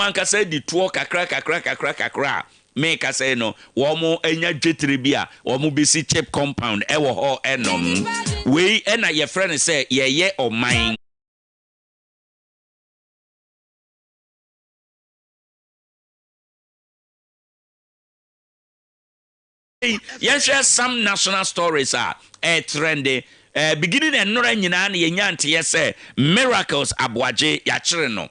Ankasa di toɔ kakra kakra kakra kakra a meka sɛ no, wɔn anya dwetire bi a wɔn bɛsi CHPS compound ɛwɔ hɔ. Ɛnom wei ɛna yɛfrɛ no sɛ yɛyɛ ɔman. Yɛnhwɛ some national stories a ɛtrend beginning nnora nyinaa na yɛnya nteɛ sɛ Miracles Aboagye, yɛakyere no.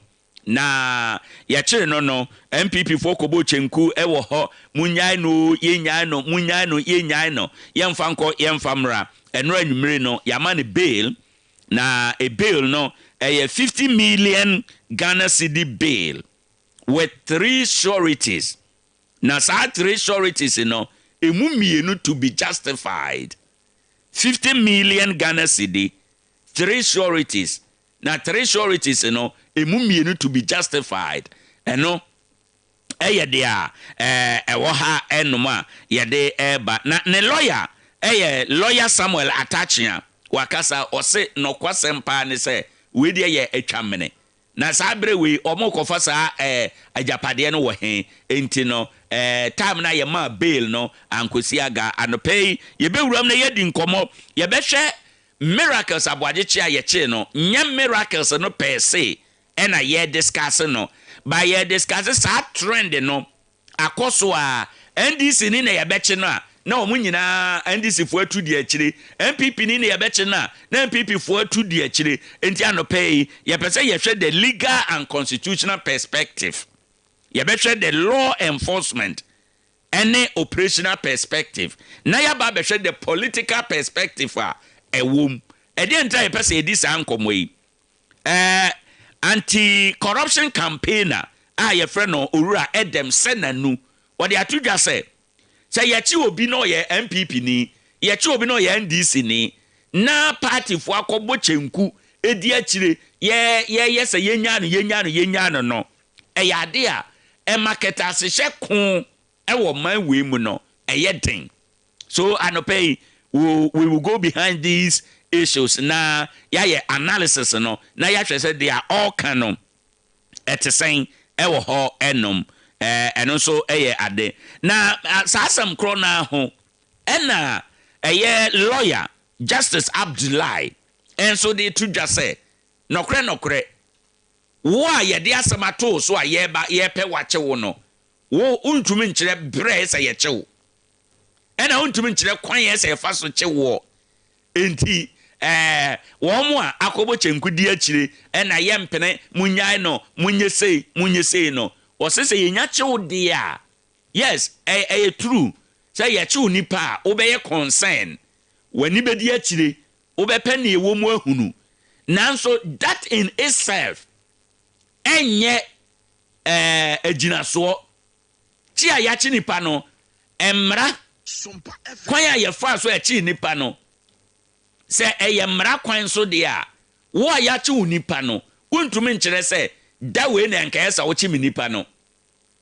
Na yɛkyere no, NPP foɔ kɔbɔ kyenku ɛwɔ hɔ, munyae no, yɛnyae no, munyae no, yɛnyae no, yɛmfa nkɔ, yɛmfa mmra. Ɛnora anwummere no yɛama no bail, na e bail no ɛyɛ 50 million Ghana cedi bail with three sureties. Na saa three sureties no, emu mmienu to be justified. 50 million Ghana cedi, three sureties, na three sureties no, emu mmienu to be justified. Ɛno ɛyɛ deɛ a ɛwɔ ha ɛnom a yɛde ɛɛba. Na ne lawyer ɛyɛ Lawyer Samuel Atta Akyea. Wakasa, ɔse nɔkwasɛm paa ne sɛ wei deɛ yɛ atwa mene na saa bere wei ɔmo kɔfa saa agyapadeɛ no wɔ he. Nti no time na yɛmaa bail no ankosi aga. Anɔpɛ yi yɛbɛwuram na yɛdi nkɔmmɔ, yɛbɛhwɛ Miracles Aboagyekye a yɛkyee no. Nyɛ Miracles no pɛɛ se ɛna yɛ discuss no ba, yɛ discuss saa trend no akɔ so a NDC ni na yɛbɛkye no a, na wɔn nyinaa NDC foɔ atu di akyire, NPP ni na yɛbɛkye no a, na NPP foɔ atu di akyire. Nti anɔpɛ yi yɛpɛ sɛ yɛhwɛ the legal and constitutional perspective, yɛbɛhwɛ the law enforcement ɛne operational perspective, na yɛaba abɛhwɛ the political perspective a ɛwɔ mu. Ɛdeɛ nta yɛpɛ sɛ yɛdi saa nkɔmmɔ yi, anti corruption campaigner a yɛfrɛ no Owura Edem Senanu, wɔde ato dwa sɛ yɛkye obi na ɔyɛ NPP ni, yɛkye obi na ɔyɛ NDC ni, na partyfoɔ akɔbɔ kyenku edi akyire, yɛ yɛyɛ sɛ yɛnya no, yɛnya no, yɛnya no, ɛyɛ ade a ɛma kɛtɛasehyɛ ko ɛwɔ man wei mu no ɛyɛ den. So anɔpɛ yi we will go behind these issues na yɛayɛ analysis no na yɛahwɛ sɛ deɛ ɔɔka no ɛte sɛn ɛwɔ hɔ ɛnom. Ɛno nso ɛyɛ ade na saa asɛm korɔ naa ho ɛna ɛyɛ Lawyer Justice Abdullahi ɛnso de to dwa sɛ nɔkorɛ nɔkorɛ, wo a yɛde asɛm ato so a yɛreba yɛrepɛ wakye wo no, wo wontumi nkyerɛ berɛ sɛ yɛkye wo, ɛna wontumi nkyerɛ kwan yɛ sɛ yɛfa so kye woɔ. Nti wɔn mo a akɔbɔ kyenku di akyire ɛna yɛmpene, munyae no, munyɛ sei, munyɛ sei no, wɔsɛ sɛ yɛnya kyew deɛ a, yes, ɛyɛ true sɛ yɛkyew nipa a wobɛyɛ concern, w'ani bɛdi akyire, wobɛpɛ nea ɛwɔ mu ahunu, nanso that in itself ɛnyɛ agyinasoɔ kyi a yɛakye nipa no. Mmara kwan a yɛfa so akyi nipa no, sɛ ɛyɛ mmara kwan so deɛ a, wo a yɛakye wo nipa no, wontumi nkyerɛ sɛ da wei na nkɛyɛ sɛ wokye me nipa no.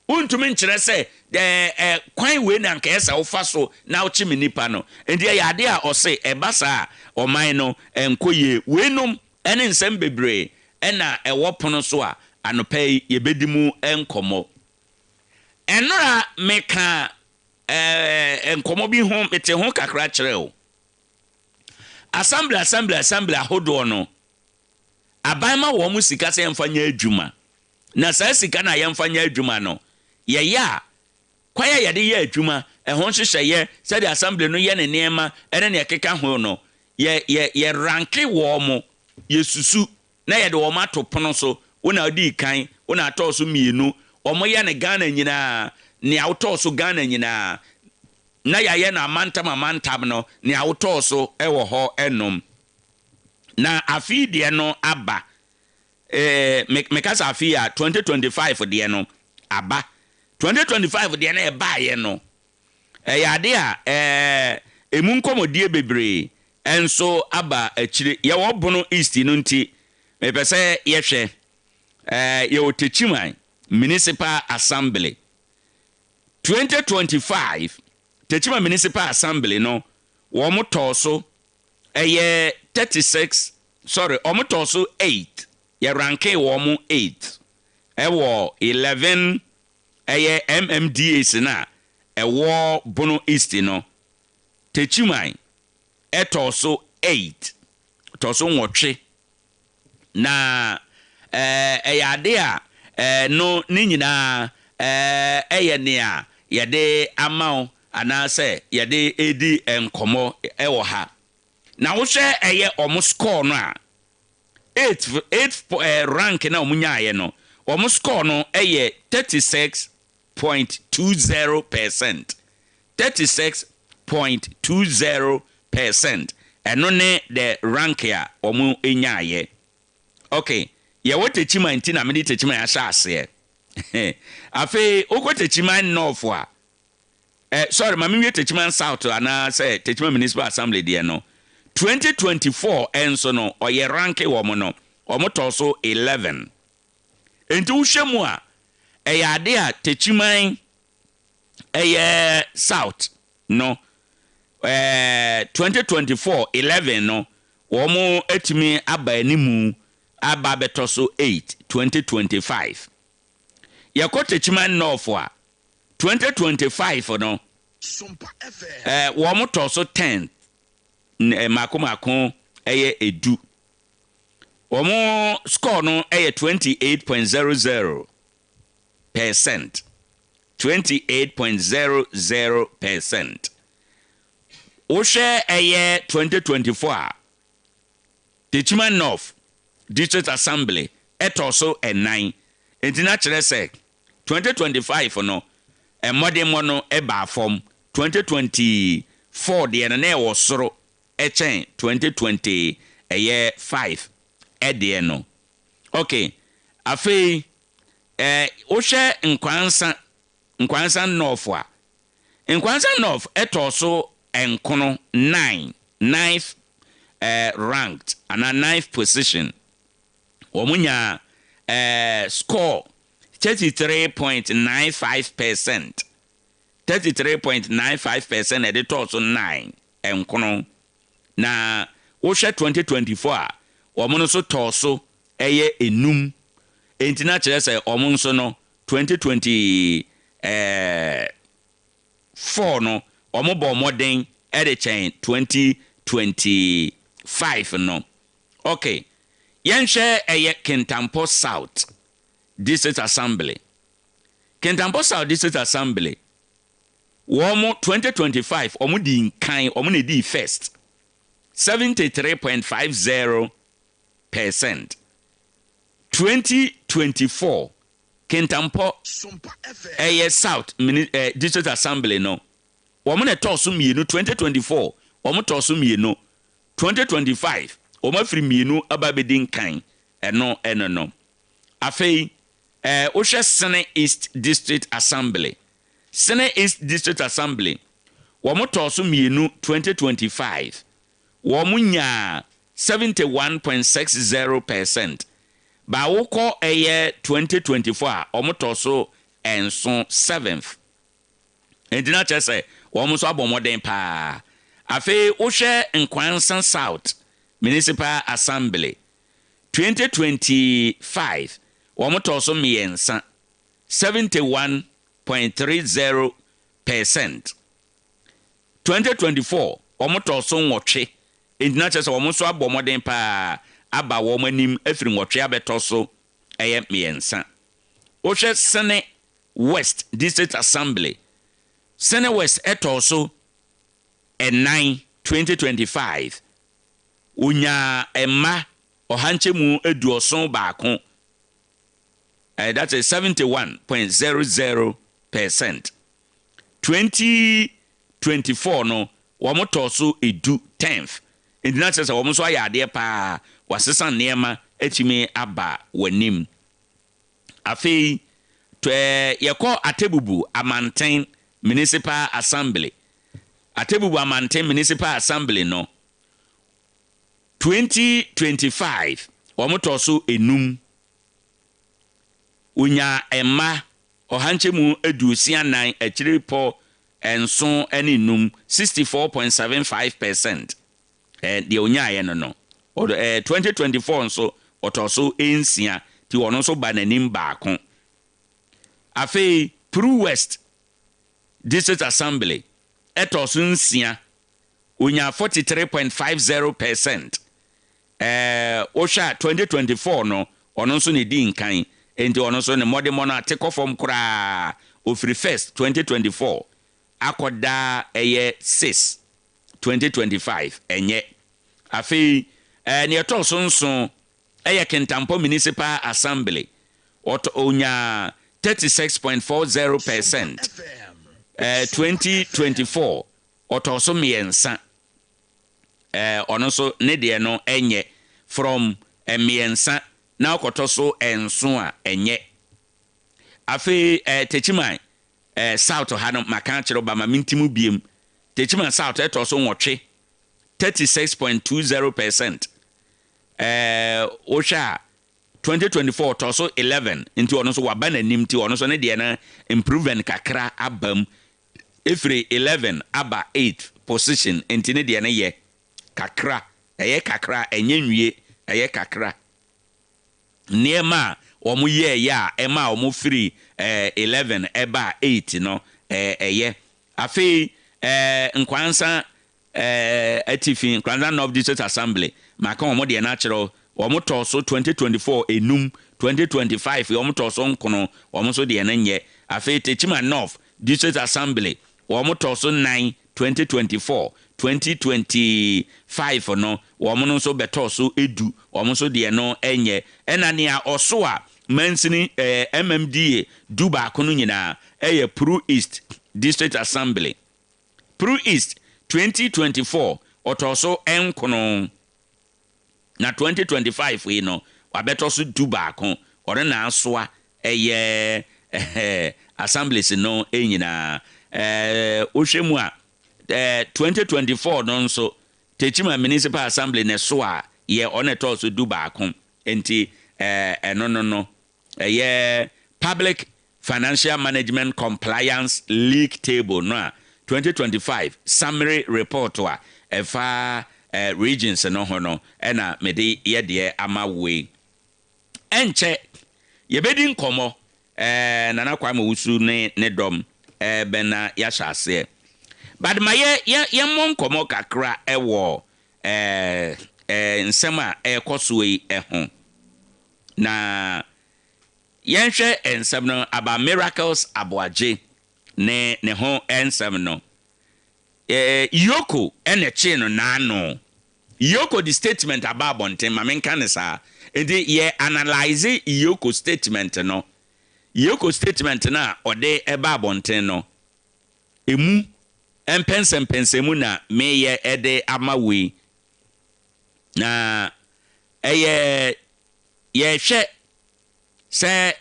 Wontumi nkyerɛ sɛ ɛɛ ɛ kwan wei na nkɛyɛ sɛ wofa so na wokye me nipa no. Nti ɛyɛ adeɛ a ɔse ɛba saa a, ɔman no ɛnkɔ yie. Weinom ɛne nsɛm bebree ɛna ɛwɔ pono so a anɔpɛ yi yɛbɛdi mu nkɔmmɔ. Ɛnora meka nkɔmmɔ bi ho, mete ho kakra kyerɛ o. Assembly ahodoɔ no, aban ma wɔn sika sɛ yɛmfa nyɛ adwuma, na saa sika no a yɛmfa nyɛ adwuma no, yɛyɛ a, kwan a yɛde yɛ adwuma, ɛho nhyehyɛeɛ, sɛdeɛ assembly no yɛ ne nneɛma ɛne nea ɛkeka ho no, yɛ yɛ yɛ rank wɔn mo, yɛsusu na yɛde wɔn ato pono so. Wo na ɔdi kan, wo na atɔɔ so mmienu. Wɔn yɛ ne Ghana nyinaa, nea wotɔɔ so Ghana nyinaa, na yɛayɛ no amantam amantam no, nea wotɔɔ so ɛwɔ hɔ ɛnom. Na afei deɛ no aba, meka sɛ afei a 2025 deɛ no aba. 2025 deɛ no ɛbaeɛ no, ɛyɛ ade a emu nkɔmmɔdie bebree ɛnso aba akyire. Yɛwɔ Bono East no, nti mepɛ sɛ yɛhwɛ yɛwɔ Techiman Municipal Assembly 2025. Techiman Municipal Assembly no, wɔn tɔɔ so ɛyɛ 36, sorry, wɔn tɔɔ so 8. Yɛ rank wɔn 8. Ɛwɔ 11 ɛyɛ MMDAs no a ɛwɔ Bono East no, Techiman ɛtɔ so 8, tɔ so 8. Na ɛyɛ ade a no ne nyinaa ɛyɛ nea yɛde ama wo anaasɛ yɛde edi nkɔmmɔ ɛwɔ ha. Na wohwɛ ɛyɛ ɔmo score no a, eight rank na ɔmo nyaayɛ no, ɔmo score no ɛyɛ 36.20%, 36.20%. Ɛno ne the rank a ɔmo nyaayɛ. Okay, yɛwɔ Techiman nti na mede Techiman ahyɛ aseɛ. Afei wokɔ Techiman North a, sorry, ma mewie Techiman South anaasɛ Techiman Municipal Assembly deɛ no, 2024 ɛnso no ɔyɛ rank wɔ mo no, ɔmo tɔ so 11. Nti wohwɛ mu a, ɛyɛ ade a Techiman ɛyɛ South no, 2024 11 no, wɔn atumi aba animu aba abɛtɔ so 8 2025. Yɛkɔ Techiman North a, 2025 no wɔn tɔ so 10, mako mako ɛyɛ 10. Wɔn score no ɛyɛ 28.00%, 28.00%. Wohwɛ ɛyɛ 2024 a, Techiman North District Assembly ɛtɔ so 4. Nti na kyerɛ sɛ 2025 no mmɔdemmɔ no ɛbaa fam. 2024 deɛ no na ɛwɔ soro ɛkyɛn 2020 ɛyɛ 5 ɛdeɛ no. Okay, afei wohwɛ Nkwansa North a, Nkwansa North ɛtɔ so 9, 9, ninth ranked anaa ninth position. Wɔn nya score 33.95%, 33.95%, ɛde tɔɔ so 9, 9. Na wohwɛ 2024 a, wɔn nso tɔɔ so ɛyɛ 5. Enti na kyerɛ sɛ wɔn nso no 2020 4 no, wɔn bɔ mmɔden ɛde kyɛn 2025 no. Okay, yɛnhwɛ ɛyɛ Kintampo South District Assembly. Kintampo South District Assembly, wɔn 2025 wɔn di nkan, wɔn na di first, 73.50%. 2024 Kintampo ɛyɛ South District Assembly no, wɔn na ɛtɔɔ so 2. 2024 wɔn tɔɔ so 2. 2025 wɔn afiri 2 aba abɛdi nkan. Ɛno no. Afei wohwɛ Sene East District Assembly, Sene East District Assembly, wɔn tɔɔ so 2. 2025 wɔn nyaa 71.60%. Baawokɔ ɛyɛ 2024 a, wɔn tɔɔ so 7, seventh. Nti na kyerɛ sɛ wɔn nso abɔ mmɔden paa. Afei wohwɛ Nkwansa South Municipal Assembly, 2025 wɔn tɔɔ so 3, 71.30%. 2024 wɔn tɔɔ so 8. Nti na kyerɛ sɛ wɔn nso abɔ mmɔden paa aba wɔn anim afiri 8 abɛtɔ so ɛyɛ 3. Wohwɛ Sene West District Assembly, Sene West ɛtɔɔ so 4. 2025 onyaa mma 171, that is 71.00%. 2024 no wɔn tɔɔ so 10, 10th. Nti na kyerɛ sɛ wɔn nso ayɛ adeɛ paa, wasesa nneɛma atumi aba w'anim. Afei yɛkɔ Atebubu Amanten Municipal Assembly. Atebubu Amanten Municipal Assembly no, 2025 wɔn tɔɔ so 5. Wonya mma 164.75, 64.75%. Deɛ onyaayɛ no, 2024 nso ɔtɔ so 6, nti ɔno nso ba n'anim baako. Afei Pru West District Assembly, ɛtɔ so 6, onya 43.50%. Wohwɛ a, 2024 no ɔno nso ne di nkan, nti ɔno nso ne mmɔdemmɔ no ate kɔ fam koraa. Ofiri first 2024 akɔda ɛyɛ 6 2025, ɛnyɛ. Afei neɛ ɛtɔ so 7 ɛyɛ Kintampo Municipal Assembly, ɔtɔ onya 36.40%. 2024 ɔtɔ so 3. Ɔno nso ne deɛ no ɛnyɛ, from 3 na ɔkɔtɔ so 7 a, ɛnyɛ. Afei Techiman South ha no, maka akyerɛ ba ma mintimu biem. Techiman South ɛtɔ so 8, 36.20%. Wohwɛ a, 2024 ɔtɔ so 11, nti ɔno nso waba n'anim, nti ɔno nso ne deɛ no improvement kakra aba mu, ɛfiri 11 aba 8 position, nti ne deɛ no yɛ kakra, ɛyɛ kakra, ɛnyɛ nwie, ɛyɛ kakra. Nneɛma a wɔn yɛɛyɛ a ɛma a wɔn firi 11 ɛba 8 no, ɛyɛ. Afei Nkwansa Atifi, Nkwansa North District Assembly, maka wɔn deɛ n'akyerɛw. Wɔn tɔ so 2024 enum, 2025 wɔn tɔ so 9, wɔn nso deɛ no nyɛ. Afei Techiman North District Assembly, wɔn tɔ so 9 2024, 2025 no wɔn no nso bɛtɔ so 10, wɔn nso deɛ no nyɛ. Ɛna nea ɔso a mansini MMDA 11 no nyinaa ɛyɛ Pru East District Assembly. Pru East, 2024 ɔtɔ so 9, na 2025 yi no wabɛtɔ so 11. Ɔno na asoa ɛyɛ assemblies no nyinaa. Wohwɛ mu a, 2024 no nso Techiman Municipal Assembly ne so a yɛ ɔno ɛtɔ so 11. Nti ɛno no ɛyɛ Public Financial Management Compliance League Table no a 2025 summary report a ɛfa regions no ho no ɛna mede yɛ deɛ ama wei. Ɛnkyɛ yɛbɛdi nkɔmmɔ. Nana Kwame Owusu ne ne dɔm bɛn na yɛahyɛ aseɛ, but ma yɛ yɛ yɛmmɔ nkɔmmɔ kakra ɛwɔ ɛɛ ɛɛ nsɛm a ɛrekɔ so yi ɛho, na yɛnhwɛ nsɛm no aba Miracles Aboagye ne ne ho nsɛm no. EOCO ɛna ɛkyee no n'ano. EOCO de statement aba abɔnten, ma menka ne saa. Nti yɛ analyse EOCO statement no. EOCO statement no a ɔde ɛba abɔnten no, emu mpɛnsɛmpɛnsɛmu na meyɛ ɛde ama wei, na ɛyɛ yɛhwɛ sɛ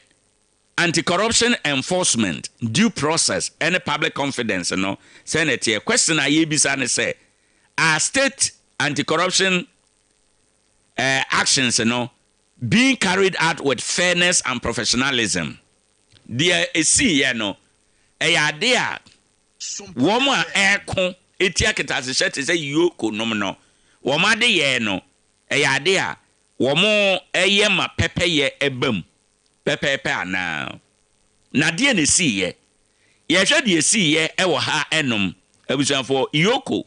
anti-corruption enforcement, due process ɛne public confidence no sɛ na ɛteɛ. Question a yɛbisa ne sɛ, are state anti-corruption actions no being carried out with fairness and professionalism? Deɛ esiiɛ no, ɛyɛ ade a wɔn a ɛreko etia ketasehyɛ te sɛ EOCO nom no, wɔn ade yɛ no, ɛyɛ ade a wɔn ɛyɛ ma pɛpɛyɛ ɛba mu pɛpɛɛpɛ anaa? Na deɛ na esiiɛ, yɛhwɛ deɛ esiiɛ ɛwɔ ha ɛnom. Abusuafoɔ, EOCO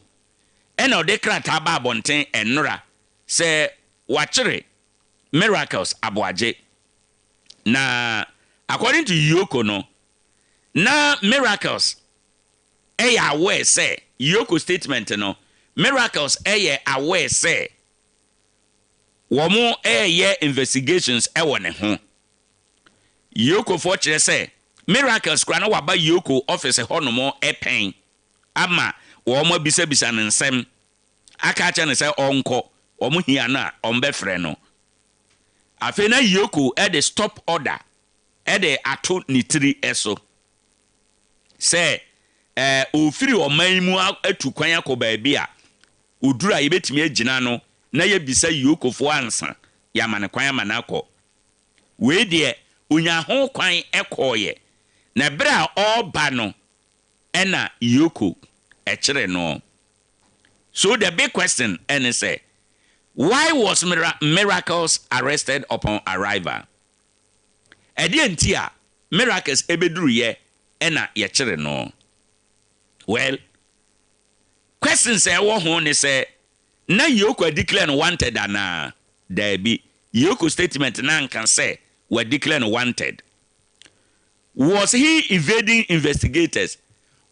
ɛna ɔde krataa ba abɔnten ɛnora sɛ wakyere Miracles Aboagye. Na according to EOCO no, na Miracles ɛyɛ aware sɛ, EOCO statement no, Miracles ɛyɛ aware sɛ wɔn ɛyɛ investigations ɛwɔ ne ho. EOCOfoɔ kyerɛ sɛ Miracles kora na waba EOCO office hɔnom ɛpɛn ama wɔn abisabisa ne nsɛm, aka akyerɛ ne sɛ ɔnkɔ, wɔn hia no a ɔmbɛfrɛ no. Afei na EOCO ɛde stop order ɛde ato ne tiri ɛso sɛ ofiri ɔman yi mu atu kwan akɔ baabi a oduru a yɛbɛtumi agyina no na yɛbisa EOCOfoɔ ansa yɛama ne kwan ama no akɔ. Wei deɛ, onya ho kwan ɛkɔɔyɛ, na berɛ a ɔreba no ɛna EOCO ɛkyerɛ no. So the big question ɛne sɛ, why was Miracles arrested upon arrival? Ɛdeɛ nti a Miracles ɛbɛduruyɛ ɛna yɛkyere no. Well, questions a ɛwɔ ho ne sɛ, na EOCO declare no wanted anaa? Daabi, EOCO statement na nka sɛ wa declare no wanted. Was he evading investigators?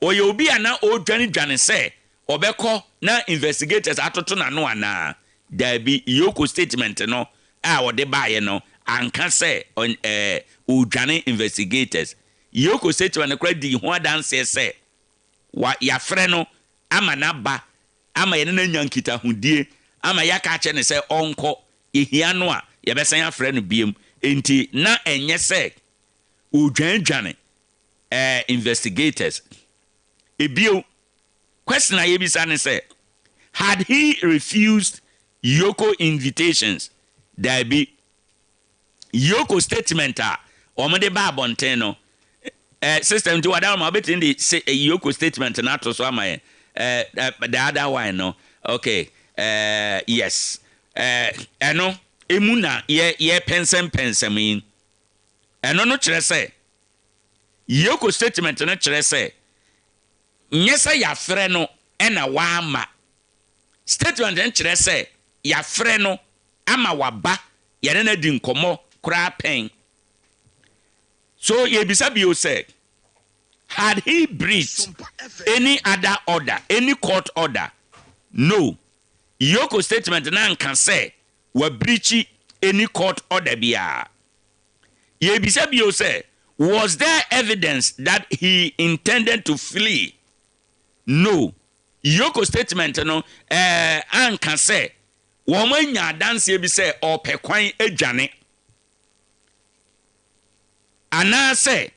Ɔyɛ obi a na ɔredwane dwane sɛ ɔbɛkɔ na investigators atoto n'ano anaa? Daabi, EOCO statement no a ɔde baeɛ no anka sɛ ɔredwane investigators. EOCO statement no koraa di ho adanseɛ sɛ wa yɛafrɛ no ama n'aba ama yɛne no anya nkitahodie ama yɛaka akyerɛ ne sɛ ɔnkɔ, yɛhia no a yɛbɛsan afrɛ no biem. Nti na ɛnyɛ sɛ ɔredwanedwane investigators. Ebio, question a yɛbisa ne sɛ, had he refused EOCO invitations? Daabi, EOCO statement a wɔde ba abɔnten no, system nti wada ma wobɛtumi de se EOCO statement no ato so ama yɛn, the other one no. Okay, yes, ɛno emu na yɛ yɛ pɛnsɛmpɛnsɛm yi. Ɛno no kyerɛ sɛ EOCO statement no kyerɛ sɛ nyɛ sɛ yɛafrɛ no ɛna wama. Statement no kyerɛ sɛ yɛafrɛ no ama waba, yɛne no adi nkɔmmɔ koraa pɛn. So yɛbisa bio sɛ, had he breached any other order, any court order? No, EOCO statement na nka sɛ wabreach any court order biara. Yɛbisa bio sɛ, was there evidence that he intended to flee? No, EOCO statement no anka sɛ wɔn anya adanseɛ bi sɛ ɔpɛ kwan adwane anaasɛ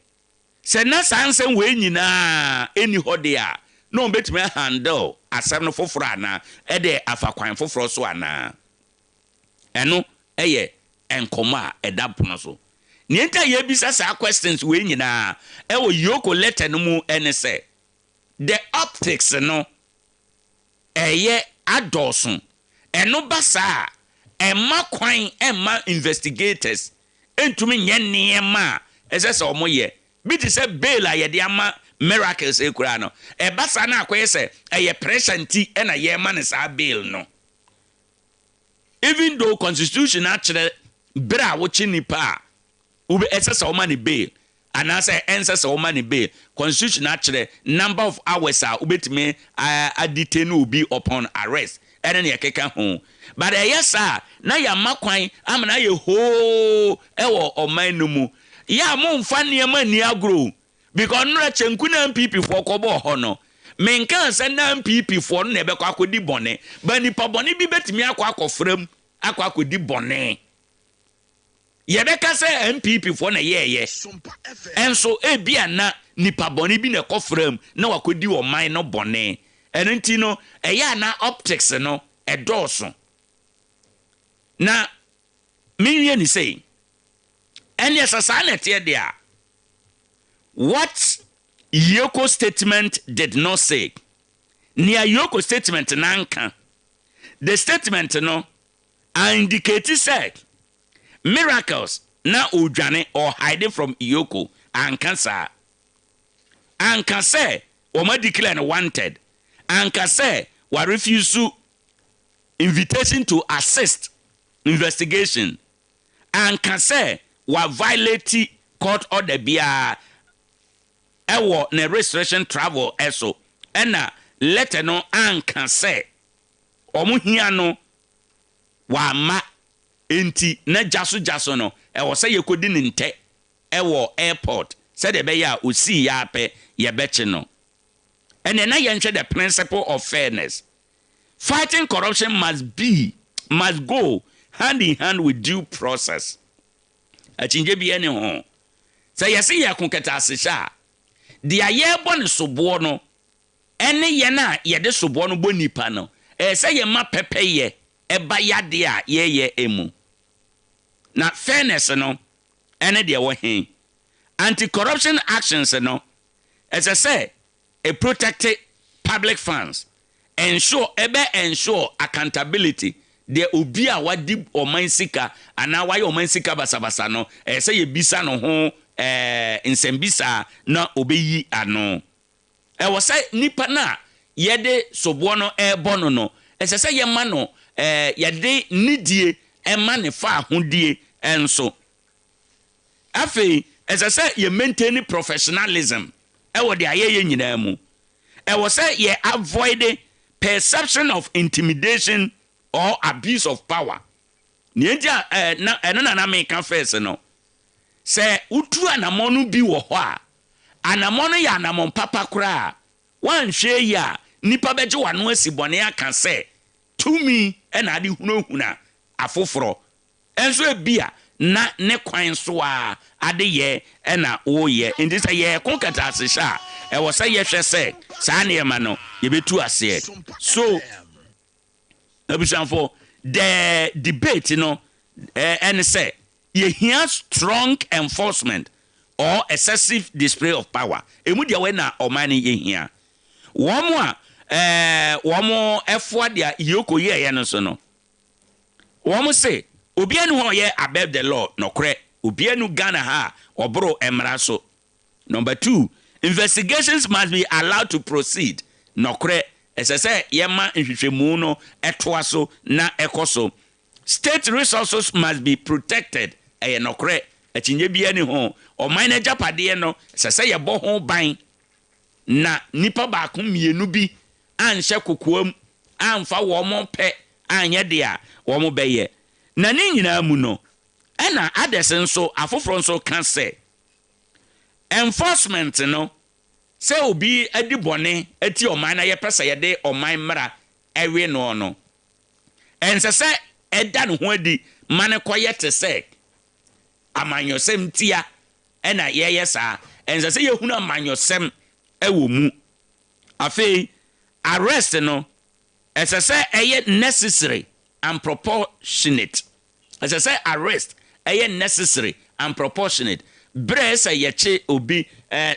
sɛ na saa nsɛm wei nyinaa ɛni hɔ deɛ a na wɔn bɛtumi ahandle asɛm no foforɔ anaa ɛde afa kwan foforɔ so anaa. Ɛno ɛyɛ nkɔmɔ a ɛda pono so. Nea nti a yɛbisa saa questions wei nyinaa ɛwɔ EOCO letter no mu ɛne sɛ the optics no ɛyɛ adɔɔso. Ɛno ba saa a, ɛma kwan ɛma investigators ntumi nyɛ nneɛma a ɛsɛ sɛ wɔn yɛ bi te sɛ bail a yɛde ama Miracles ekura no. Ɛba saa na akɔyɛ sɛ ɛyɛ pressure nti ɛna yɛrema no saa bail no, even though constitution akyerɛ bere a wokye nipa a wobɛ ɛsɛ sɛ wɔma ne bail anaasɛ ɛnsɛ sɛ wɔma ne bail. Constitution akyerɛ number of hours a wobɛtumi adetain obi upon arrest ɛne nea ɛkeka ho, but ɛyɛ saa na yɛama kwan ama na ayɛ hoo ɛwɔ ɔman no mu. Yɛ a momfa nneɛma nni agorɔ, because nnora kyɛnku na NPP foɔ kɔbɔɔ hɔ no, menka sɛ na NPP foɔ no na ɛbɛkɔ akɔdi bɔne ba. Nipa bɔne bi bɛtumi akɔ akɔfra mu akɔ akɔdi bɔne. Yɛbɛka sɛ NPP foɔ na yɛɛyɛ, ɛnso ebi ana nipa bɔne bi na ɛkɔfra mu na wakɔdi ɔman no bɔne. Ɛno nti no ɛyɛ ana optics no ɛdɔɔso. Na menwie ne sei, ɛneɛ sɛ saa na ɛteɛ deɛ a, what EOCO statement did not say, nea EOCO statement nanka, the statement no indicate sɛ Miracles na odwane or hide from EOCO. Anka saa, anka sɛ wɔn declare no wanted, anka sɛ wa refuse invitation to assist investigation, anka sɛ wa violate court order biara ɛwɔ ne restriction travel ɛso, ɛna letter no anka sɛ wɔn hia no wama nti na gyaso gyaso no ɛwɔ sɛ yɛkɔdi ne ntɛ ɛwɔ airport sɛdeɛ ɛbɛyɛ a osii yɛ apɛ yɛbɛkye no. Ɛnna na yɛnhwɛ the principle of fairness. Fighting corruption must go hand in hand with due process. Akyingye bi ɛne ho sɛ yɛse yɛko kɛtɛ asehyɛ a, deɛ yɛrebɔ ne soboɔ no ɛne yɛn a yɛde soboɔ no bɔ nipa no, ɛyɛ sɛ yɛma pɛpɛyɛ ɛba yadeɛ a yɛyɛ emu. Na fairness no ɛne deɛ wɔ he anti-corruption actions no, ɛsɛ sɛ e protect public funds, ensure ɛbɛ ensure accountability. Deɛ obi a wadi ɔman sika anaa wayɛ ɔman sika basabasa no, ɛyɛ sɛ yɛbisa no ho. ɛɛ nsɛmbisa na ɔbɛyi ano. Ɛwɔ sɛ nipa no a yɛde soboɔ no ɛrebɔ no, ɛsɛ sɛ yɛma no yɛde nidie ɛma ne fa ahodie nso. Afei ɛsɛ sɛ yɛ maintain professionalism ɛwɔ deɛ ayɛyɛ nyinaa mu. Ɛwɔ sɛ yɛ avoid perception of intimidation or abuse of power. Nea nti a na ɛno na meka first no sɛ wotu anammɔn no bi wɔ hɔ a, anammɔn no yɛ anammɔn papa koraa, wanhwɛ yi a, nipa bɛgye w'ano asi bɔne aka sɛ tumi ɛna ade hunahuna afoforɔ. Ɛnso ebi a na ne kwan so a ade yɛ ɛna wɔreyɛ. Nti sɛ yɛreko kɛtɛasehyɛ a, ɛwɔ sɛ yɛhwɛ sɛ saa nneɛma no yɛbɛtu aseɛ. So abusuafo, the debate no ɛne sɛ yɛhia strong enforcement or excessive display of power. Emu deɛ wɔn na ɔman no yɛhia wɔn a wɔn ɛfoa deɛ EOCO yɛɛyɛ no so no, wɔn se obiara ni hɔ a ɔyɛ above the law. Nɔkorɛ, obiara nu Ghana ha a ɔboro mmara so. Number two, investigations must be allowed to proceed. Nɔkorɛ, ɛsɛ sɛ yɛma nhwehwɛmu no ɛtoa so na ɛkɔ so. State resources must be protected. Ɛyɛ nɔkorɛ, akyinnye biara ni ho. Ɔman no agyapadeɛ no, ɛsɛ sɛ yɛbɔ ho ban na nipa baako mmienu bi anhyɛ kokoam amfa wɔn pɛ anyɛ deɛ a wɔn bɛyɛ. Na ne nyinaa mu no, ɛna others nso, afoforɔ nso ka sɛ enforcement no, sɛ obi adi bɔne ati ɔman na yɛpɛ sɛ yɛde ɔman mmara ɛwe no, ɛnsɛ sɛ ɛda ne ho adi ma ne kɔyɛ te sɛ amanyɔsɛm tia ɛna yɛyɛ saa. Ɛnsɛ sɛ yɛhunu amanyɔsɛm ɛwɔ mu. Afei arrest no, ɛsɛ sɛ ɛyɛ necessary and proportionate. Ɛsɛ sɛ arrest ɛyɛ necessary and proportionate. Berɛ sɛ yɛkye obi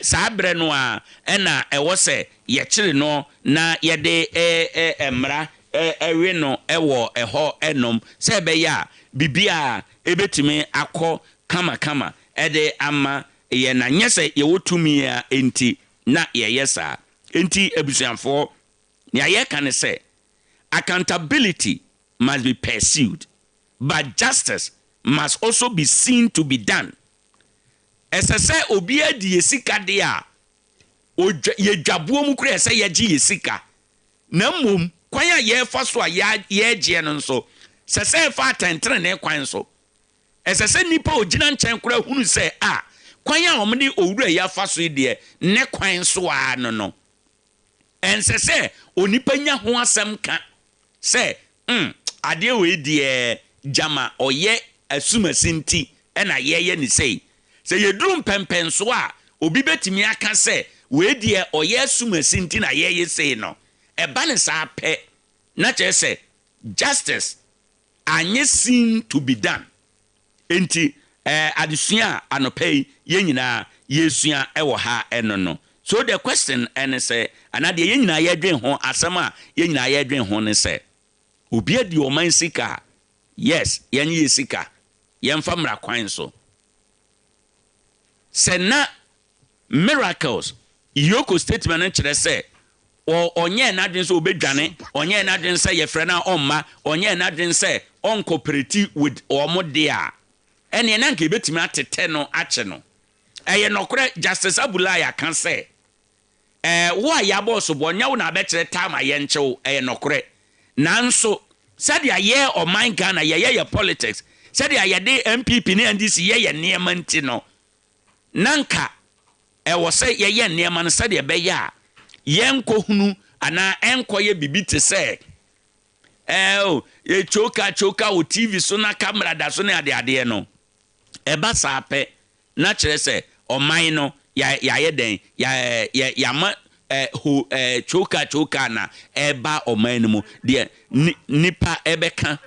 saa berɛ no a ɛna ɛwɔ sɛ yɛkyere no na yɛde ɛɛ ɛɛ mmara ɛwe no ɛwɔ ɛhɔ ɛnom sɛ ɛbɛyɛ a biribi a ɛbɛtumi akɔ kamakama ɛde ama yɛ, na nyɛ sɛ yɛwɔ tumi a enti na yɛyɛ saa. Enti abusuafoɔ, nea yɛka ne sɛ accountability must be pursued, but justice must also be seen to be done. Ɛsɛ sɛ obiara di yɛ sika deɛ a yɛdwaboɔ mu kora, ɛsɛ yɛgye yɛ sika, na mmom kwan a yɛrefa so a yɛregyeɛ no nso, sɛ ɛfa atɛntenene kwan so. Ɛsɛ sɛ nnipa a ogyina nkyɛn koraa hunu sɛ a kwan a wɔde owura yi afa so yi deɛ, ne kwan so a no, ɛnsɛ sɛ onipa nya ho asɛm ka sɛ adeɛ wei deɛ, gyama ɔyɛ asumasi nti ɛna yɛyɛ ne sei. Sɛ yɛduru mpɛmpɛnso a obi bɛtumi aka sɛ wei deɛ, ɔyɛ asumasi nti na yɛyɛ sei no, ɛba ne saa pɛ na kyerɛ sɛ justice anyɛ seen to be done. Nti adesua a anɔpa yi yɛn nyinaa yɛsua ɛwɔ ha ɛno no, so the question ɛne sɛ, anaa deɛ yɛn nyinaa yɛdwen ho, asɛm a yɛn nyinaa yɛdwen ho ne sɛ obi adi ɔman sika a, yes, yɛn yɛ sika, yɛmfa mmara kwan so. Sɛ na Miracles EOCO statement no kyerɛ sɛ ɔnyɛɛ n'adwene sɛ ɔbɛdwane, ɔnyɛɛ n'adwene sɛ yɛfrɛ no a ɔmma, ɔnyɛɛ n'adwene sɛ ɔncooperate with ɔmo deɛ a, ɛneɛ na nka yɛbɛtumi atetɛ no akye no. Ɛyɛ nɔkorɛ, Justice Abulai aka sɛ wo a yɛabɔ sobɔ, nyɛ wo na abɛkyerɛ time a yɛnkyew. Ɛyɛ nɔkorɛ, nanso sɛdeɛ yɛ ɔman Ghana yɛyɛ yɛ politics, sɛdeɛ yɛde NPP ne NDC yɛyɛ nneɛma nti no, na nka ɛwɔ sɛ yɛyɛ nneɛma no sɛdeɛ ɛbɛyɛ a yɛnkɔhunu anaa ɛnkɔyɛ biribi te sɛ o yɛtwoka twoka wɔ TV so na camera da so ne adeadeɛ no. Ɛba saa pɛ na kyerɛ sɛ ɔman no yɛayɛ dɛn, yɛama ho twoka twoka na ɛba ɔman no mu deɛ, nipa ɛbɛka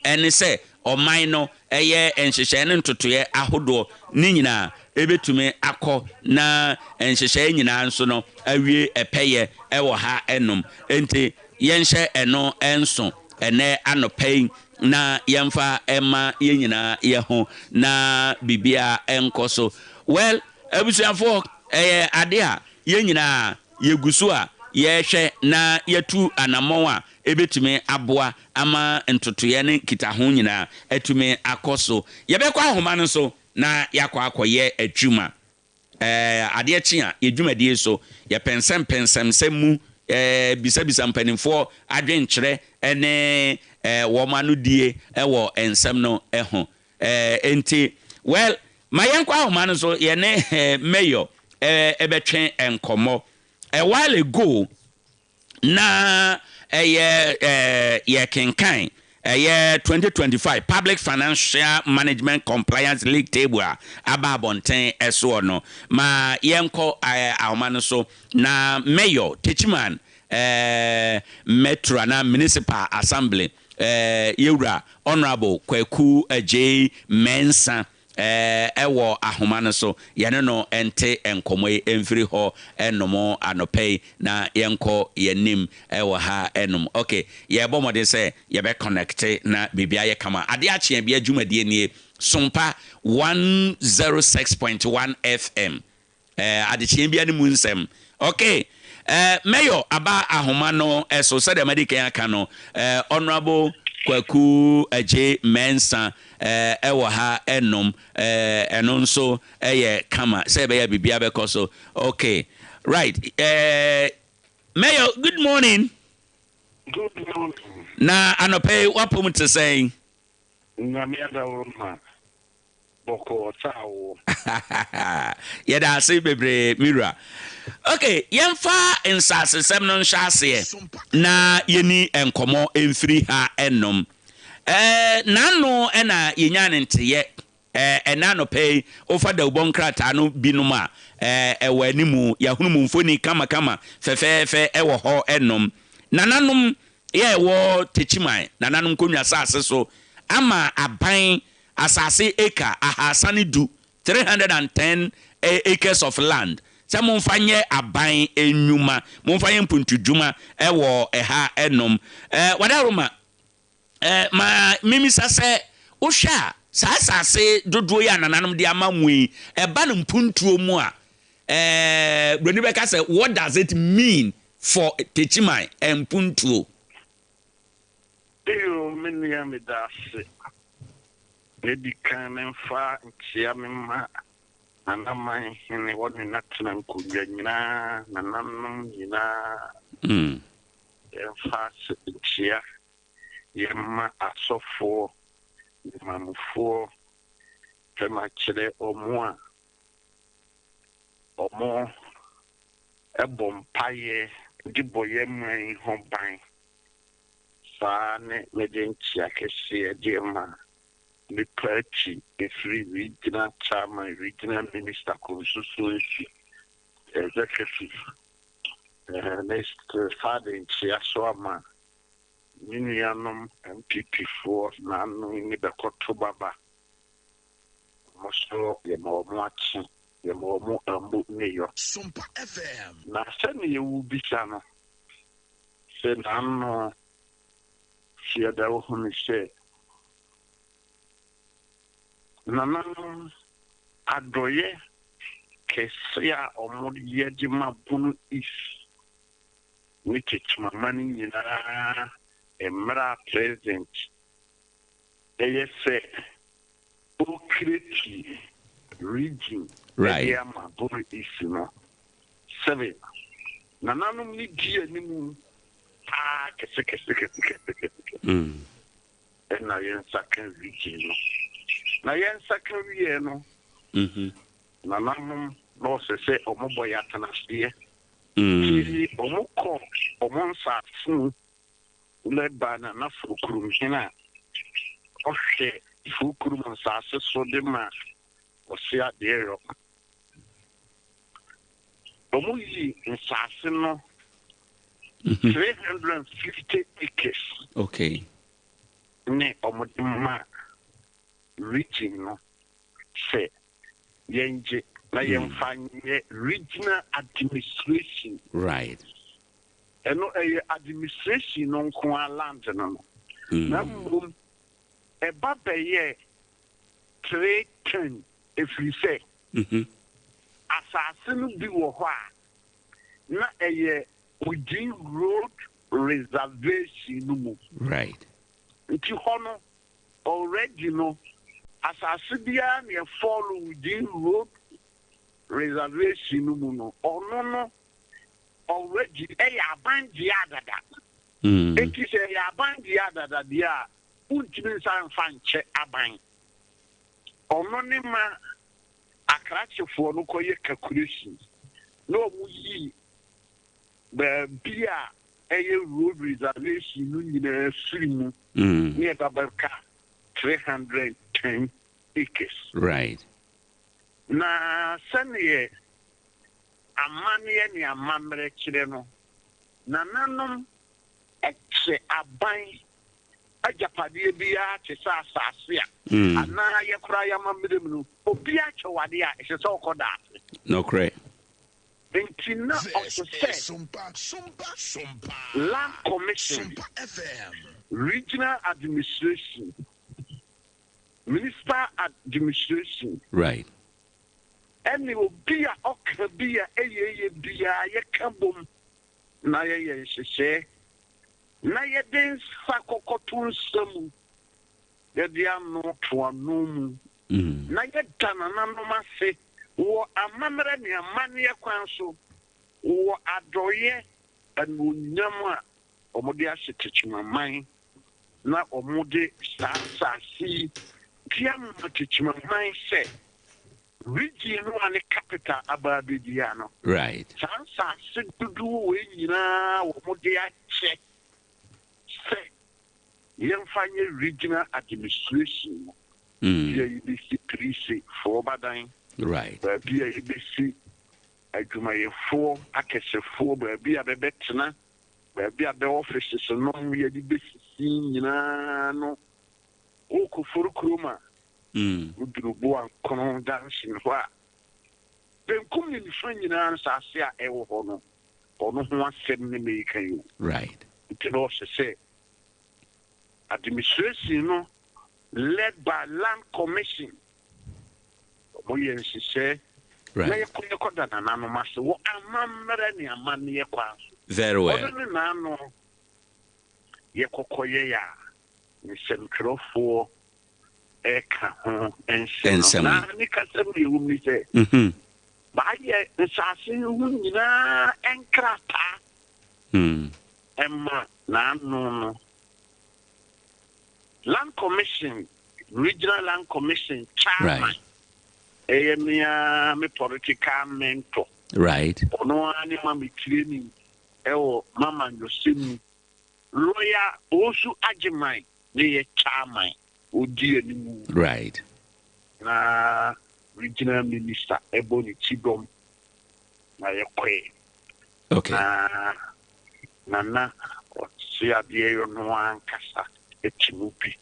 ɛne sɛ ɔman no ɛyɛ nhyehyɛe ne ntotoeɛ ahodoɔ ne nyinaa ɛbɛtumi akɔ na nhyehyɛe nyinaa nso no awie ɛpɛyɛ ɛwɔ ha ɛnom. Nti yɛnhyɛ ɛno ɛnso ɛnɛ anɔpa yi na yɛmfa ɛma yɛn nyinaa yɛ ho na biribiara ɛnkɔ so. Well, abusuafoɔ, ɛyɛ ade a yɛn nyinaa yɛgu so a yɛrehwɛ na yɛatu anammɔn a ɛbɛtumi aboa ama ntotoeɛ ne nkitaho nyinaa atumi akɔ so. Yɛbɛkɔ ahoma no so na yɛakɔ akɔyɛ adwuma. Ɛɛ, adeɛ kye a, yɛn dwumadie so, yɛpɛnsɛmpɛnsɛmsɛm mu, ɛɛ, bisabisa mpanimfoɔ adwenkyerɛ ne ɛɛ, wɔn anodie wɔ nsɛm no ho. Ɛɛ, enti, well, ma yɛnkɔ ahoma no so, yɛne ɛɛ, Mayor ɛɛ, bɛtwe nkɔmmɔ. A while ago, na ɛyɛ ɛɛ yɛkenkan ɛyɛ 2025 Public Financial Management Compliance League Table a aba abɔnten soɔ no. Ma yɛnkɔ ɛɛ ahoma no so na Mayor Techiman ɛɛ Metro anaa Municipal Assembly ɛɛ yɛwura Honourable Kwaku Adjei Mensah wɔ ahoma no so, yɛne no nte nkɔmmɔ yi mfiri hɔ nom anɔpa yi na yɛnkɔ yɛn anim wɔ ha nom. Ok, yɛrebɔ mmɔden sɛ yɛbɛ connecte na biribi ayɛ kama. Adeɛ akye a bia dwumadie nie, Sompa 106.1 FM. Eh, adekyeɛ bia ne mu nsɛm. Ok, eh, Mayor aba ahoma no so, sɛdeɛ madi kan aka no, eh, Honourable Kwaku Adjei Mensah eh, ɛwɔ ha ɛnom, eh, ɛno nso ɛyɛ kama sɛ ɛbɛyɛ a biribiara bɛkɔ so. Ok, right, eh, Mayor, good morning. Good morning. Na anɔpa yi w'apom te sɛn? Nyame adaworoma. Bɔkɔɔ saa wo. Yɛda ase bebree me wura. Ok, yɛmfa nsasesɛm no nhyɛ aseɛ na yɛni nkɔmmɔ mfiri ha nnom. Eh, n'ano na yɛnyaa no nteyɛ. Eh, ɛnnɛ anɔpa yi, wofa dawubɔ nkrataa no binom a, eh, ɛwɔ animu, yɛahunu mu mfoni kamakama fɛfɛɛfɛ wɔ hɔ nnom. Nananom yɛ ɛwɔ Techiman, nananom nkonnwa asase so ama aban asase acre 310, 310 acres of land, sɛ momfa nyɛ aban nnwuma, momfa nyɛ mpuntudwuma wɔ ɛha nom. Wadaroma, ma memmisa sɛ, wohwɛ a, saa asase dodoɔ yi a nananom de ama mo yi, ɛba no mpuntuo mu a, buroni bɛka sɛ, what does it mean for Techiman mpuntuo? Eyo me nua medaase. Medi kan memfa nkyea me mma Nana man hene wɔne no atena nkonnwa nyinaa nananom nyinaa yɛmfa nkyea yɛmma asɔfoɔ nemamufoɔ fɛmakyerɛ ɔmo a ɔmo bɔ mpaeɛ de bɔ yɛn man yi ho ban Saa ne mede nkyea kɛseɛ de rema me party ɛfiri Regional Chairman, Regional Minister Constituency Executive. Me saa de nkyea so ama me nuanom NPP foɔ naano yi ne bɛkɔto baba. Wɔn so yɛma wɔn akye, yɛma wɔn ammu ne yɔ. Na sɛdeɛ wobisa no, Sɛ n'ano hyeɛ da wohunu sɛ nananom adɔeɛ kɛseɛ a wɔyɛ de ma Bono East ne Techiman no nyinaa mmerɛ a President ɛyɛ sɛ ɔrecreate region de ama Bono East no. 7, Nananom no dii anim paa kɛse kɛse kɛse kɛse kɛse kɛse. Ɛna yɛn nsa ka region no. Na yɛn nsa ka wieɛ no, nananom na ɔsɛ sɛ wɔbɔ yɛn atenaseɛ. Nti wɔkɔ wɔn nsaase mu led by Nana Furukurum hene a ɔhwɛ Furukurum nsaase so de ma Ɔsea Deɛyɔ. Wɔyii nsaase no 350 acres ne wɔde maa region no sɛ yɛngye na yɛmfa nyɛ regional administration. Right. Ɛno ɛyɛ administration no nko ara land no no. Na mmom ɛba bɛyɛɛ 310 ɛfiri sɛ. Asase no bi wɔ hɔ a na ɛyɛ within road reservation no mu. Nti hɔ no already no, asase biara na ɛfall within road reservation no mu no, ɔno no already ɛyɛ aban deɛ adada. Enti sɛ ɛyɛ aban deɛ adada deɛ a, wontumi nsa mfa nkyɛ aban. Ɔno ne ma akrakyefoɔ no kɔyɛ calculation na wɔn yi baabi a ɛyɛ road reservation no nyinaa firi mu ne ɛba bɛka 310 acres. Na sɛneɛ amanneɛ ne amammerɛ kyerɛ no, nananom kyɛ aban agyapadeɛ biara te sɛ asase a, anaa yɛkora yɛn amammerɛ mu no, obiara kyɛ wo adeɛ a, ɛsɛ sɛ ɔkɔ da ase. Nokorɛ. Nti na ɔsɛ sɛ Land Commission, Regional Administration, Municipal Administration, ɛne obi a ɔka bi a ɛyɛ yɛ biara yɛka bom na yɛyɛ nhyehyɛɛ na yɛde nsa kɔkɔto nsa mu, yɛde ano to ano mu, na yɛda nananom ase wɔ amammerɛ ne amanneɛ kwan so wɔ adɔeɛ anuonyam a wɔde ahyɛ Techiman na wɔde saa asase yi de ama Techiman sɛ region no a ne capital aba abɛdua no. Saa nsase dodoɔ wei nyinaa wɔde akyɛ sɛ yɛmfa nyɛ regional administration no. Baabi a yɛbɛsi polisifoɔ badan, baabi a yɛbɛsi adwumayɛfoɔ akɛsefoɔ, baabi a bɛbɛtena, baabi a bɛ offices nom yɛde bɛsisi nyinaa no. Wokɔ Forkurom a, woduru Boankono junction hɔ a, benkum ne nifa nyinaa nsase a ɛwɔ hɔ no, ɔno ho asɛm ne meka yi o. Nti na ɔhyɛ sɛ administration no led by Land Commission, wɔyɛ nhyehyɛɛ na yɛkɔ yɛkɔda nananom ase wɔ amammerɛ ne amanneɛ kwan so. Very well. Ɔno ne n'ano yɛkɔkɔyɛe a nsɛmtwerɛfoɔ ɛka ho nsɛm no. Na ne kasɛm deɛ ɛwɔ mu ne sɛ, baayɛ nsase yi ho nyinaa nkrataa ɛma n'ano no. Land Commission, Regional Land Commission chairman, ɛyɛ me ara me political mentor. Ɔno ara ne ma me training ɛwɔ mama nyɔsɛm mu. Lawyer Owusu Agyeman ne yɛ chairman, odi anim. Na regional minister ɛbɔ ne ti dɔm na yɛkɔɛ. Na nana ɔte adeɛ yɛ no ankasa ɛte mu bi.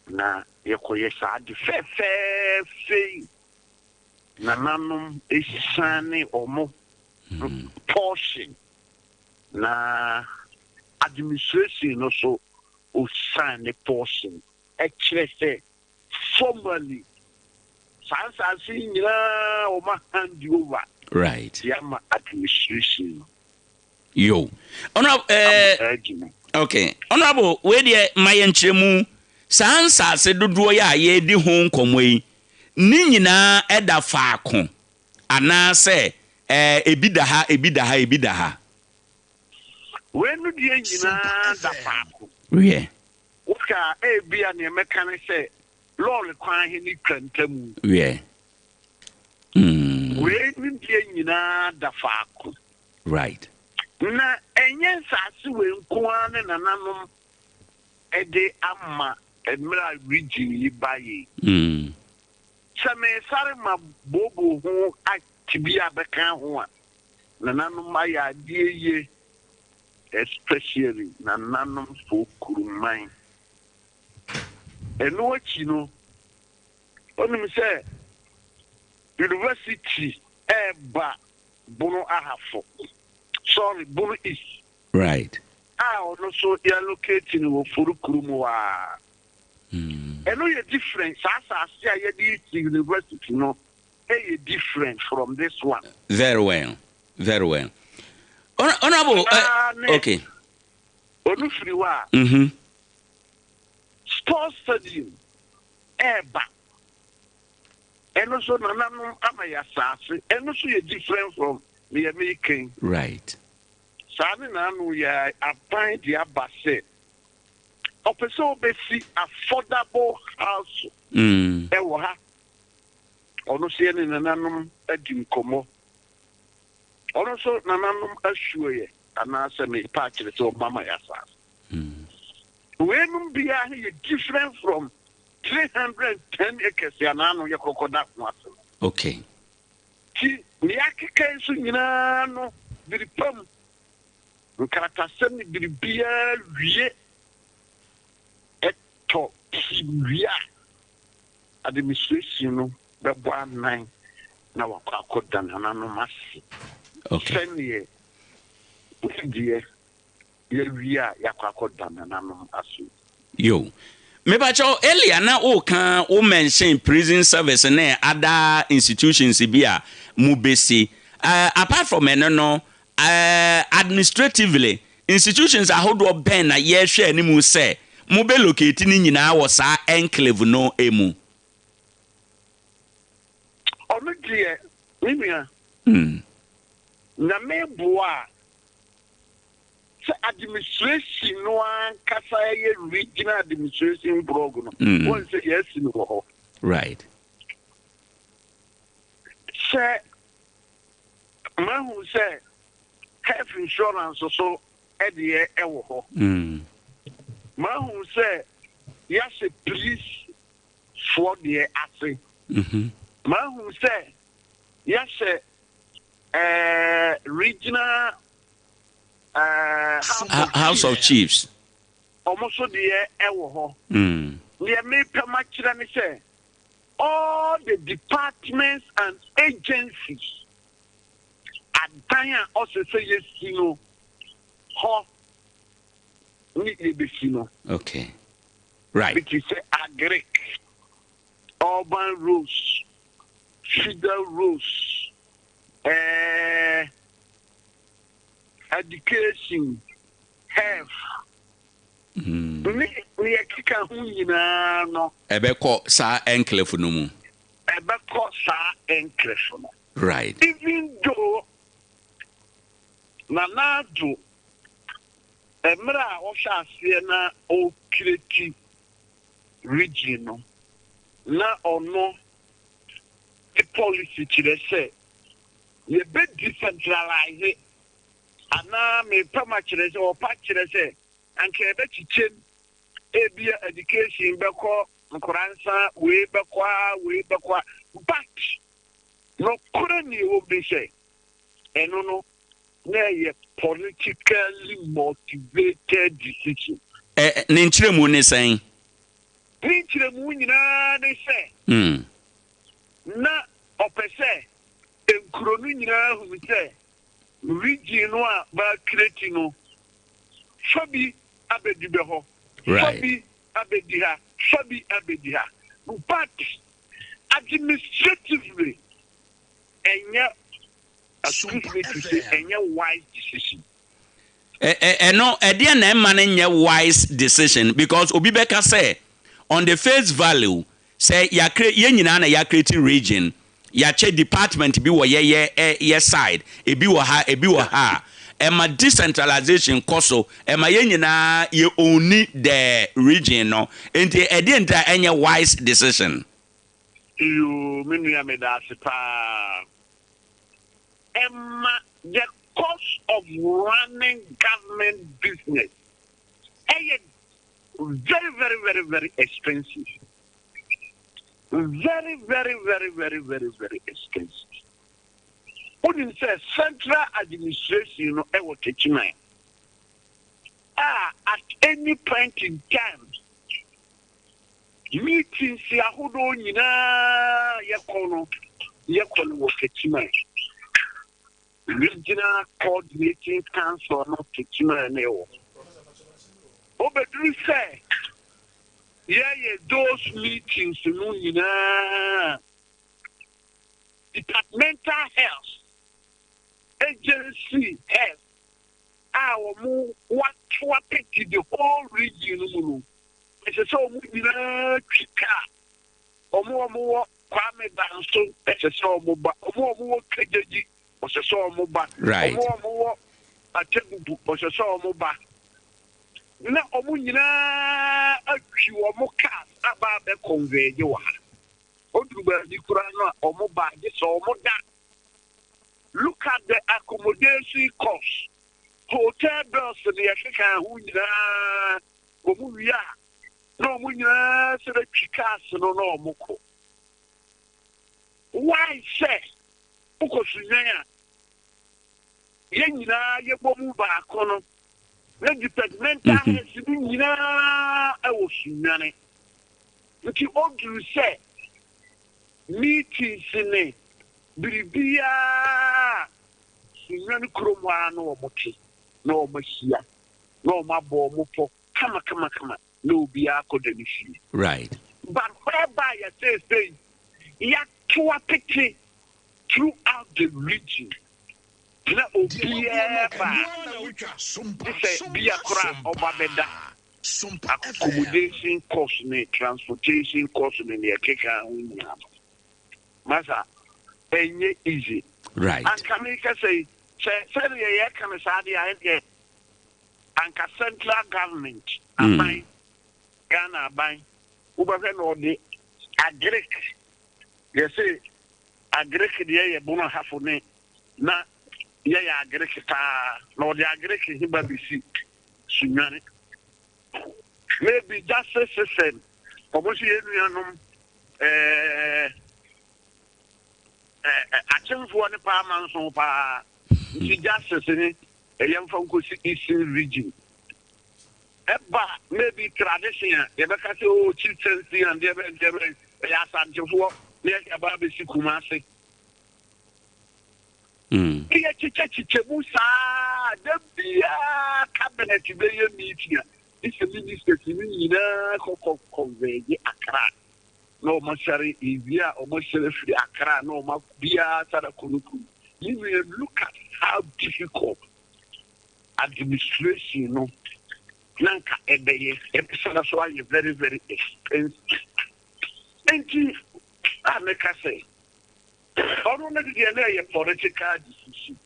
Na yɛkɔyɛ saa de fɛfɛɛfɛ yi. Nananom esiane ɔmo portion na administration no so osiane ne portion. Ɛkyerɛ sɛ formally saa nsase yi nyinaa wɔn hand over de ama administration no. Yo. Honorable, okay. Honorable, wei deɛ ma yɛn nkyerɛmu. Saa nsase dodoɔ yi a yɛredi ho nkɔmmɔ yi, ne nyinaa ɛda faako anaasɛ ebi da ha, ebi da ha, ebi da ha? Wei no deɛ nyinaa da faako. Woka ebi a nea mɛka ne sɛ lɔɔre kwan he ne twa ntamu. Wei no deɛ nyinaa da faako. Na ɛnyɛ nsase wei nko ara ne nananom ɛde ama mmerɛ a region yi ba yi. Sɛ mesare ma bobo ho ate bi a bɛka ho a, nananom ayɛ adeɛ yie, especially nananom fo kuruman. Ɛno akyi no, onim sɛ university ɛɛba Bono Ahafo, sorry, Bono East. A ɔno nso yɛallocate no wɔ Forukuru mu hɔ a. Ɛno yɛ different. Saa asase a yɛde si university no, Ɛyɛ different from this one. Very well, very well. Honorable, okay. Onu firi hɔ a. Sports stadium ɛɛba. Ɛno nso nananom ama yɛ asaase. Ɛno nso yɛ different from nea meka yi. Saa ne naano yɛ aban de aba sɛ ɔpɛ sɛ ɔbɛsi affordable house ɛwɔ ha. Ɔno nso yɛne nananom adi nkɔmmɔ. Ɔno nso nananom asuo yɛ anaasɛ mepa akyerɛ sɛ ɔma ma yɛ asaase. Weinom biara yɛ different from 310 acres anaano yɛ kɔkɔ da ho ase. Ti nea akeka yi nso nyinaa no biri pam nkratasɛm ne biribiara wie ɛtɔ si wie a administration no bɛbɔ anan na wakɔ akɔda nananom ase. Sɛneɛ deɛ yɛwie a yɛakɔ akɔda nananom ase. Yo. Mepakyɛw, earlier na woka wo mention prison service ne other institutions bi a mo besi. Apart from ɛno no, administratively, institutions ahodoɔ bɛn na yɛhwɛ anim sɛ mo bɛ locate ne nyinaa wɔ saa enclave no emu? Ɔno deɛ, me nua, Nyame boa a, sɛ administration no ankasa yɛ regional administration blog no, wɔn sɛ yɛasi no wɔ hɔ. Sɛ mahu sɛ health insurance so ɛdeɛ ɛwɔ hɔ. Mahu sɛ yɛahyɛ police foɔ deɛ ase. Mahu sɛ yɛahyɛ regional House of Chiefs. Ɔmo so deɛ ɛwɔ hɔ. Deɛ mepɛ ma kyerɛ ne sɛ all the departments and agencies adan a ɔsɛ sɛ yɛsi no hɔ ne yɛbɛsi no. Right. Bi te sɛ agric, urban roads, feeder roads, education, health, ne nea ɛkeka ho nyinaa no. Ɛbɛkɔ saa enclave no mu. Ɛbɛkɔ saa enclave no. Even though Nana Addo mmerɛ a ɔhyɛ aseɛ na ɔcreate region no, na ɔno policy kyerɛ sɛ yɛbɛ decentralize anaa mepɛ ma kyerɛ sɛ ɔpa kyerɛ sɛ anka yɛbɛkyekyɛm ebia education bɛkɔ Nkoransa, wei bɛkɔ a, wei bɛkɔ a, but nɔkorɛ ne ɛwɔ bi sɛ ɛno no na ɛyɛ politically motivated decision. Ne nkyerɛmu ne sɛn? Ne nkyerɛmu nyinaa ne sɛ na ɔpɛ sɛ nkuro no nyinaa hunu sɛ region no a bɛacreate no fa bi abɛdi bɛ hɔ, fa bi abɛdi ha, fa bi abɛdi ha, but administratively ɛnyɛ, excuse me to say, ɛnyɛ wise decision. Ɛno ɛdeɛ na ɛma no nyɛ wise decision? Because obi bɛka sɛ on the face value sɛ yɛacreate, yɛn nyinaa na yɛacreate region, yɛakyɛ department bi wɔ yɛyɛ yɛ side, ebi wɔ ha, ebi wɔ ha, ɛma decentralization kɔ so, ɛma yɛn nyinaa yɛ own the region no, nti ɛdeɛ nti a ɛnyɛ wise decision? Yoo, me nua, meda ase paa. Ɛma the cost of running government business ɛyɛ very, very, very, very expensive, very, very, very, very, very, very expensive. Wonim sɛ central administration no ɛwɔ Techiman a, at any point in time meetings ahodoɔ nyinaa yɛkɔ no wɔ Techiman. Regional Coordinating Council no, Techiman na ɛwɔ. Wobɛduru sɛ yɛyɛ those meetings no nyinaa. Departmental health agency health a wɔn wato apete the whole region no mu no, ɛsɛ sɛ wɔn nyinaa twi kaa. Wɔn a wɔwɔ Kwame Danso, ɛsɛ sɛ wɔn ba. Wɔn a wɔwɔ Kegyegyi, ɔsɛ sɛ wɔn ba. Wɔn a wɔwɔ Atebubu, ɔsɛ sɛ wɔn ba. Na wɔn nyinaa atwi wɔn cars aba abɛ converge wɔ ha. Oduru baabi koraa no a wɔn ba agye sɛ wɔn da. Look at the accommodation cost. Hotel bills ne yɛkeka ho nyinaa, wɔn wie a na wɔn nyinaa sɛ bɛtwi cars no na wɔn kɔ. Why sɛ wokɔ Sunyani a yɛn nyinaa yɛbɔ mu baako no na departmental heads no nyinaa wɔ Sunyani. Nti oduru sɛ meetings ne biribiara Sunyani kurom hɔ ara na wɔn te na wɔn ahyia na wɔn abɔ wɔn pɔ kama kama kama na obiara akɔda ne fie. But whereby yɛ seesei yɛato apete throughout the region na obiara ba a, gye sɛ bia koraa ɔba bɛda accommodation cost ne transportation cost ne nea ɛkeka ho nyinaa no, masa ɛnyɛ easy. Anka meka sɛ sɛ sɛdeɛ yɛka no saa deɛ a, ɛdeɛ anka central government aban, Ghana aban, wobɛhwɛ na ɔde agric, yɛse agric deɛ yɛ bono hafo ne na yɛyɛ agric paa, na ɔde agric he ba bɛsi Sunyani. Maybe justice system, ɔmo nso yɛ nuanom ɛɛ akyemfoɔ ne paa manso paa, nti justice ne ɛyɛ mfa nkosi Eastern Region. Ɛba maybe tradition a yɛbɛka sɛ oh chieftaincy and deɛ bɛn deɛ bɛn ɛyɛ Asantefoɔ na yɛde aba abɛsi Kumase. Ne yɛkyekyɛkyekyɛ mu saa da biara cabinet bɛyɛ meeting a ne sɛ ministers no nyinaa kɔkɔ converge Accra na wɔn asare ewie a wɔn asare afiri Accra na wɔn biara sare akɔ no kurom. Ne nua, look at how difficult administration no na nka ɛbɛyɛ, ɛbɛsana so ayɛ very very expensive. Nti a meka sɛ ɔno no deɛ na ɛyɛ political decision,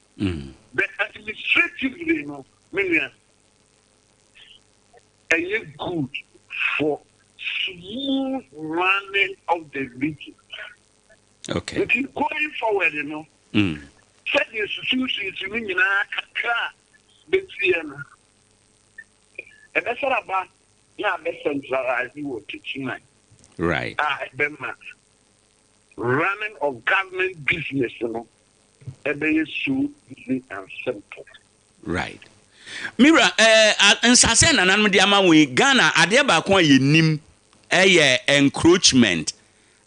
but administratively no, me nua, ɛyɛ good for smooth running of the region. Nti going forward no, sɛdeɛ susuusuusu no nyinaa kakra a bɛtiɛ no, ɛbɛsara ba na abɛ centralize wɔ Techiman. A ɛbɛma running of government business no ɛbɛyɛ so easy and simple. Right. Mira, eh, nsase a nananom de ama wo yi, Ghana adeɛ baako a yɛnim ɛyɛ encroachment.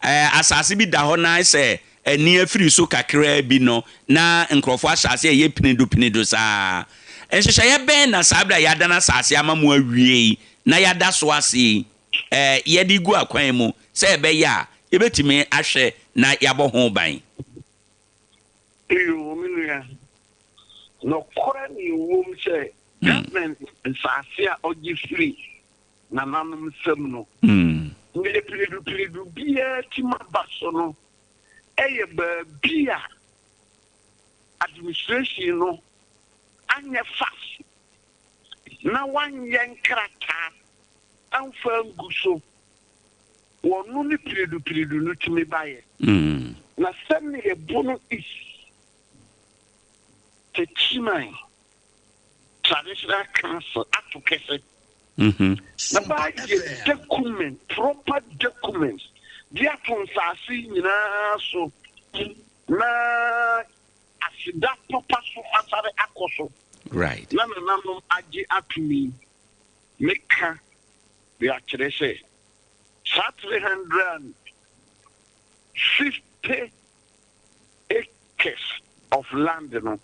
Eh, asase bi da hɔ na sɛ ani afiri so kakraa bi no, na nkurɔfoɔ ahyɛ aseɛ ɛyɛ pinido pinido saa. Nhyehyɛeɛ bɛn na saa berɛ a yɛadan asase ama mo awie yi, na yɛada so ase yi, eh, yɛde gu akwan mu sɛ ɛbɛyɛ a yɛbɛtumi ahwɛ na yɛabɔ ho ban? Yoo, me nua, nɔkorɛ na ɛwom sɛ government nsaase a ɔgye firi nananom nsam no, deɛ piridu-piridu biara tim aba so no yɛ baabi a administration no anyɛ fast na wanyɛ nkrataa amfa angu so, wɔno ne piridu-piridu no tumi baeɛ. Na sɛdeɛ Bono East Techiman Traditional Council ato kɛse na baayɛ document, proper documents de ato nsaase yi nyinaa so na aseda papa so asare akɔ so na nananom agye atom yi, meka de akyerɛ sɛ saa 350 acres of land no,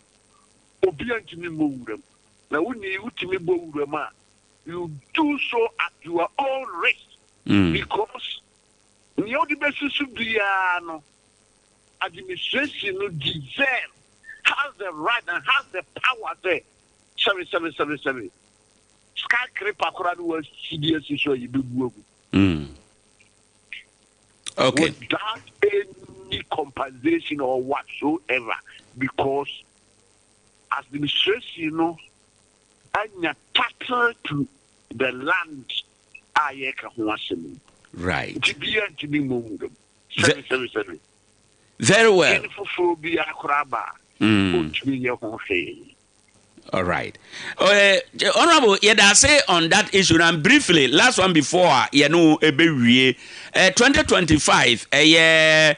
obiara ntumi mmɔ wuram. Na wonni wotumi bɔ wuram a, you do so at your own risk, because nea wode bɛsi so biara no, administration no deserve, has the right and has the power sɛ sɛbe sɛbe sɛbe sɛbe skyscraper koraa ne wasi de asi so a yɛbɛbu agu. Without any compensation or whatsoever, because administration no anya title to the land a yɛka ho asɛm yi. Nti bia ntumi mmɔ nwura mu. Sɛbe sɛbe sɛbe. Very well. Hene foforɔ biara koraa ba a, ɔntumi nyɛ ho hwee. All right. Honorable, yɛda ase on that issue. And briefly, last one before a yɛne ɛbɛwie. 2025 ɛyɛ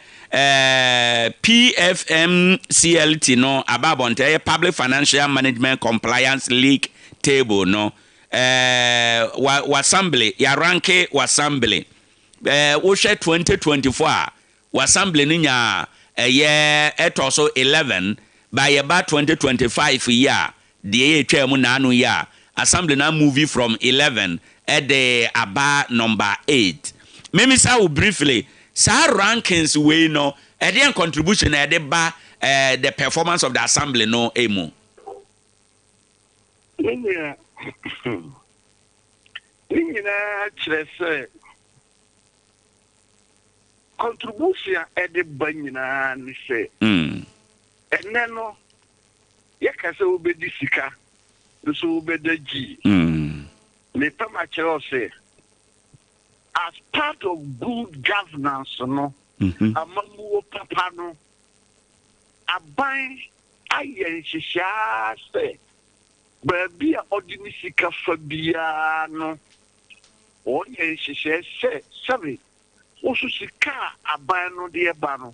PFMCLT no aba abɔnten, ɛyɛ Public Financial Management Compliance League Table no. Wa assembly, yɛarank w'assembly. Wohwɛ 2024 a, w'assembly no nyaa ɛyɛ ɛtɔ so 11, ba yɛba 2025 yi a, deɛ yɛtwa mu naano yi a, assembly na move from 11 ɛde aba number 8. Memisa wo briefly, saa rankings wei no, ɛdeɛn contribution na ɛde ba the performance of the assembly no emu? Ne nua, ne nyinaa kyerɛ sɛ contribution a ɛde ba nyinaa ne sɛ ɛnɛ no yɛka sɛ wobɛdi sika nso wobɛda gyii. Mepɛ ma kyerɛ wo sɛ as part of good governance no, amammuo papa no, aban ayɛ nhyehyɛa sɛ baabi a ɔde ne sika fa biara no, ɔyɛ nhyehyɛe sɛ sɛbe wo so sika a aban no de ɛba no,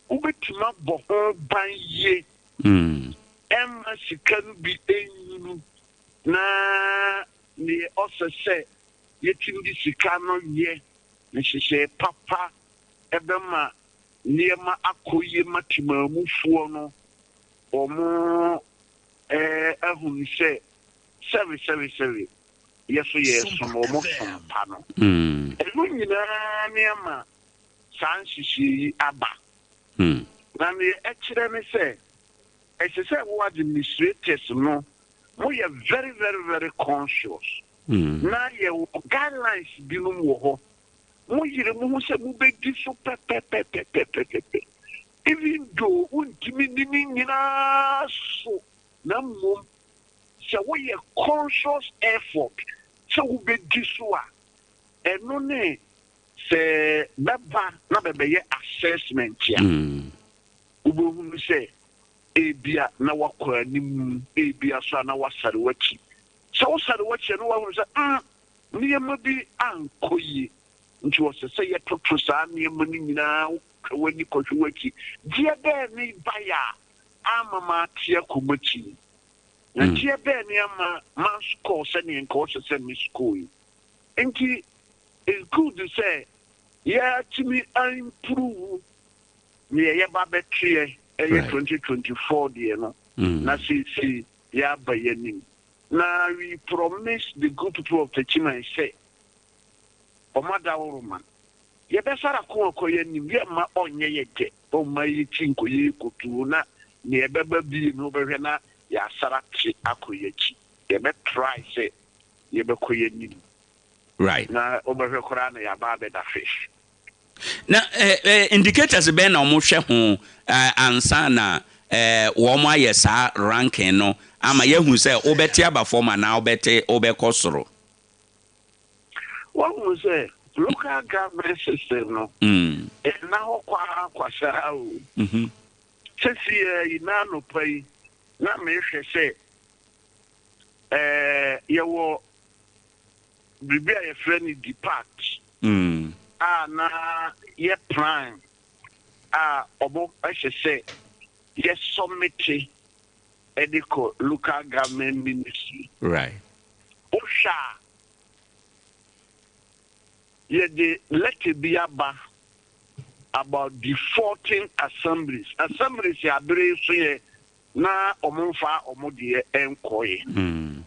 wobɛtumi abɔ ho ban yie, ɛmma sika no bi ɛnyunu, na neɛ ɔsɛ sɛ yɛtumi de sika no yɛ nhyehyɛe papa ɛbɛma nneɛma akɔ yie ma temaamufoɔ no wɔn ahunu sɛ sɛbe sɛbe sɛbe yɛ so yɛsom wɔn som pa no. Ɛno nyinaa ne ama saa nhyehyɛe yi aba. Na neɛ ɛkyerɛ ne sɛ ɛsɛ sɛ wo administrators no moyɛ very very very conscious, na yɛwɔ guidelines binom wɔ hɔ, moyere mo ho sɛ mobɛdi so pɛpɛpɛpɛpɛpɛ, even though wontumi ni ne nyinaa so, na mmom sɛ woyɛ conscious effort sɛ wobɛdi so a, ɛno ne sɛ bɛba na bɛbɛyɛ assessment a, wobɛhunu sɛ ebia na wakɔ anim, ebia so a na wasare w'akyi. Sɛ wosare w'akyi a, na wahunu sɛ nneɛma bi ankɔ yie, nti ɔsɛ sɛ yɛtoto saa nneɛma no nyinaa, wotwa w'ani kɔhwɛ w'akyi, deɛ bɛɛ ne baeɛ a ama maate akɔ m'akyi, na deɛ bɛɛ ne ama manscore sɛneɛ nka ɔsɛ sɛ me score yi. Nti it's good sɛ yɛatumi improve neɛ yɛba bɛteɛ ɛyɛ 2024 deɛ no, na seesei yɛaba yɛanim. Na we promise the good people of Techiman sɛ ɔmo adaworoma yɛbɛsara ko akɔ yɛanim, yɛmma ɔnyɛ yɛ dɛ, ɔmma yɛkyi nkɔyɛ kotuo, na neɛ ɛbɛba bie no wobɛhwɛ na yɛasara te akɔ yɛakyi. Yɛbɛtry sɛ yɛbɛkɔ yɛanim. Na wobɛhwɛ koraa na yɛaba abɛda fish. Na indicators bɛn na wɔhwɛ ho ansa na wɔn ayɛ saa ranking no ama yɛahu sɛ wobɛte aba fam anaa wobɛte wobɛkɔ soro? Wɔhu sɛ local government system no ɛnna hɔ kwaa kwasaa o. Sɛsi yi na anɔpa yi na mehwɛ sɛ yɛwɔ biribi a yɛfrɛ no depart a na yɛ plan a ɔmo ɛhyɛ sɛ yɛ submit ɛde kɔ Local Government Ministry. Wohwɛ a, yɛde letter bi aba about defaulting assemblies, assemblies abere so yɛ na ɔmo mfa ɔmo deɛ ɛnkɔɛ.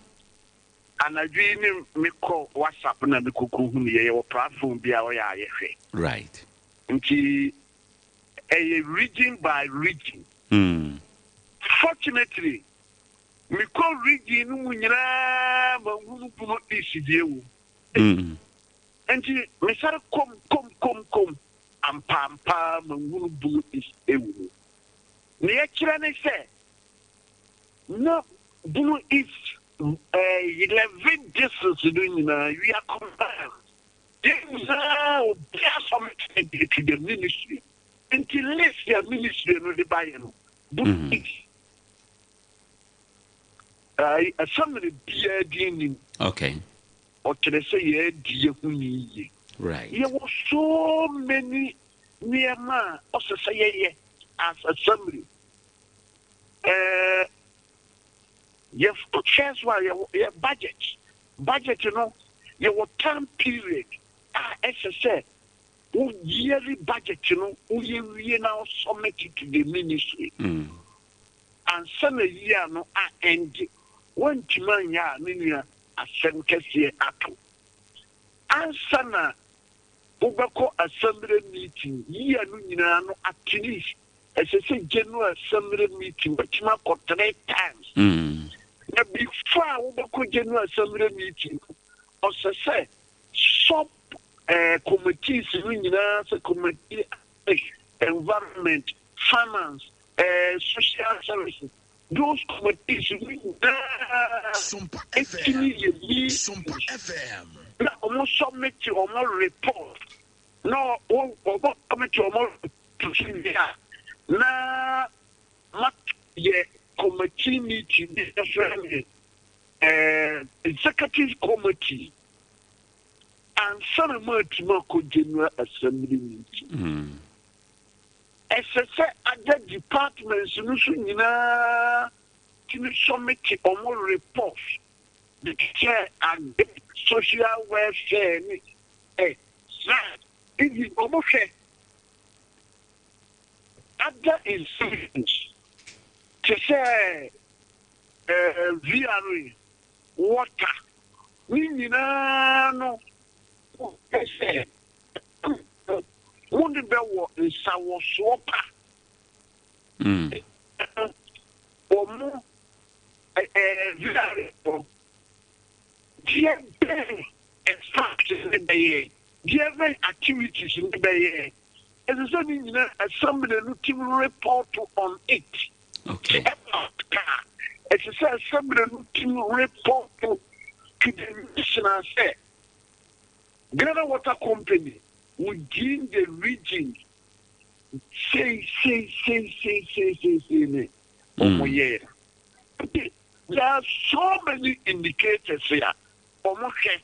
Anadwo yi ne mekɔ WhatsApp na mekɔkɔ hu yɛ, yɛwɔ platform bi a ɔyɛ a yɛhwɛ. Nti Ɛyɛ region by region. Fortunately, mekɔ region no mu nyinaa manhunu Bono East deɛ wɔ mu. Nti mesare kom kom kom kom ampaampaa manhunu Bono East wɔ mu. Nea ɛkyerɛ ne sɛ na Bono East 11 districts no nyinaa, we are combined. Yɛn nyinaa obiara submit ne deɛ to the ministry. Nti list a ministry no de baeɛ no, Bono East assembly biara din nim. Ɔkyerɛ sɛ yɛadi yɛn ho ni yie. Yɛwɔ so many nneɛma a ɔsɛ sɛ yɛyɛ as assembly. Yɛ first one yɛ budget. Budget no yɛwɔ time period a ɛsɛ sɛ wo yearly budget no woyɛ wie na wo submit to the ministry. Ansa na year no a end, woantumi anyɛ a, me nua, asɛm kɛseɛ ato. Ansa na wobɛkɔ assembly meeting year no nyinaa no, at least ɛsɛ sɛ general assembly meeting watumi akɔ three times. Na before a wobɛkɔ general assembly meeting no, ɔsɛ sɛ sub committees no nyinaa, sɛ committee environment, finance, social services, those committees no nyinaa ɛtumi yɛ meetings na ɔmo submit ɔmo report, na ɔmo submit ɔmo report wie a, na ma yɛ committee meeting bi yɛfrɛ no executive committee ansa na mo atumi akɔ general assembly meeting. Ɛsɛ sɛ other departments no so nyinaa tumi submit ɔmo report de sɛ ade social welfare ne saa even ɔmo hwɛ other institutions te sɛ VRA, water ne nyinaa no, wɔhwɛ sɛ mo de bɛwɔ nsawɔsoɔ pa. Wɔn VRA fo deɛ bɛn fact ne bɛyɛ, deɛ bɛn activities ne bɛyɛ, ɛsɛ sɛ ne nyinaa assembly no team report on it. Ɛba ka ɛsɛ sɛ assembly no team report to the national sɛ Ghana Water Company within the region sei sei sei sei sei sei sei ne ɔmo yɛ. Nti there are so many indicators a ɔmo hwɛ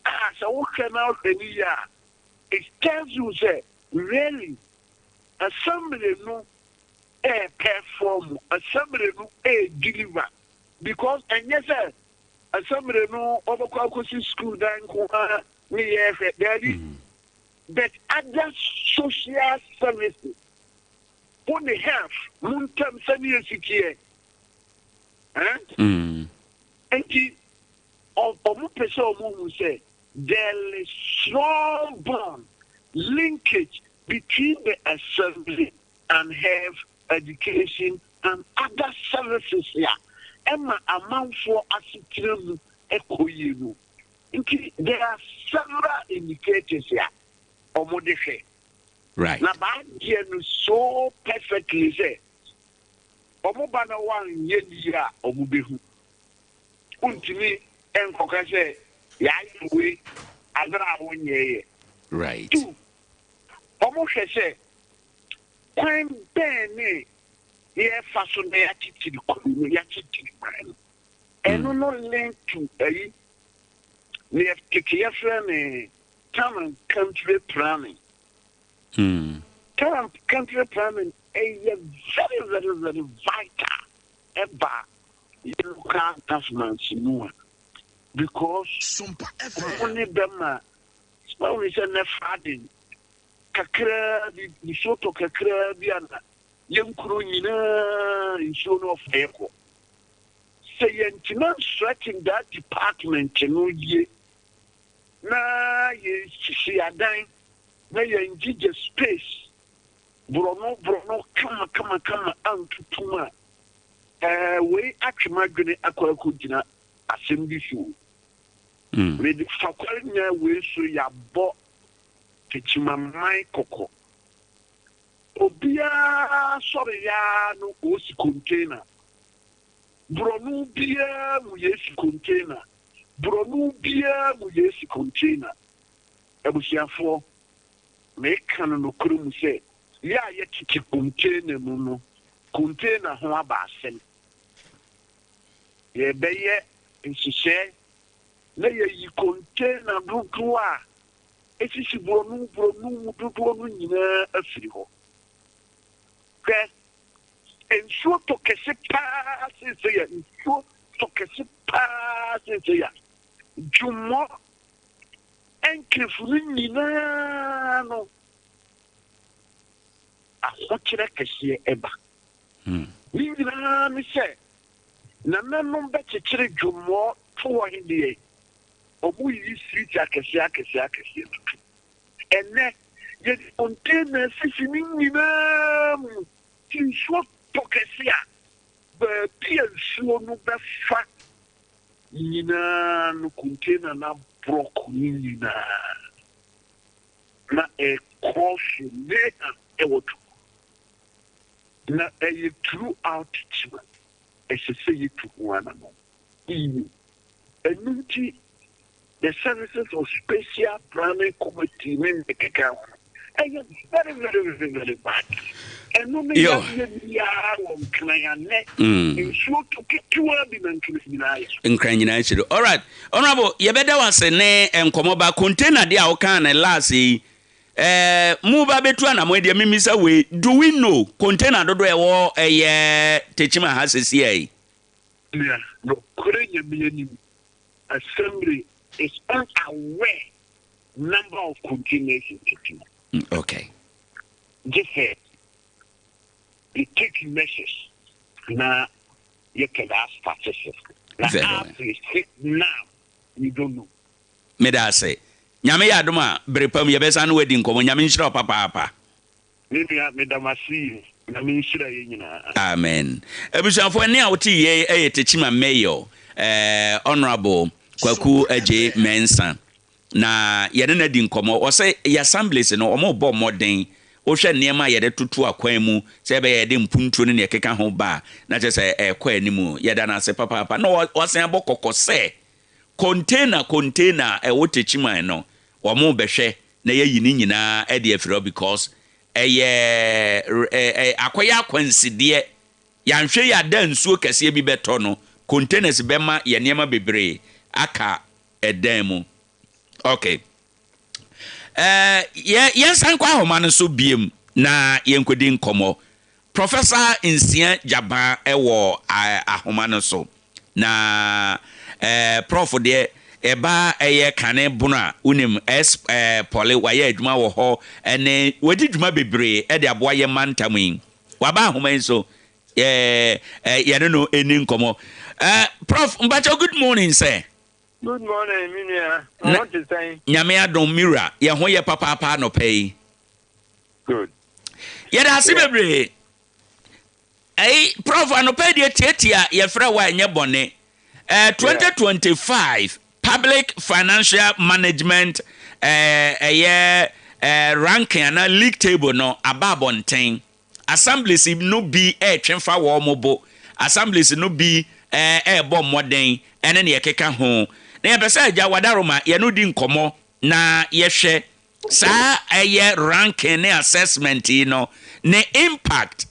a sɛ wohwɛ na wohwɛ ne yie a, it tells you sɛ really assembly no ɛɛ perform, assembly no ɛɛ deliver, because ɛnyɛ sɛ assembly no ɔbɛkɔ akɔsi school dan nko ara ne yɛhwɛ, daabi, but other social services wo ne health mu ntam sɛne yɛsi teɛ, eh? Nti ɔmo pɛ sɛ ɔmo hu sɛ there is strong bond linkage between the assembly and health, education and other services a ɛma amanfoɔ asetena mu ɛkɔ yie no. Nti there are several indicators a ɔmo de hwɛ. Na baadeɛ no so perfectly sɛ ɔmo ba na wanyɛ yie a, ɔmo bɛhu. Wontumi nkɔka sɛ yɛayɛ wei abere a wonyɛɛyɛ. Two, ɔmo hwɛ sɛ kwan bɛn ne yɛfa so na yɛakyekyere kuro no, yɛakyekyere kwan no. Ɛno no link to ayi ne tete yɛfrɛ ne town and country planning. Town and country planning ɛyɛ very very very vital ɛba yɛ local government mu a, because ɔmo ne bɛma sɛ sɛ nɛ flooding kakraa bi, nsuo tɔ kakraa bi a, na yɛn kuro nyinaa nsuo no ɔfa yɛ kɔ. Sɛ yɛntena strengthen that department no yie na yɛsisi adan na yɛngyegye space. Borɔno borɔno kama kama kama antutum a, ɛɛ wei atwe m'adwene akɔ akɔgyina asɛm bi so o. Mede fakwar nya wei so yɛabɔ Techiman kɔkɔ. Obiara sɔre yaa no ɔresi container. Borɔno biara mu yɛresi container. Borɔno biara mu yɛresi container. Abusuafoɔ, meka no nokorɛ mu sɛ, yɛ a yɛtete container mu no, container ho aba asɛm. Yɛrebɛyɛ nhyehyɛɛ na yɛayi container dodoɔ a esisi borɔno borɔno mu dodoɔ no nyinaa afiri hɔ. Hwɛ, nsuo tɔ kɛse paa seesei a, nsuo tɔ kɛse paa seesei a, dwummɔ nkerefu no nyinaa no, ahokyerɛ kɛseɛ ɛba. Ne nyinaa ne sɛ, nananom bɛkyekyere dwummɔ to hɔ he deɛ, Wɔyiyi street akɛseɛ akɛseɛ akɛseɛ tutu. Ɛnnɛ, yɛde container sisi ne nyinaa mu. Nti nsuo tɔ kɛse a, baabi a nsuo no bɛfa nyinaa no, container no aborɔko ne nyinaa. Na ɛkɔ so mayhem wɔ to. Na ɛyɛ throughout Kyima. Ɛsɛ sɛ yɛtu ho anamɔn. Yiye. Ɛno nti, the services of Special Planning Committee ne nea ɛkeka ho no, ɛyɛ very very very very bad. Ɛno ne yadeɛ biara wɔ Nkran anɛ. Nsuo tɔ ketewa bi na Nkran nyinaa yɛ so. Nkran nyinaa hyɛ do. Alright, Honourable, yɛbɛda wo ase ne nkɔmmɔ ba container deɛ a wokaa no last yi, eh, mo ba bɛtu anamɔn deɛ memmisa wei, do we know container dodoɔ ɛwɔ ɛyɛ Techiman ha sesia yi? Nea nokorɛ Nyame anim, Assembly is unaware number of containers in Techiman. Gye sɛ yɛ take measures na yɛ kɛ that statistics. Na Very well. as we sit now, we don't know. Meda ase. Nyame yɛ adom a, bere pa mu yɛbɛsan ne wo adi nkɔmmɔ. Nyame nhyira wo papaapa. Me nua meda mo ase yie Nyame nhyira yɛn nyinaa. Amen. Abusuafoɔ ɛnne a wote yei yɛ Techiman Mayor eh, Honourable Kwaku Adjei Mensah na yɛne no adi nkɔmmɔ. Ɔsɛ yɛ assemblies no wɔn rebɔ mmɔden, wohwɛ nneɛma a yɛde toto akwan mu sɛ ɛbɛyɛ yɛde mpuntuo ne nea ɛkeka ho ba a, na kyerɛ sɛ ɛrekɔ anim. Yɛda no ase papaapa. Na wasan abɔ kɔkɔ sɛ container container a ɛwɔ Techiman no wɔn rebɛhwɛ na yɛayi ne nyinaa de afiri hɔ because ɛyɛ ɛ akɔyɛ akwansideɛ. Yɛanhwɛ yie a da nsuo kɛseɛ bi bɛtɔ no, containers bɛma yɛn nneɛma bebree aka ɛdan mu. Okay. Ɛɛ yɛ yɛnsan kɔ ahoma no so biem na yɛnkɔdi nkɔmmɔ. Professor Nsia Gyabaa wɔ ahoma no so. Na eh, Prof deɛ ɛba ɛyɛ kane bono a, wonim S eh, Pɔle wayɛ adwuma wɔ hɔ ɛne wadi dwuma bebree ɛde aboa yɛ mantam yi. Waba ahoma yi so eh, eh, yɛne no ɛni nkɔmmɔ. Eh, Prof, mpakyɛw good morning sir. Good morning me nua, wo ho te sɛn? Nyame adom me wura, yɛn ho yɛ papaapa anɔpa yi. Good. Yɛda ase bebree. Ɛyi Prof anɔpa yi deɛ tiatia yɛfrɛ wo a ɛnyɛ bɔne. Eh, 2025 Public Financial Management eh, ɛyɛ eh, ranking anaa league table no aba abɔnten. Assemblies no bi ɛretwe fa wɔn bo, assemblies no bi eh, ɛrebɔ mmɔden ɛne nea ɛkeka ho. Na yɛpɛ sɛ agya Wadaroma yɛne wo di nkɔmmɔ na yɛhwɛ Saa ɛyɛ ranking ne assessment yi no ne impact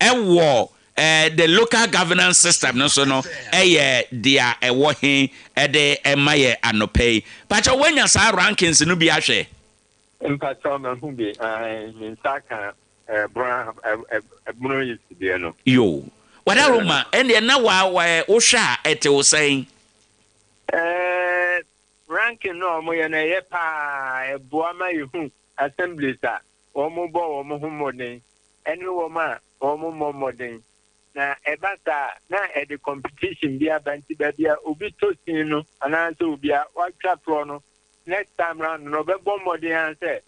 ɛwɔ the local governance system no so no ɛyɛ dea ɛwɔ he ɛde ɛma yɛ anɔpa yi. Pakyɛw woanya saa rankings no bi ahwɛ? Mpakyɛw mahu bi, ae, me nsa aka ɛbono East deɛ no. Yoo. Wadaroma, ɛndeɛ na wa wohwɛ a ɛte wo sɛn? Ɛɛ, Ranking no a wɔyɛ no, ɛyɛ paa. Ɛboa ma yehu assemblies a wɔbɔ wɔn ho mmɔden ne wɔn a wɔmmɔ mmɔden. Na ɛba saa a, na ɛde competition bi aba. Nti baabi a obi tɔ sin no anaasɛ obi a watwa torɔ no, next time round no, ɔbɛbɔ mmɔden ara sɛ.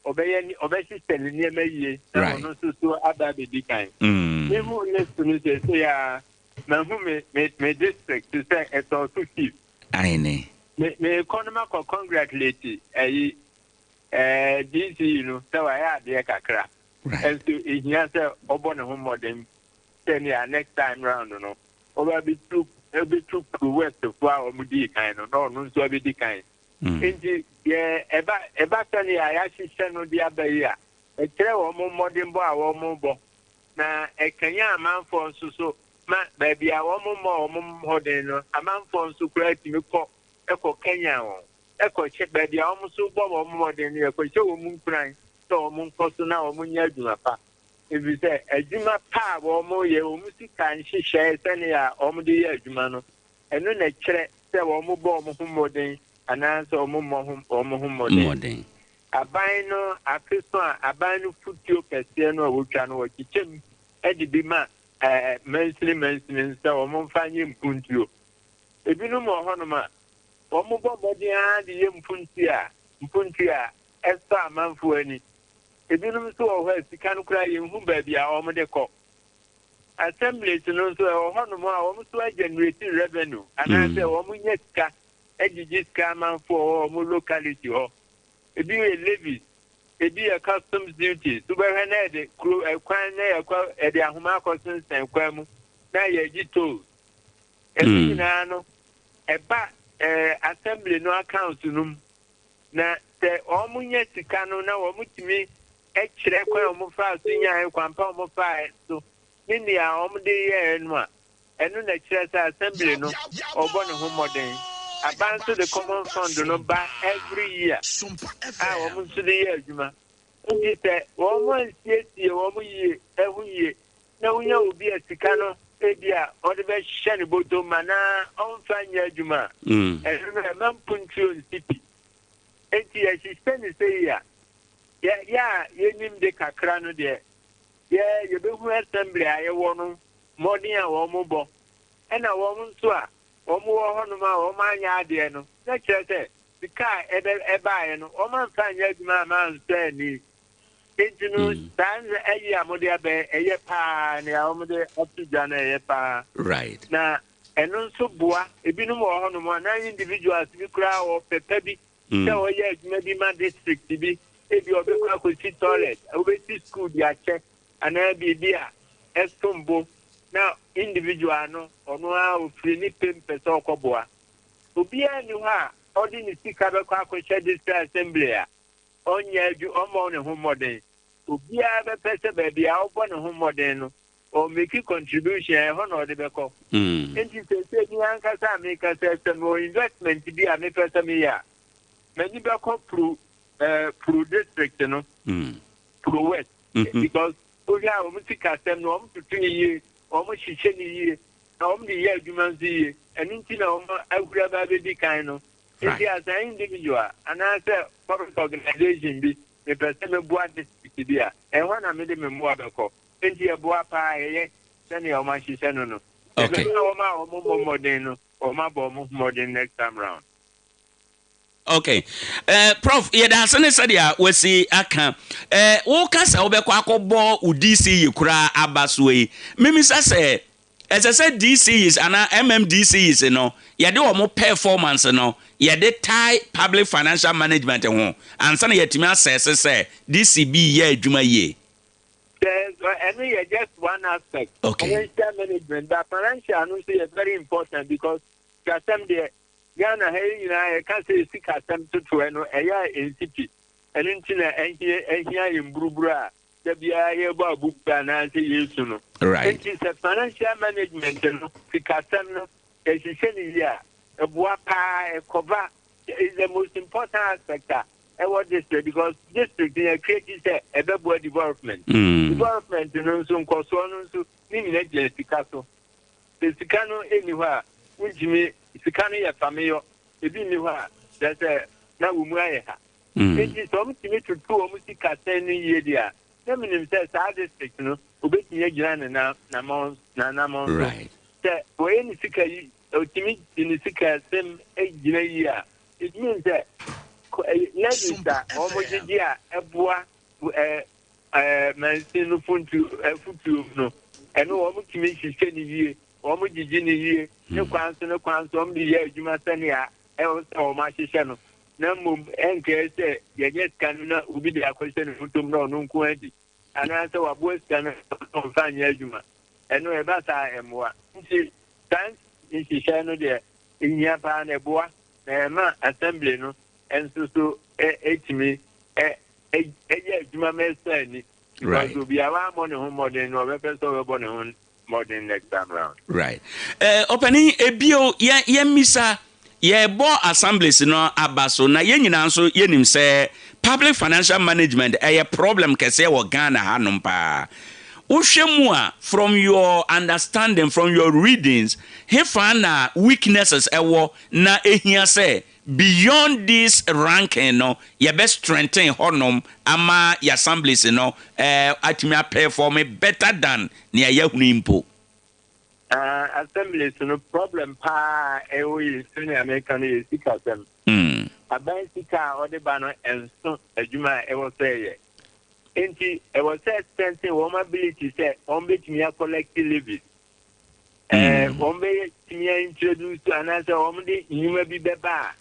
ɔbɛyɛ ne ɔbɛhyehyɛ ne nneɛma yie na ɔno nso so aba abɛdi kan. Mehu list no seesei a mahu me me me district sɛ ɛtɔɔ so fifth. Aine. Me mekɔ no makɔ congratulate ɛyi ɛɛ DCE no sɛ wayɛ adeɛ kakra. Ɛnso ehia sɛ ɔbɔ ne ho mmɔden sɛnea next time round no ɔba abɛtu ɛbɛtu Pru West foɔ a wɔn dii kan no na ɔno nso abɛdi kan. Nti deɛ ɛba ɛba sɛnea yɛahyehyɛ no de aba yi a, ɛkyerɛ wɔn mmɔdenbɔ a wɔrebɔ na ɛkanyan amanfoɔ nso so ma baabi a wɔmmɔ wɔn mmɔden no, amanfoɔ nso koraa tumi kɔ kɔ kanyan wɔn kɔhyɛ baabi a wɔn nso bɔ wɔn mmɔden no, yɛkɔhyɛ wɔn nkuran sɛ wɔn nkɔ so na wɔn nyɛ adwuma pa. Ɛfiri sɛ adwuma pa a wɔyɛ, wɔn sika nhyehyɛe sɛnea wɔde yɛ adwuma no, ɛno na ɛkyerɛ sɛ wɔbɔ wɔn ho mmɔden anaasɛ wɔmmɔ ho wɔn ho mmɔden. Aban no afe so a aban no fotuo kɛseɛ no a wɔtwa no, wɔkyekyɛ mu de bi ma ɛɛ mansini mansini sɛ wɔmfa nyɛ mpuntuo. Ebinom wɔ hɔnom a, wɔbɔ mmɔden ara de yɛ mpuntuo a mpuntuo a ɛsɔ amanfoɔ ani. Ebinom nso wɔ hɔ a sika no koraa yɛnhu baabi a wɔde kɔ. Assemblies no nso ɛwɔ hɔnom a wɔn nso agenerate revenue anaasɛ wɔn nya sika agyigye sika amanfoɔ wɔ wɔn locality hɔ. Ebi yɛ levies, ebi yɛ customs duties. Wobɛhwɛ na yɛde kuro ɛkwan na yɛkɔ yɛde ahoma akɔ sensɛn kwan mu na yɛgye tolls. Ɛno nyinaa no ɛba ɛɛ assembly no account no mu. Na sɛ wɔnya sika no na wɔtumi kyerɛ kwan a wɔfaa so nyae, kwan pa a wɔfaa so, ne nea wɔde yɛe no a, ɛno na ɛkyerɛ sɛ assembly no ɔbɔ ne ho mmɔden. Aban nso de common fund no ba every year a wɔn nso de yɛ adwuma. Nti sɛ wɔn ansiesie wɔn yie ho yie na wonya obi a sika no ebi a ɔde bɛhyɛ ne bɔtɔ mu anaa ɔmfa nyɛ adwuma a, ɛno no ɛma mpuntuo nsi pi. Enti yɛhyehyɛ no sei a, yɛ yɛ a yɛnim de kakra no deɛ, yɛ yɛbɛhu assembly a yɛwɔ no mmɔden a wɔbɔ, ɛna wɔn nso a wɔwɔ hɔnom a wɔanyɛ adeɛ no, na kyerɛ sɛ sika a ɛbɛ ɛbaeɛ no wɔamfa anyɛ adwuma amma ansɔ ani. Enti no saa ayi a mode aba yi, ɛyɛ paa, nea wɔde ato dwa no ɛyɛ paa. Na ɛno nso boa ebinom wɔ hɔnom a na individuals bi koraa wɔpɛ pa bi sɛ ɔyɛ adwuma bi ma district bi, ebi ɔbɛkɔ akɔsi toilet, wobɛsi school de akyɛ anaa biribi a ɛsom bo na individual no ɔno ara ofiri ne pɛ mu pɛ sɛ ɔkɔboa. Obiara nni hɔ a ɔde ne sika bɛkɔ akɔhyɛ district assembly a ɔnyɛ adwu ɔmmɔ ne ho mmɔden. Obiara bɛpɛ sɛ baabi a ɔbɔ ne ho mmɔden no, ɔmeki contribution a ɛhɔ na ɔde bɛkɔ. Nti seesei me ankasa a meka sɛ sɛ mewɔ investment bi a mepɛ sɛ meyɛ a, m'ani bɛkɔ Pru eh, Pru district no, Pru West. Because wohwɛ a wɔn sikasɛm no, wɔn toto no yie, wɔn hyehyɛ no yie, na wɔn de yɛ adwuma nso yie. Ɛno nti na wɔn ahuri aba abɛdi kan no. Nti as an individual anaasɛ public organisation bi, mepɛ sɛ meboa district bi a, ɛhɔ na mede me mmoa bɛkɔ. Nti ɛboa paa, ɛyɛ sɛnea wɔn ahyehyɛ no no. Ɛbɛma wɔn a wɔn mmɔ mmɔden no, wɔn abɔ wɔn ho mmɔden next time round. Okay. Prof, yɛda ase ne sɛdeɛ wasi aka. Woka sɛ wobɛkɔ akɔbɔ wo DC yi koraa aba soɔ yi, memisa sɛ ɛsɛ sɛ DCEs anaa MMDCEs no, yɛde wɔn performance no, yɛde tie public financial management ho ansa na yɛatumi asɛse sɛ DC bi reyɛ adwuma yie? Sɛ ɛno yɛ just one aspect. Financial management, but financial no nso yɛ very important because sikasɛm deɛ Ghana ha yi nyinaa yɛka sɛ sikasɛm totoɛ no ɛyɛ a ɛnsi pi. Ɛno nti na ɛhia ɛhia yɛn buruburu a da biara yɛbɔ abubu anaasɛ yɛresu no. Enti sɛ financial management no, sikasɛm no, yɛhyehyɛ no yie a, ɛboa paa, ɛkɔva is the most important aspect a ɛwɔ district because district no yɛ create sɛ ɛbɛboa development. Development no nso nkɔsoɔ no nso ne nyina gyina sika so. Sɛ sika no nni hɔ a, wontumi, sika no yɛ fameyɔ, ebi nni hɔ a, kyerɛ sɛ na wo mu ayɛ ha. Enti sɛ wɔtumi toto wɔn sikasɛm no yie deɛ a, na menim sɛ saa district no, wɔbɛtumi agyina ne nan namɔn n'anamɔn so. Sɛ wɔyɛ ne sika yi, ɔtumi de ne sikasɛm gyina yie a, it means sɛ Levies a wɔgyegye a ɛboa mansin no funtu afutuo no, ɛno wɔtumi hyehyɛ no yie, wɔgyegye no yie, ne kwan so ne kwan so wɔde yɛ adwuma sɛnea ɛwɔ sɛ wɔahyehyɛ no. Na mmom ɛnkɛyɛ sɛ yɛnyɛ sika no na obi de akɔhyɛ ne bɔtɔm na ɔno nko adi, anaasɛ waboa sika no na ɔmfa nyɛ adwuma. Ɛno ɛba saa a, ɛmmoa. Nti saa nhyehyɛe no deɛ, ɛhia paa na ɛboa na ɛma assembly no nso so ɛtumi ɛyɛ adwuma ma ɛsɔ ani. Because obiara wammɔ ne ho mmɔden no, ɔbɛpɛ sɛ ɔbɛbɔ ne ho mmɔden next time round. Right. Ɔpanin, ebio yɛ yɛmmisa, yɛrebɔ assemblies no aba so na yɛn nyinaa nso yɛnim sɛ public financial management ɛyɛ problem kɛseɛ wɔ Ghana hanom paa. Wohwɛ mu a, from your understanding, from your readings, hefa na weaknesses ɛwɔ na ehia sɛ beyond this ranking no yɛbɛ strengthen hɔnom ama yɛ assemblies no atumi aperform better than nea yɛahunu yi mpo? Assemblies no problem paa a ɛwɔ yi sɛnea meka no yɛ sikasɛm. Aban sika a ɔde ba no ɛnso adwuma a ɛwɔ sɛ ɛyɛ. Enti ɛwɔ sɛ strengthen wɔn ability sɛ wɔn bɛtumi a collect levies. Wɔn bɛtumi introduce anaasɛ wɔn de nnwuma bi bɛba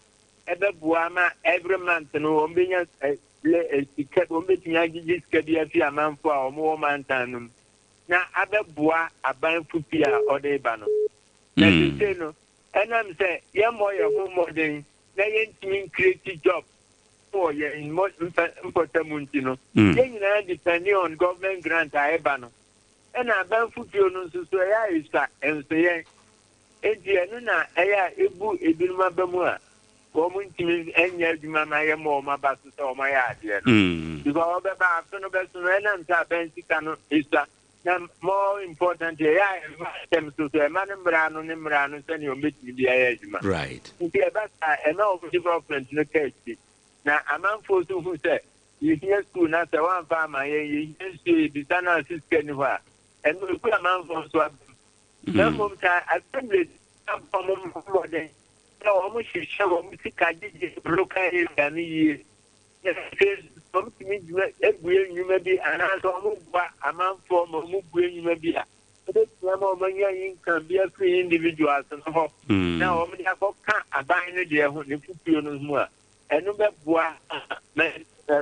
a ɛbɛboa ma every month no wɔn bɛnya sika, wɔn bɛtumi agyegye sika bi afi amanfo a wɔn wɔ mantan no mu na abɛboa aban futi a ɔde ba no. Na sese no, ɛnam sɛ yɛmmɔ yɛn ho mmɔden na yɛntumi ncreate job wɔ yɛn mpɔtam nti no, yɛn nyinaa depending on government grant a ɛba no. Ɛna aban futuo no nso so ɛyɛ a esua nso yɛn. Enti ɛno na ɛyɛ a ebu ebinom aba mu a wɔn ntumi nyɛ adwuma ma yɛmmɔ wɔn aba so sɛ wɔn ayɛ adeɛ no. Because ɔbɛba afe no bɛso no, ɛnam sɛ aban sika no esua, na more important, ɛyɛ a ɛma asɛm so so ɛma no mmara no ne mmara no sɛnea wɔn bɛtumi de ayɛ adwuma. Nti ɛba saa, ɛma wɔn development no ka akyi, na amanfoɔ nso hu sɛ yɛhia school na sɛ wɔamfa ama yɛn, yɛhia nsuo, yɛbisa no a sika ni hɔ a, ɛno ebu amanfoɔ nso aba mu. Na mmom sɛ assembly abɔ wɔn mmɔden na wɔn hyehyɛ wɔn sika gyegye local area no yie, na afei wɔn tumi dwuma ebue nnwuma bi anaasɛ wɔn boa amanfoɔ ma wɔn bue nnwuma bi a ebetumi ama wɔn anya income bi afiri individuals no hɔ na wɔn de akɔka aban no deɛ ho ne futuo no ho a, ɛno bɛboa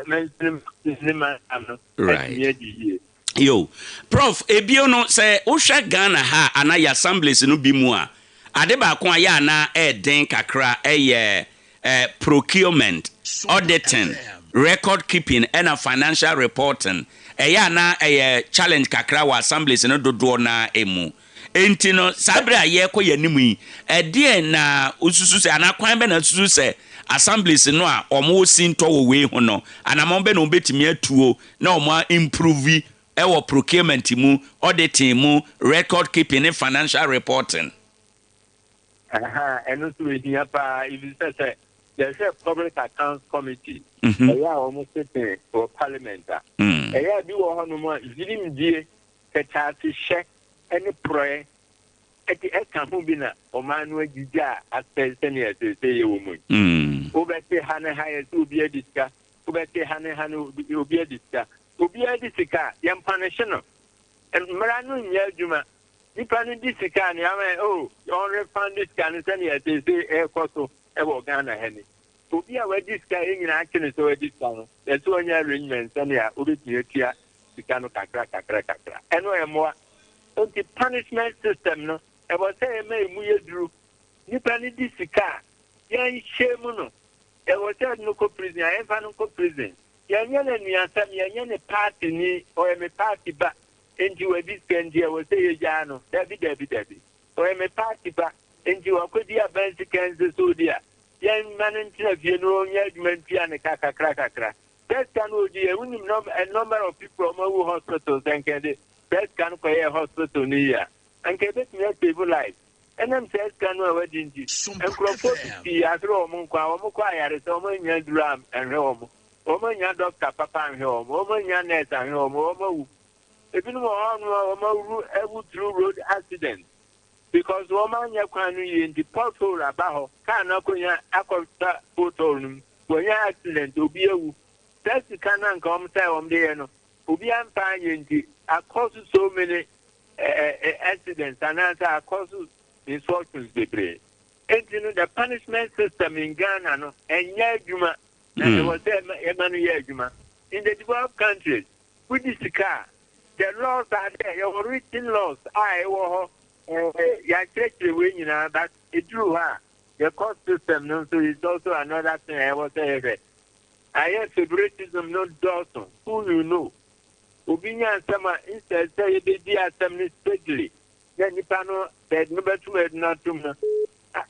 mansini ne mantam no atumi adi yie. Yo. Prof, ebio no, sɛ wohwɛ Ghana ha anaa yɛ assemblies no bi mu a, ade baako a yɛ ana ɛɛden kakra ɛyɛ procurement, auditing, record keeping ɛna financial reporting. Ɛyɛ ana ɛyɛ challenge kakra wɔ assemblies no dodoɔ naa emu. Enti no, saa bere a yɛrekɔ yɛn anim yi, ɛdeɛn na wosusu sɛ, anaa kwan bɛn na wosusu sɛ assemblies no a wɔwɔ sintɔ wɔ wei ho no, anammɔn bɛn na wɔbɛtumi atuo na wɔn a improve wɔ procurement mu, auditing mu, record keeping ne financial reporting? Aha, ɛno nso ehia paa, efisɛ sɛ yɛhwɛ Public Accounts Committee, ɛyɛ a wɔn sitting wɔ parliament a, ɛyɛ a bi wɔ hɔnom a zirimdie, kɛtɛasehyɛ ne porɔeɛ de ɛka ho bi na ɔman no agyigya a asɛe sɛnea seesei yɛwɔ mu yi. Wobɛte ha ne ha yɛ sɛ obi adi sika, wobɛte ha ne ha no obi adi sika. Obi adi sika a, yɛmpanehye no. Mmara no nyɛ adwuma. Nipa no di sika a, nea ama oh, ɔnrefande sika no sɛnea seesei ɛrekɔ so wɔ Ghana ha ni. Obi a wadi sika a yɛn nyinaa akye no sɛ wadi sika no, yɛsɛ ɔnyɛ arrangement sɛnea obetumi atua sika no kakra kakra kakra. Ɛno ɛmmoa. Nti punishment system no, ɛwɔ sɛ ɛma emu yɛ duru. Nipa no di sika a, yɛnhyɛ mu no. Ɛwɔ sɛ yɛde no kɔ prison a, yɛmfa no nkɔ prison. Yɛnyɛ no anuasɛm, yɛnyɛ ne party ni, ɔyɛ me party ba, nti wadi sika nti ɛwɔ sɛ yɛgyaa no. Dabi, dabi, dabi. Ɔyɛ me party ba, nti wakɔdi aban sika nso so di a, yɛmma no ntena fie na ɔnyɛ adwuma ntua ne ka kakra kakra. Sɛ sika no ɔdi yɛ, wonim a number of people a wɔawu hospital, sɛ nka yɛde saa sika no kɔyɛɛ hospital no yie a, anka ɛbɛtumi asave life. Ɛnam saa sika no a wadi nti, nkurɔfoɔ pii ahwere wɔn nkwa, wɔn kɔ ayaresa, wɔn annya aduro anhwɛ wɔn, wɔn annya dɔkta papa anhwɛ wɔn, wɔn annya nurse anhwɛ wɔn, wɔn awu. Ebinom wɔ hɔnom a wɔn awuru awu through road accident because wɔn anyɛ kwan no yie nti pothole aba hɔ, kaa no akɔnya akɔtwa pothole no mu. Wɔnya accident, obi awu. Saa sika no anka wɔn sɛ wɔn de yɛ no, obi amfa anyɛ nti akɔ so so many accidents anaasɛ akɔ so misfortunes bebree. Nti no, the punishment system in Ghana no ɛnyɛ adwuma na ɛwɔ sɛ yɛma no yɛ adwuma. In the developed countries, wodi sika a, the laws are there. Yɛwɔ written laws a ɛwɔ hɔ, yɛakyerɛkyerɛ wei nyinaa, but ɛduru hɔ a, the court system no nso is also another thing a ɛwɔ sɛ yɛhwɛ. Ayɛ favoritism no dɔɔso. Who you know, obi nya asɛm a, instead sɛ yɛbɛdi asɛm no steadily na nipa no sɛ no bɛtum ɛdu no atom no,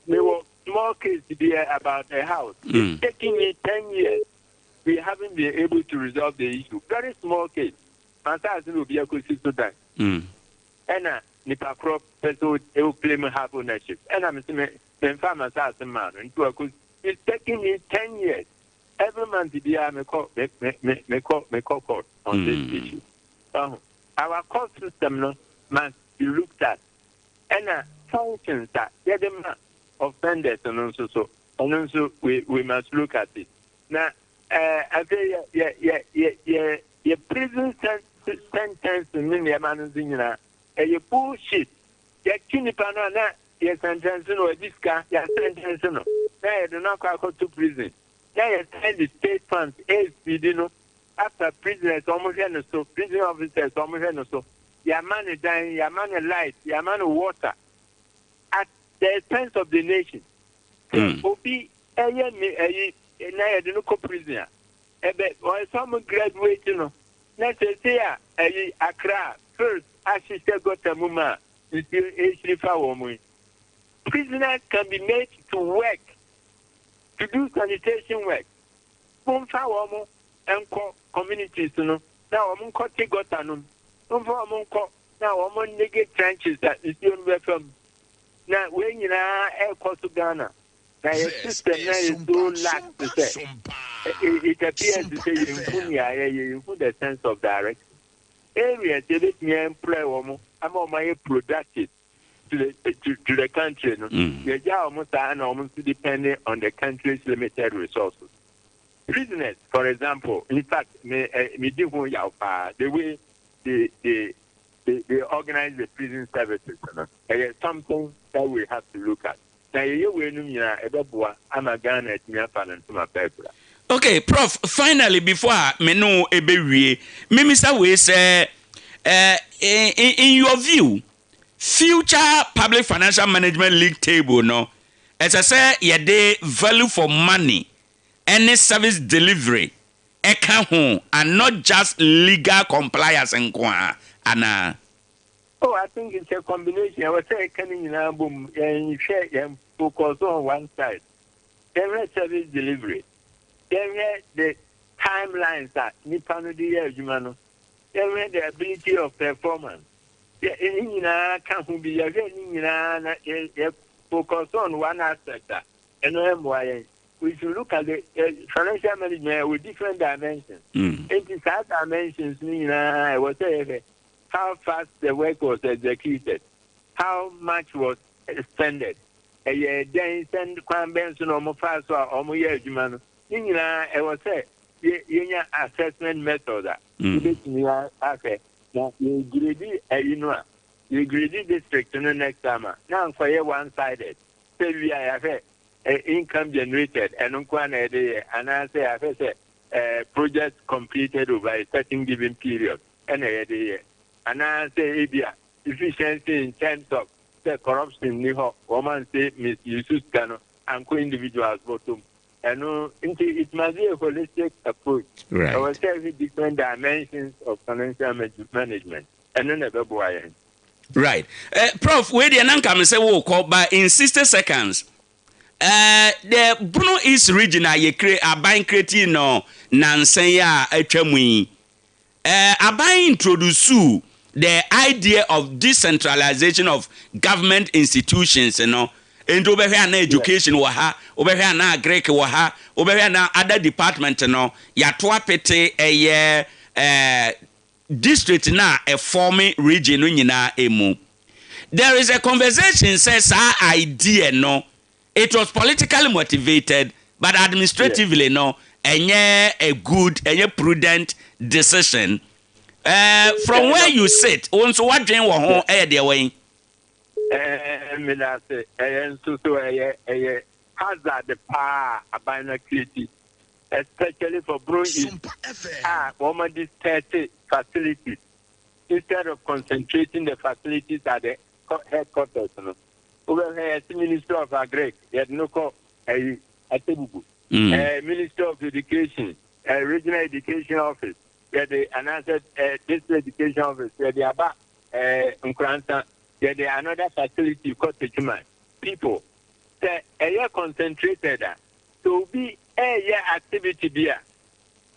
mewɔ small case bi about a house. It's taking me 10 years. We haven't been able to resolve the issue. Very small case. Masaase na obi akɔsi so dan ɛna nipa korɔ pɛ sɛ o claim half ownership, ɛna me sɛ me memfa masaase maa no, nti wakɔ. It's taking me 10 years. Every month biara mekɔ me me me mekɔ mekɔ court on this issue. Our court system no must be looked at, ɛna sanctions a yɛde ma offenders no nso so, ɛno nso we must look at it. Na afei yɛ prison sentence ne nneɛma no nso nyinaa ɛyɛ bullshit. Yɛkyi nipa no a na yɛ sentence no, ɔdi sika, yɛ sentence no na yɛde no akɔ akɔto prison na yɛ send the state funds ɛɛfidi no after prisoners wɔn hwɛ no so, prison officers wɔn hwɛ no so, yɛama ne dan, yɛama ne light, yɛama no water at the expense of the nation. Obi ɛyɛ mi ɛyi na yɛde no kɔ prison a, ɛbɛ ɔyɛ sɛ ɔmo graduate no na sese a ɛyi Accra first ahyehyɛ gutter mu ma nsuo ehyiri fa wɔn mu yi, prisoners can be made to work, to do sanitation work. Momfa wɔn nkɔ communities no na wɔn nkɔ te gutter no mu, momfa wɔn nkɔ na wɔn nege trenches a nsuo no bɛfa mu. Na wei nyinaa ɛrekɔ so Ghana na yɛ system na yɛ so lax sɛ it appears sɛ yɛnhu nea yɛyɛ, yɛnhu the sense of direction. Areas yɛbɛtumi employ wɔn ama wɔn ayɛ productive to the country no, yɛgya wɔn saa na wɔn nso depending on the country's limited resources. Prisoners, for example, in fact, me di ho yaw paa. The way they organize the prison services no, ɛyɛ something that we have to look at. Na yɛyɛ wei no nyinaa, ɛbɛboa ama Ghana atumi afa ne ntoma pɛɛpɛra. Okay, Prof, finally, before a me no ɛbɛwie, mimisa wei sɛ in your view, future public financial management league table no, ɛsɛ sɛ yɛde value for money ɛne service delivery ɛka ho and not just legal compliance nko a anaa? Oh, I think it's a combination. I was saying, can you boom, yɛn yɛn focus on one side. Yɛhwɛ service delivery. Yɛhwɛ the timelines a nipa no de yɛ adwuma no. Yɛhwɛ the ability of performance. Yɛ ne nyinaa ka ho bi. Yɛhwɛ ne nyinaa na yɛ focus on one aspect a, ɛno ɛmmoa yɛn. We should look at the financial management with different dimensions. Nti saa dimensions no nyinaa, ɛwɔ sɛ yɛhwɛ how fast the work was executed, how much was expended, ɛyɛ dɛn, sɛn kwan bɛn so na ɔmo fa so a ɔmo yɛ adwuma no. Ne nyinaa ɛwɔ sɛ yɛnya assessment method a yɛbɛtumi ahwɛ na yɛgrade ɛyi no a, yɛgrade district no next time a, na nkɔyɛ one sided sɛ wi a yɛahwɛ income generated ɛno nko ara na yɛde yɛ, anaasɛ yɛahwɛ sɛ project completed over a certain given period ɛna yɛde yɛ, anaasɛ ebi a efficiency in terms of sɛ corruption ni hɔ, wɔn anse misuse sika no ankɔ individuals bɔtɔm. Ɛno nti it must be a holistic approach. Ɛwɔ sɛ ɛhwɛ different dimensions of financial management. Ɛno na ɛbɛboa yɛn. Right. Prof, wei deɛ na nka me sɛ wokɔ, but in 60 seconds, the Bono East Region a yɛkre aban create no nansa yi a atwa mu yi, aban introduce the idea of decentralization of government institutions no. Nti wobɛhwɛ ana education wɔ ha, wobɛhwɛ ana agric wɔ ha, wobɛhwɛ ana other department no, yɛato apete ɛyɛ district na ɛform region no nyinaa emu. There is a conversation sɛ saa idea no, it was politically motivated. But administratively no, ɛnyɛ a good, ɛnyɛ prudent decision. From where you sit, wo nso w'adwen wɔ ho ɛyɛ deɛ wɛn? Meda ase. Ɛyɛ nso so ɛyɛ hazard paa aban no create, especially for Bono East a wɔn disperse facilities instead of concentrating the facilities at the headquarters no. Wobɛhwɛ, yɛse Ministry of Agric, yɛde no kɔ ɛyi Atebubu. Ministry of Education, Regional Education Office yɛde, anaasɛ District Education Office yɛde aba Nkoransa, yɛde another facility kɔ Techiman. People, sɛ ɛyɛ concentrated a, sɛ obi ɛyɛ activity bi a,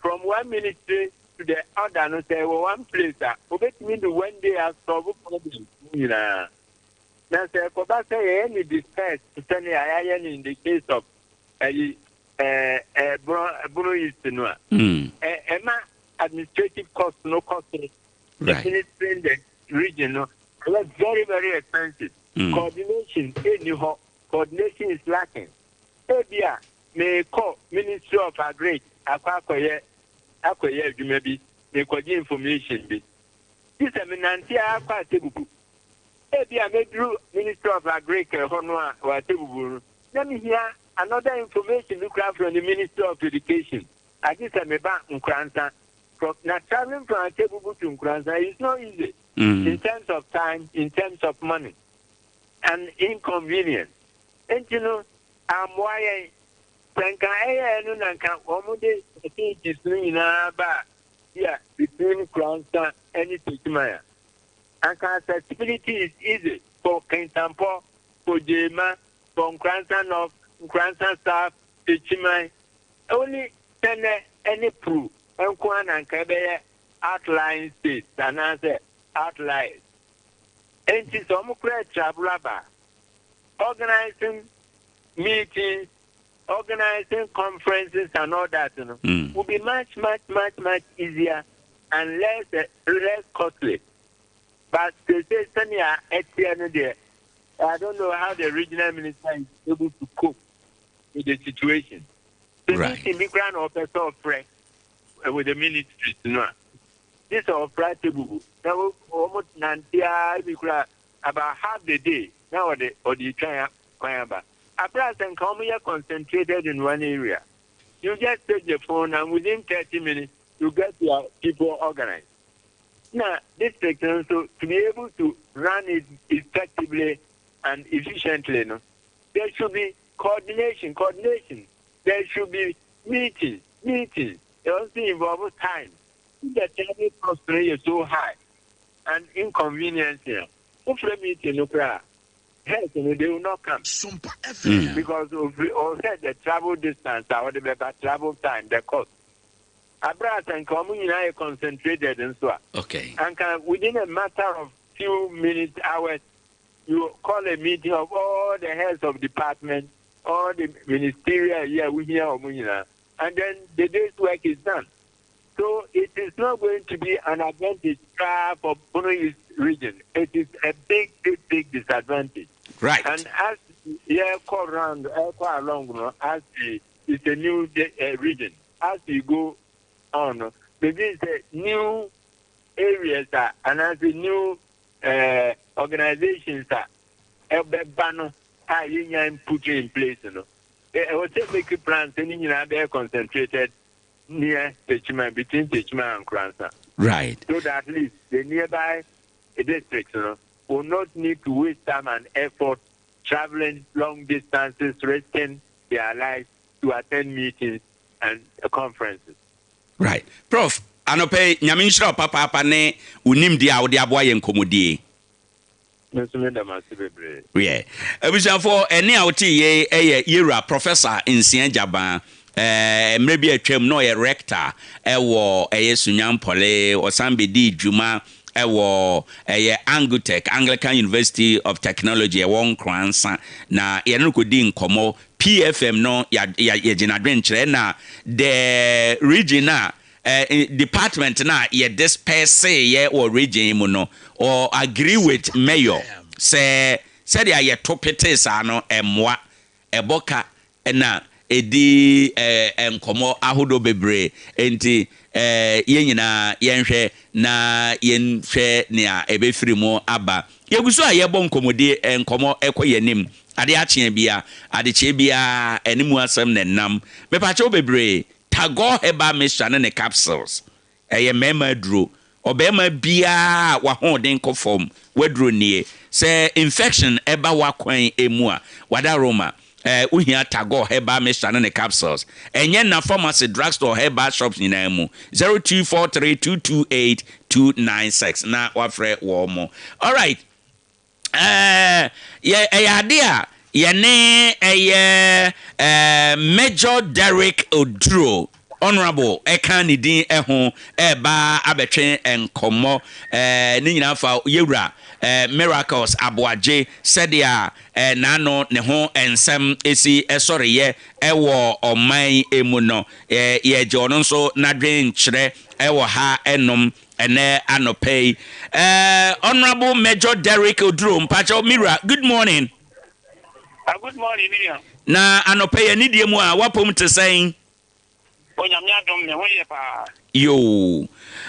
from one ministry to the other no, sɛ ɛwɔ one place a, obetumi de one day a solve problem nyinaa. Na sɛ ɛkɔba sɛ yɛyɛ ne disperse sɛnea yɛayɛ no in the case of ɛyi ɛɛ Bono East no a, ɛma administrative cost no kɔ soro. Administering the region no ɛyɛ very very expensive. Coordination ɛnni hɔ, coordination is lacking. Ebi a meekɔ Ministry of Agric akɔ akɔyɛ adwuma bi, meekɔgye information bi, gye sɛ menante akɔ Atebubu. Ebi a meduru Ministry of Agric hɔ no a wɔ Atebubu no, na mehia another information bi koraa from the Ministry of Education, agye sɛ meba Nkoransa. From na traveling from Atebubu to Nkoransa is not easy in terms of time, in terms of money and inconvenience. Nti no amoa yɛn. Sɛ nka ɛyɛ no na nka wɔn de facilities no nyinaa ba a, bi a between Nkoransa ne Techiman a, anka accessibility is easy for Kintampo, for Jema, for Nkoransa North, Nkoransa South, Techiman. Only Sene ne Pru nko ara na nka ɛbɛyɛ outlying states anaasɛ outliers. Enti sɛ wɔn kora travel aba, organizing meetings, organizing conferences and all that no, will be much much much much easier and less costly. But they say sɛnea ɛteɛ no deɛ, I don't know how the regional minister is able to cope with the situation. The meeting bi koraa na ɔpɛ sɛ ɔfrɛ with the ministries no a, gye sɛ ɔfrɛ Atebubu na wɔn nante ara bi koraa about half the day na ɔde twan kwan aba. Abira sɛ nka wɔn yɛ concentrated in one area, you just take the phone and within 30 minutes you get your people organized. Na district no nso, to be able to run it effectively and efficiently no, there should be coordination, coordination. There should be meetings, meetings. It also involves time. If the travel cost is so high and inconvenience here, wofrɛ meeting no koraa, health no, they will not come. Sompa FM. Because of also the travel distance a wɔde bɛba, travel time, the cost. Abira sɛ nka wɔn nyinaa yɛ concentrated nso a, anka within a matter of few minutes, hours, you call a meeting of all the heads of department, all the ministerial, yeah, we hear wɔn nyinaa, and then the day's work is done. So it is not going to be an advantage for Bono East Region. It is a big, big, big disadvantage. And as yeah, call round, call along, no, as the, it's a new region. As you go on, no, maybe it's a new areas and as a new organizations are ɛbɛba no a yɛnya put in place no. Ɛwɔ sɛ make plans ne nyinaa bɛyɛ concentrated near Techiman, between Techiman and Nkoransa. So that at least the nearby districts will not need to waste time and effort traveling long distances, risking their lives to attend meetings and conferences. Right. Prof, anɔpɛ, Nyame nhyira wo papaapa ne wo nimdeɛ a wode aboa yɛ nkɔmmɔdie. Nso me dam ase bebree. Yeah. Abusuafoɔ, ɛne a wote yei ɛyɛ yɛwura Professor Nsia Gyaban. Mmerɛ bi atwam na ɔyɛ rector ɛwɔ ɛyɛ Sunyani Poly. Ɔsan bɛdii dwuma ɛwɔ ɛyɛ Angutech, Anglican University of Technology ɛwɔ Nkoransa, na yɛne no kɔdi nkɔmmɔ. PFM no yɛgyina adwenkyerɛ na the region a department na yɛ disperse yɛ wɔ region mu no, or agree with mayor sɛ sɛdeɛ yɛto pete saa no, ɛmmoa ɛbɔ ka ɛna. Ɛdi nkɔmmɔ ahodoɔ bebree. Enti yɛn nyinaa yɛnhwɛ na yɛnhwɛ nea ɛbɛfiri mu aba. Yɛgu so a yɛrebɔ nkɔmmɔdie, nkɔmmɔ kɔ yɛn anim. Adeɛ akyeɛ biara, adekyeɛ biara, ɛne mu asɛm na ɛnam. Mepakyɛw bebree, Tagore Herbal Mixture ne ne capsules, ɛyɛ mmarima aduro. Ɔbarima biara a w'ahoɔden kɔ fam, w'aduro nie. Sɛ infection ba w'akwan mu a, w'adaworoma, eh, wohia Tagore Herbal Mixture ne ne capsules. Ɛnyɛ nna pharmacy, drugstore, herbal shops nyinaa mu. 0243228296 na wafrɛ wɔn. Alright. Ɛɛ, yɛ, ɛyɛ ade a yɛne ɛyɛ ɛɛ Major Derrick Oduro, Honourable, ɛka ne din ho ɛreba abɛtwe nkɔmmɔ. Ɛɛ, ne nyinaa fa Yɛwura ɛɛ Miracles Aboagye sɛdeɛ ɛɛ n'ano ne ho nsɛm si sɔreyɛ ɛwɔ ɔman yi mu no. Ɛɛ, yɛregye ɔno nso n'adwenkyerɛ ɛwɔ ha ɛnom. Ɛnɛ anɔpa yi eh, Honourable Major Derrick Oduro mpakyɛw me wura, good morning. Ah, good morning, me nua. Na anɔpa yi anidie mu a w'apom te sɛn? Onyame adom, me ho yɛ paa. Yoo.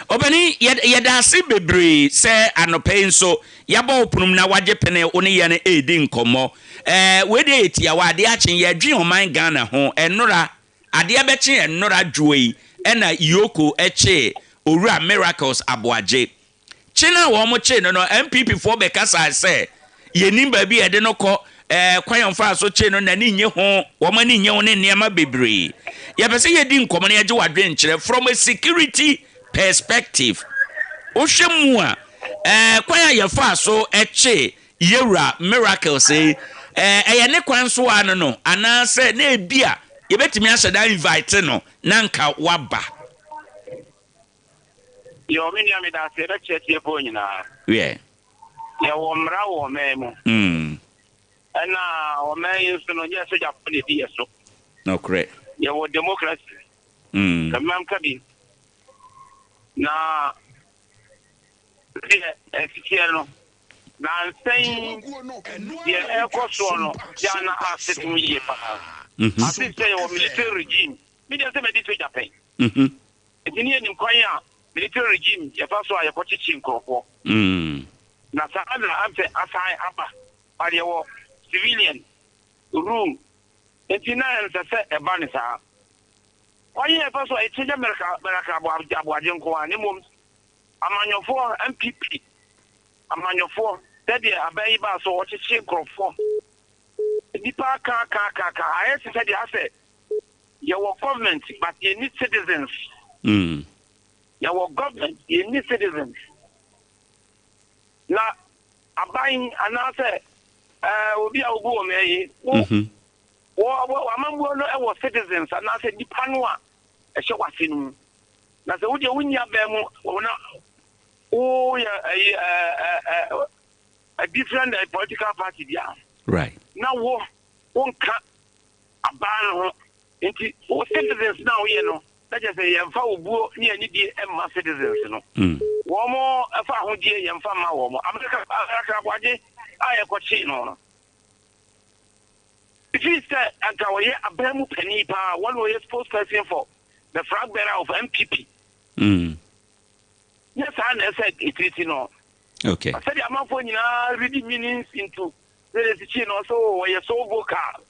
Ɔpanin, yɛ, yɛda ase bebree sɛ anɔpa yi nso yɛabɔ wo pono mu na wagye pene wo ne yɛn redi nkɔmmɔ. Eh, wei deɛ yɛ tiawa, adeɛ akye, yɛdwen ɔman Ghana ho, ɛnnora Adeɛ bɛkye nnora dwoɔ yi na Yoko kyee Owura Miracles Aboagye. Kye no a wɔn kyee no no, NPP foɔ bɛkasae sɛ yɛnnim baabi a yɛde no kɔ, ɛɛ kwan a wɔfaa so kyee no n'ani nnye ho, wɔn ani nnye ho ne nneɛma bebree. Yɛpɛ sɛ yɛdi nkɔmmɔ na yɛgye w'adwenkyerɛ from a security perspective. Wohwɛ mu a, ɛɛ kwan a yɛfaa so kyee Yewura Miracles yi, ɛyɛ ne kwan so ara no no anaasɛ na ebia yɛbɛtumi ahyɛ da invite no na anka waba? Yoo me nua meda ase ɛbɛkyerɛ atiefoɔ nyinaa. Wiɛ. Yɛwɔ mmara wɔ ɔman mu. Ɛna ɔman yi nso no nyɛ sogyafoɔ na ɛdi yɛ so. Nokorɛ. Yɛwɔ democracy. Mmam ka bi. Na sɛdeɛ ɛteteɛ no, Nnansa yi, deɛ ɛrekɔ soɔ no, yɛ a na ase tom yie paa. Ase sɛ yɛwɔ military regime. Me deɛ sɛ madi sogya pɛn. Nti ne yɛnim kwan a military regime yɛfa so a yɛkɔkyekye nkurɔfoɔ. Na saa na asɛ asan aba. But yɛwɔ civilian rule. Nti na ɛnsɛ sɛ ɛba no saa. Kwan a yɛfa so a yɛkyekye Miracle Aboagye nko ara na mmom Amanyɔfoɔ, NPP amanyɔfoɔ, sɛdeɛ aban yi baa so wɔkyekye nkorɔfoɔ, nnipa aka aka aka aka, ayɛ te sɛ deɛ asɛ yɛwɔ government but yɛnni citizens. Yɛwɔ government yɛnni citizens. Na aban anaasɛ ɛɛ obi a obu wɔn yi, wo wɔ wɔ amammuo no wɔ citizens anaasɛ nnipa no a ɛhyɛ w'ase no mu. Na sɛ wo deɛ wonni aban mu wɔ na woyɛ ɛyi ɛɛ ɛɛ a different political party bi a. Right. Na wo wonka aban no ho nti wo citizens na woyɛ no na kyerɛ sɛ yɛmfa wo buo ne anidie mma citizens no. Wɔn ɛfa ahodie yɛmfa mma wɔn. Amerika Amerika aboagye a yɛkɔkyee no no. Ɛfiri sɛ anka ɔyɛ aban mu panin paa, wɔn na ɔyɛ spokesperson for the flag bearer of NPP. Nyɛ saa na ɛsɛ ɛtiriti no. Okay. Sɛdeɛ amanfoɔ nyinaa read meanings into sɛdeɛ ɛsi kyii no, so wɔyɛ so vocal.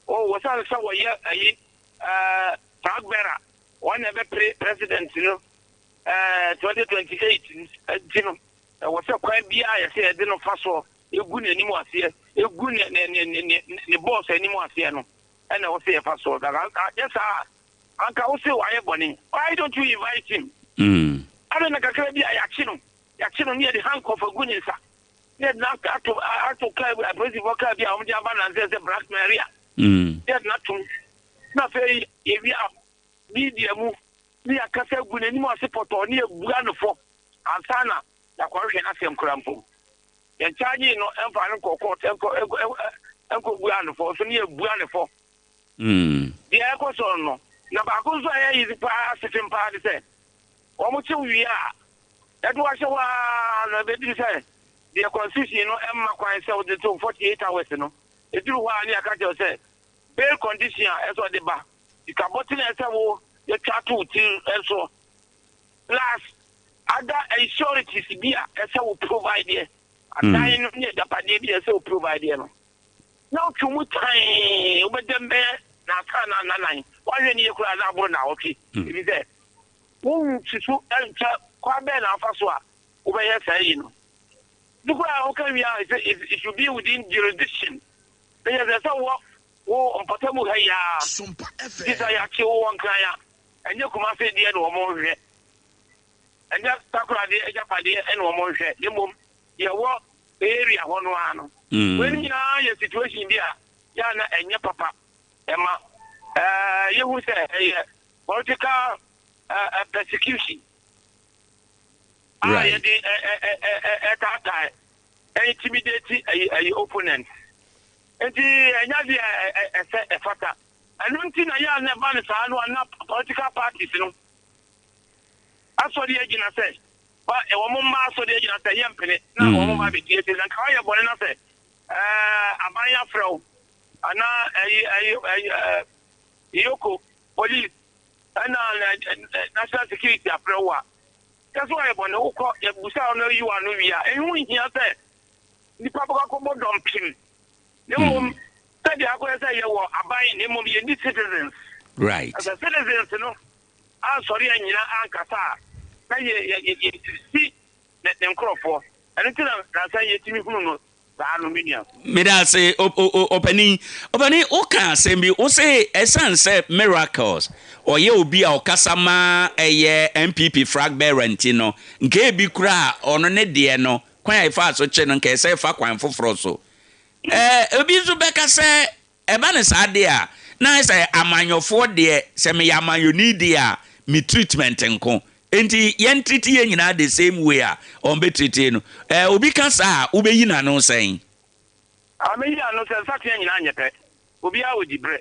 Oh, wɔsan sɛ wɔyɛ ayi uh, flag bearer, wɔn na ɛbɛpere president no uh, 2028 nti no, ɛwɔ sɛ kwan biara yɛsɛ yɛde no fa soɔ egu n'anim aseɛ, egu ne ne ne ne ne ne bɔs anim aseɛ no, ɛna ɛwɔ sɛ yɛfa soɔ. Anyɛ saa a, anka wo se wayɛ bɔne. Why don't you invite him? Adɛn na kakra bi a yɛakye no, yɛakye no ne yɛde handcuff agu ne nsa, ne yɛde no ato ato kaa bi, apolisifoɔ kaa bi a wɔde aba nansa sɛ Black Maria, ne yɛde no atom. Na afei yɛwie a, media mu ne yɛakasa agu n'anim ase pɔtɔɔ ne yɛbua no fɔ ansa na yɛakɔhwehwɛ n'asɛm koraa mpo. Yɛn charging no ɛnfa no nkɔ court ɛnkɔ ɛnkɔ ɛnkɔ bua no fɔ nso ne yɛ bua ne fɔ. Deɛ ɛkɔ so no na baako nso a ɛyɛ yizi paa asefem paa ne sɛ wɔn kyew wie a ɛde wahyɛ hɔ aa na ɛbɛduru sɛ deɛ constitution no ɛmma kwan sɛ wode to 48 hours no ɛduru hɔ a ne yɛaka kyerɛ sɛ Bail condition a ɛsɛ ɔde ba, sika bɔten a ɛsɛ wo yɛtwa ato wo tiri so, plus other sureties bi a ɛsɛ wo provide yɛ, adan no ne agyapadeɛ bi a ɛsɛ wo provide yɛ no. Na wotwe mu tan, wobɛdɛm bɛyɛ nnansa anaa nnanan, woanhwɛ ne yie koraa na aboro nnawɔtwe, ɛfiri sɛ wonsusu nkyɛ kwan bɛn na afa so a wobɛyɛ saa yi no. Bi koraa woka wie a, it should be within jurisdiction. Na yɛ sɛ wɔ wo mpɔtam ha yi ara, nti sɛ yɛakye wo wɔ Nkran a, ɛnyɛ Kumase deɛ na wɔhwehwɛ, ɛnyɛ Takoradi agyapadeɛ na wɔhwehwɛ, na mmom deɛ ɛwɔ area hɔ no ara no. Wei no nyinaa yɛ situation bi a yɛ a na ɛnyɛ papa ɛma yɛhu sɛ ɛyɛ political persecution a yɛde ɛtaataa intimidate ɛyi ɛyi opponent. Nti ɛnyɛ adeɛ a ɛsɛ ɛfata. Ɛno nti na yɛ a na ɛba no saa no a na political parties no asɔre agyina sɛ ba wɔn mma asɔre agyina sɛ yɛmpene na wɔn ba abɛtie sɛ nka wɔyɛ bɔne na sɛ ɛɛ aban afrɛ wo anaa ɛyi ɛyi ɛyi ɛɛ yoko police ɛna national security afrɛ wo a, kyɛ sɛ wɔyɛ bɔne, wokɔ yɛbusa wo na yi w'ano wie a, ɛho nhia sɛ nnipa bɛkɔ akɔbɔ dɔmpem, na mmom sɛdeɛ akɔyɛ sɛ yɛwɔ aban na mmom yɛnni citizens. Sɛ citizens no ansɔre annyina ankasa a, na yɛ yɛ yɛ yɛsisi ne ne nkorɔfoɔ. Ɛno nti na nansa yi yɛtumi hunu no saa no, me nua. Meda ase, ɔpanin. Ɔpanin, woka asɛm bi, wo se ɛsiane sɛ Miracles ɔyɛ obi a ɔkasa ma ɛyɛ NPP flag bearer nti no, nka ebi koraa a ɔno ne deɛ no, kwan a yɛfaa so kye no, nka ɛsɛ yɛfa kwan foforɔ so. Ɛɛ, obi nso bɛka sɛ Ɛba no saa deɛ a, na ayɛ sɛ amanyɔfoɔ deɛ, sɛ meyɛ amanyɔni deɛ a, me treatment nko. Enti yɛn treat yɛn nyinaa the same way a wɔn bɛ treat no. Ɛɛ obi ka saa a, wobɛyi n'ano sɛn? Ah, mɛyi ano sɛ nsateaa nyinaa nyɛ pɛ. Obiara wɔ dibrɛ.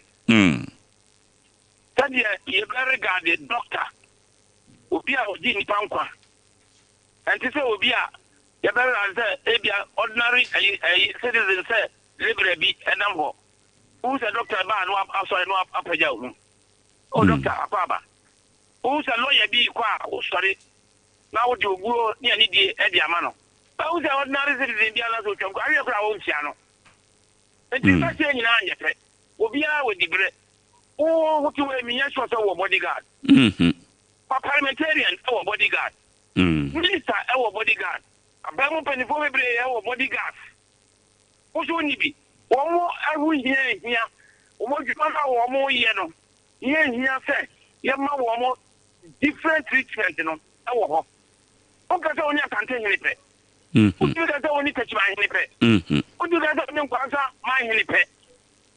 Sɛdeɛ yɛbɛ regard doctor, obi a ɔgye nnipa nkwa, ɛnte sɛ obi a yɛbɛ regard sɛ ebia ordinary ɛyi ɛyi citizen sɛ Labourer bi nam hɔ. Wohu sɛ dɔkta ba a na wasɔre na wapagya wo mu. O dɔkta, akɔ aba. Wohu sɛ lɔya bi rekɔ a, wosɔre na wode obuo ne anidie de ama no. But wohu sɛ ordinary citizen bi anaasɛ otwam kɔ, aweɛ koraa wonkyia no. Nti nsateɛ nyinaa nyɛ pɛ. Obiara wɔ diberɛ. Wo wote hɔ yi, menyɛ sure sɛ wowɔ bodyguard. Pa parliamentarian wɔ bodyguard. Minister wɔ bodyguard. Aban mu mpanimfoɔ bebree wɔ bodyguards. Wo nso wonni bi. Wɔn ho hia hia. Wɔn adwuma no a wɔyɛ no hia hia sɛ yɛma wɔn different treatment no wɔ hɔ. Wonka sɛ wo ne Asantehene pɛ. Wontumi ka sɛ wo ne Techimanhene pɛ. Wontumi ka sɛ wo ne Nkoansa manhene pɛ.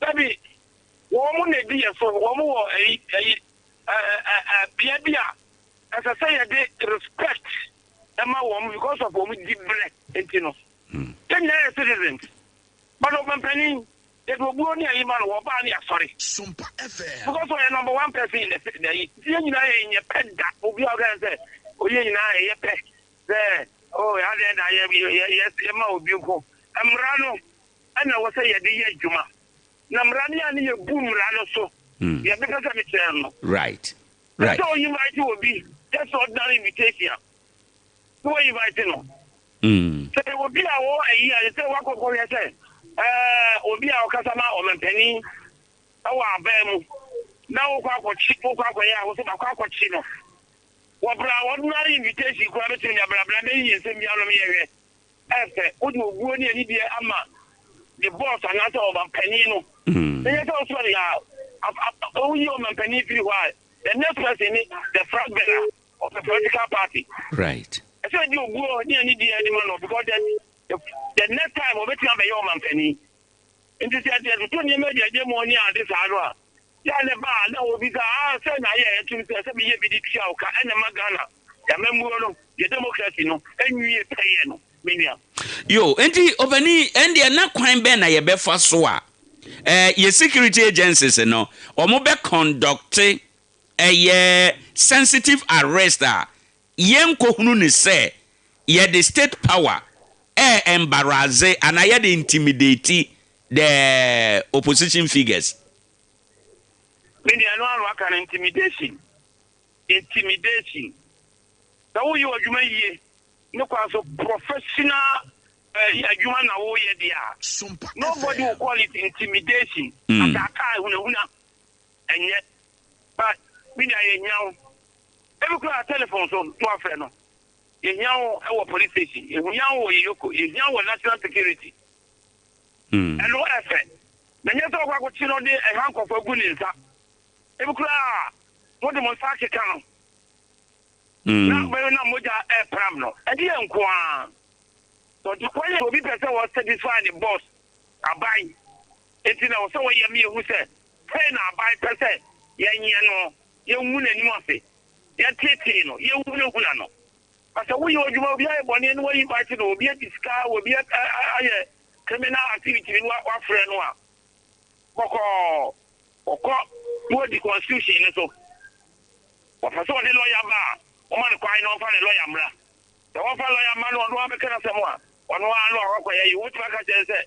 Dabi, wɔn na edi yɛ so. Wɔn wɔ ɛyi ɛyi ɛɛ bea bi a ɛsɛ sɛ yɛde respect ɛma wɔn because of wɔn dibrɛ nti no. Yɛn nyinaa yɛ citizens but ɔmanpanin yɛde obuo ne ayi ma no wɔ ɔbaa ne asɔre because ɔyɛ number one person in the the ayi nti yɛn nyinaa yɛ nyɛ pɛ da obi a ɔka sɛ oyɛ nyinaa yɛ pɛ sɛ oh adeɛ na yɛ yɛ yɛ yɛ ma obi nko mmara no ɛna wɔ sɛ yɛde yɛ adwuma na mmara no yɛ ne yɛ bu mmara no so yɛ bɛpɛ sɛ mekyerɛ no right sɛ oyi invite obi just ordinary invitation na wɔ invite no. Sɛ obi a ɔwɔ ayi a, ɛsɛ sɛ wakɔ kɔhwɛ sɛ ɛɛ obi a ɔkasa ma ɔmampanin wɔ aban mu na wokɔ akɔkye wokɔ akɔyɛ a wosɛ makɔ akɔkye no. Wɔbra ordinary invitation koraa bɛtumi de abrabra bɛyi nsɛm bi anom yɛhwɛ. Ɛfɛ wode obuo ne anidie ama the boss anaasɛ ɔmampanin no. Ɛnyɛ sɛ wosoma no a woyi ɔmampanin firi hɔ a the next person ne the flag bearer of the political party. Ɛsɛ ɛdi obuo ne anidie ɛde ma no because the the next time ɔbɛtumi abɛyɛ ɔmampanin. Nti sɛ yɛde yɛtoto nneɛma adi agye mu ne ade saa no a, yɛ a na ɛba a na obi sɛ ah sɛ na ayɛ ɛtum sɛ sɛ meyɛ bi de tua wo ka ɛna ɛma Ghana yɛamammuo no yɛ democracy no ɛnwie pɛyɛ no me nua. Yo, nti ɔpanin, ɛndeɛ na kwan bɛn na yɛbɛfa so a eh, yɛ security agencies no wɔn bɛ conduct ɛyɛ sensitive arrest a yɛnkɔhunu no sɛ yɛde state power ɛ embarrasse anaa yɛde intimidate the opposition figures. Me nua, ɛno ara na waka no, intimidation, intimidation. Sɛ woyɛ w'adwuma yie ne kwan so professional eh, adwuma na woyɛ deɛ a, nobody will call it intimidation. Ataataa, hunahuna, ɛnyɛ. But me nua, yɛhia wo. Ebi koraa telephone so na wafrɛ no. Yɛhia wo wɔ police station, yɛhia wo wɔ EOCO, yɛhia wo wɔ national security. Ɛno ɛfɛ. Na nyɛ sɛ ɔkɔ akɔkye no de ɛha nkɔfo agu ne nsa. Ebi koraa mode mo nsa akeka no. Na bɛyɛ na mogya ɛpram no. Ɛde yɛ nko ara. Ɔde kwan yɛ obi pɛ sɛ wɔ satisfy ne boss aban. Enti na wɔ sɛ wɔyɛ me ehu sɛ sɛn na aban pɛ sɛ yɛnyɛ no, yɛngu n'anim ase, yɛtetee no, yɛhunahuna no. Na sɛ woyɛ adwuma obi ayɛ bɔne na wayi invite no, obi adi sika, obi ayɛ criminal activity bi na wafrɛ no a, bɔkɔɔ ɔkɔ na wadi constitution no so. Wɔpɛ sɛ ɔde lɔya ba a, wɔma no kwan na ɔmfa ne lɔya mmra. Sɛ wɔmfa lɔya mma no ɔno ara bɛka n'asɛm a, ɔno ara na wakɔyɛ yi. Wobɛtumi aka kyerɛ no sɛ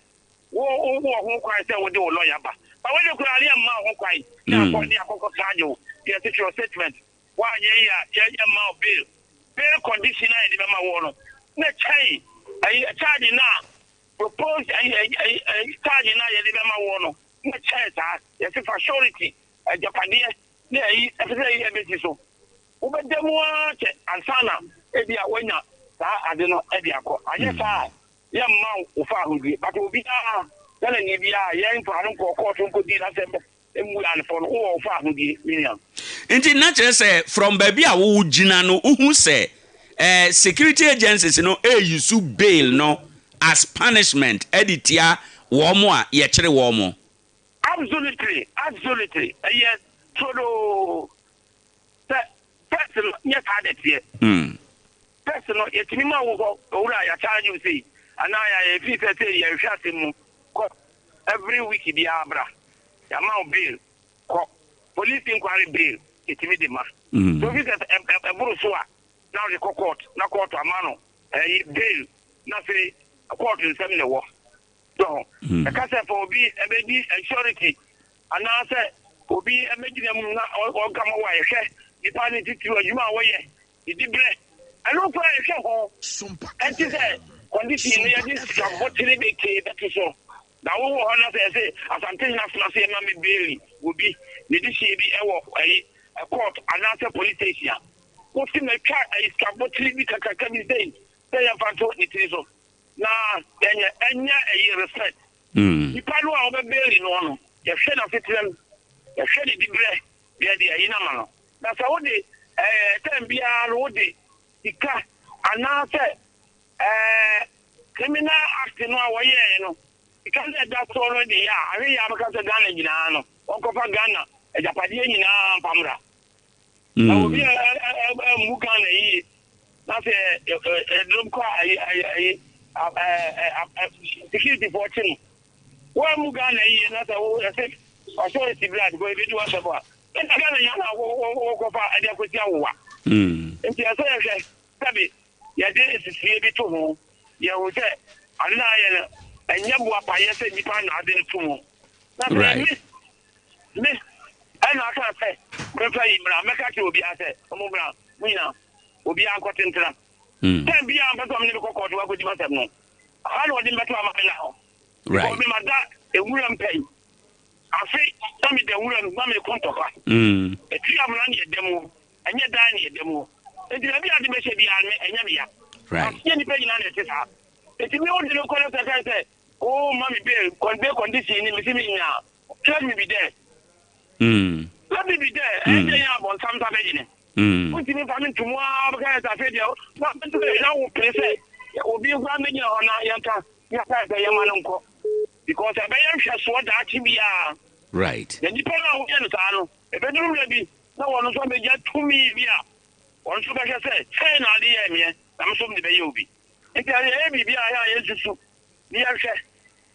wo wowɔ ho kwan sɛ wode wo lɔya ba. Ba wei de koraa ne yɛmma wo ho kwan ne akɔ ne akɔkɔ charge wo. Yɛse twerɛ statement. Woanyɛ yi a yɛmma wo bail. Bail condition a yɛde bɛma woɔ no na kyɛn ɛyi charge no a proposed ɛyi ɛyi ɛyi charge no a yɛde bɛma woɔ no na kyɛn saa. Yɛse fa surety agyapadeɛ ne ɛyi ɛsɛ sɛ ɛyi ɛbɛsi so. Wobɛda mu ara kyɛ ansa na ebia woanya saa ade no de akɔ. Anyɛ saa a yɛmma wo fa ahodie. But obiara Ghanani biara yɛn mfa no nkɔɔ kɔɔto nkɔdii n'asɛm mmu anfɔ no, wowɔ wo fa ahodie me nua. Nti na kyerɛ sɛ from baabi a wo gyina no wohu sɛ eh, security agencies no ɛɛuse bail no as punishment ɛde tia wɔn a yɛkyere wɔn. Absolutely, absolutely, ɛyɛ turodoo sɛ first no nyɛ saa na ɛteɛ. First no yɛtumi ma wo hɔ owura yɛacharge wo sei anaa yɛayɛ fii sɛ sei yɛhwɛ asɛm mu kɔ every week biara bra yɛama wo bail kɔ police inquiry bail yɛtumi de ma. So ofi sɛ ɛboro so a na wode kɔ court na court ama no ɛyi bail na afei court nsɛm na ɛwɔ. So ho. Ɛka sɛ fa obi ɛbɛdi surety anaasɛ obi ɛbɛgyina mu na ɔnka ma wo a yɛhwɛ nipa ne titiriw adwuma a wɔyɛ ne dibrɛ ɛno koraa yɛhwɛ ho. Ɛnte sɛ condition no yɛde sika bɔtene bɛkee bɛto so na wowɔ hɔ na sɛ yɛse Asantehene asena so yɛma me bail wɔ bi ne de hyɛ bi ɛwɔ ɛyi court anaasɛ police station a wosi matwa ɛyi sika bɔtene bi kakraka bi sei sɛ yɛmfa nto ne tiri so na yɛnyɛ ɛnyɛ ɛyi respect. Nipa no a wɔbɛ bail no no yɛhwɛ n'asetena mu, yɛhwɛ ne dibrɛ, yɛde ɛyi no ama no. Na sɛ wode ɛɛ term biara no wode sika anaasɛ ɛɛ criminal act no a wɔyɛɛ no sika no ɛda soɔ no de yɛ a, ahwɛ yie a bɛka sɛ Ghana nyinaa no wɔnkɔfa Ghana agyapadeɛ nyinaa mfa mmra. Na obi a ammu Ghana yie na sɛ ɛdrom kɔ a ayi security foɔ kye no. Woammu Ghana yie na sɛ wo ɛsɛ authority bra because ebi di w'asɛm a ɛna Ghana nyinaa na wokɔfa ɛde akɔsi awowa. Nti ɛsɛ yɛhwɛ sɛbe yɛde nsusuiɛ bi to ho yɛhu sɛ ade no ayɛ no ɛnyɛ boapayɛ sɛ nnipa na ade no to mu. Na sɛ me Me, ɛna aka sɛ, Memfa yi mmra, mɛka akyerɛ obiara sɛ, Mommra, mo nyinaa, obiara nkɔte ntena. Time biara mpɛ sɛ ɔmene me kɔ kɔɔto akɔdi m'asɛm no, ha na ɔde me bɛto ama me nna hɔ. Because me mada nwuram pɛn. Afe na meda nwuram na meko ntɔkwa. Ɛtiri amena ne ɛda mu, ɛnyɛ dan ne ɛda mu. Nti baabi a ade bɛhyɛ biara me, ɛnyɛ me ya. Aseɛ nnipa nyinaa na ɛte saa. Nti me wode no kɔ no sɛ kae sɛ, oh ma me bail, bail condition ni, mese mennya. Let me be there. Let me be there. Ɛyɛ dɛ yɛ abɔnsam nsa bɛgye ne. Wontumi mfa me ntomu ara bɛka yɛ sɛ afei deɛ na wo pere sɛ obi nkora mmɛgyina hɔ na yɛnka yɛka sɛ yɛma no nkɔ because ɛbɛyɛ nhwɛsoɔ daakye biara. Right. Na nipa no a woyɛ no saa no ɛbɛduru mmerɛ bi na wɔn nso abɛgya tumi bi a wɔn nso bɛhwɛ sɛ sɛn na ade yɛ meɛ na me nso mede bɛyɛ obi. Nti yɛyɛ biribi a yɛ a yɛnsusu na yɛnhwɛ.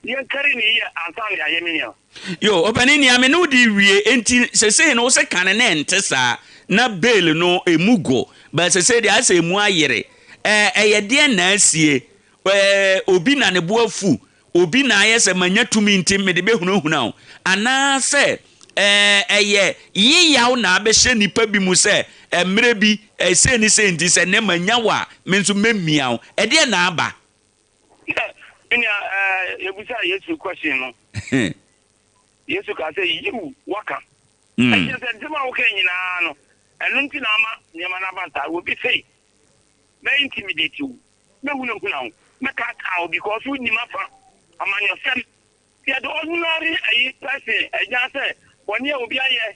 Yɛnkari no yie ansa na yɛayɛ me nua. Yo, ɔpanin nea me ne wo de wie enti sesei no wo se kane na ɛnte saa na bail no emu go but sesei deɛ ayɛ sɛ emu ayere ɛɛ ɛyɛ deɛn na asie ɛɛ obi na ne bo afu obi na ayɛ sɛ manya tumi nti mede bɛhunahuna wo anaasɛ. Ɛyɛ yeyaw na abɛhyɛ nnipa bi mu sɛ mmerɛ bi sei ne sei nti sɛ nnɛ manya wo a, me nso mɛmia wo. Ɛdeɛn na aba? Me nua, yɛbisaa Yesu question no, Yesu kaa sɛ, Yiw, woaka. Ɛkyerɛ sɛ nsɛm a wokae nyinaa no, ɛno nti na ama nneɛma no aba saa. Obi se, mɛ intimidate wo, mɛhunahuna wo, mɛkaakaa wo because wonnim afa amanyɔsɛm. Yɛde ordinary ayi person agya sɛ bɔne a obi ayɛ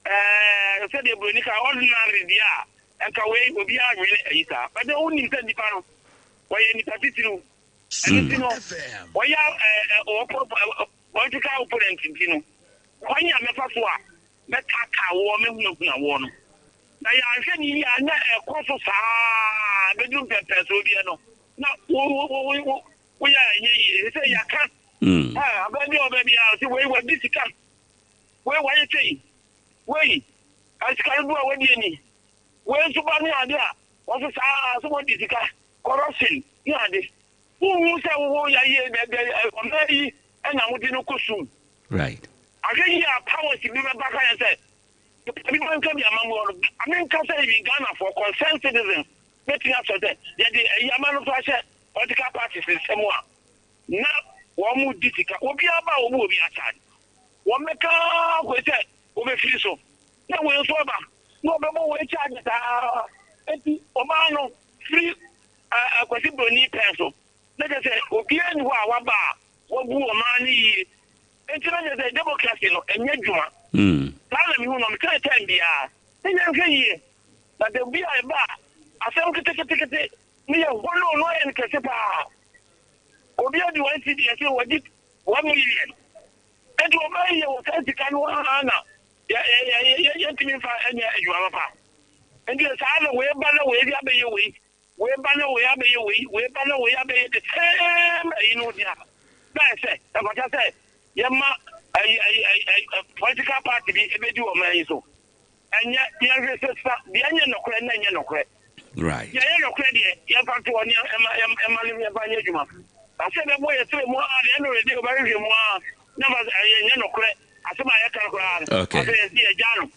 ɛɛ sɛdeɛ buroni ka ordinary deɛ a nka wei obiara nwene ayi saa. But wonim sɛ nipa no wɔyɛ nipa titiriw. Ɛno nti no wɔyɛ ɛɛ political opponent nti no kwan a mɛfa so a mɛtaataa woɔ mɛhunahuna woɔ no na yɛanhwɛ no yie a na ɛkɔ so saa bɛduru mpɛmpɛnsoɔ bi no na wo wo wo woyɛ a ɛnyɛ yie. Ɛsɛ sɛ yɛaka abɛn bi a ɔbɛ bi a ɔsɛ wei wadi sika, wei wayɛ sei, wei sika dodoɔ a wadi ani, wei nso ba ne ade a wɔso saa sɛ wɔdi sika, corruption ne ade. Wohu sɛ wowɔ yɛyɛ ɔman yi ɛna wode no kɔ sum. Right. Ahwɛ yie a powers bi bɛba ka yɛ sɛ ebi bɛnka bi amammuo no. Amenka sɛ ebi Ghanafoɔ concerned citizens bɛtumi asɔ sɛ yɛde ayi ama no so ahyɛ political parties nsam a na wɔn di sika. Obiara ba a wɔbu obiara charge. Wɔn bɛka kɔsi sɛ wɔbɛfiri so. Na wei nso aba na wɔbɛbɔ wei charge saa. Eti ɔbaa no firi Kwasi Broni pɛn so. Na kyerɛ sɛ obiara nni hɔ a waba a wabu ɔman no yie. Enti na kyerɛ sɛ democracy no ɛnyɛ adwuma. Saa na mehu no. Mekyerɛ time biara sɛ yɛnhwɛ yie. Na da bi a ɛba a asɛm keteketekete ne yɛ hollow no ayɛ no kɛse paa. Obi adi one cedi yɛse wadi 1 million. Enti ɔman yi yɛwɔ saa sika no ara na yɛntumi mfa nyɛ adwuma papa. Nti saa na wei ba na wei abɛyɛ wei, wei ba na wei abɛyɛ wei, wei ba na wei abɛyɛ the same ayi no deɛ a, na ayɛ sɛ ɛfata sɛ yɛma ayi ayi ayi political party bi ebedi ɔman yi so. Ɛnyɛ yɛnhwɛ sɛ sa deɛ ɛnyɛ nɔkorɛ na ɛnyɛ nɔkorɛ. Deɛ ɛyɛ nɔkorɛ deɛ yɛmfa nto hɔ ne ɛma ɛma no yɛmfa nyɛ adwuma. Na sɛ ɛbɛbɔ yɛ srɛ mu a deɛ ɛno deɛ wɔbɛhwehwɛ mu a na fa ɛyɛ nyɛ nɔkorɛ asɛm a yɛka no koraa no. Afei yɛsi yɛgya no.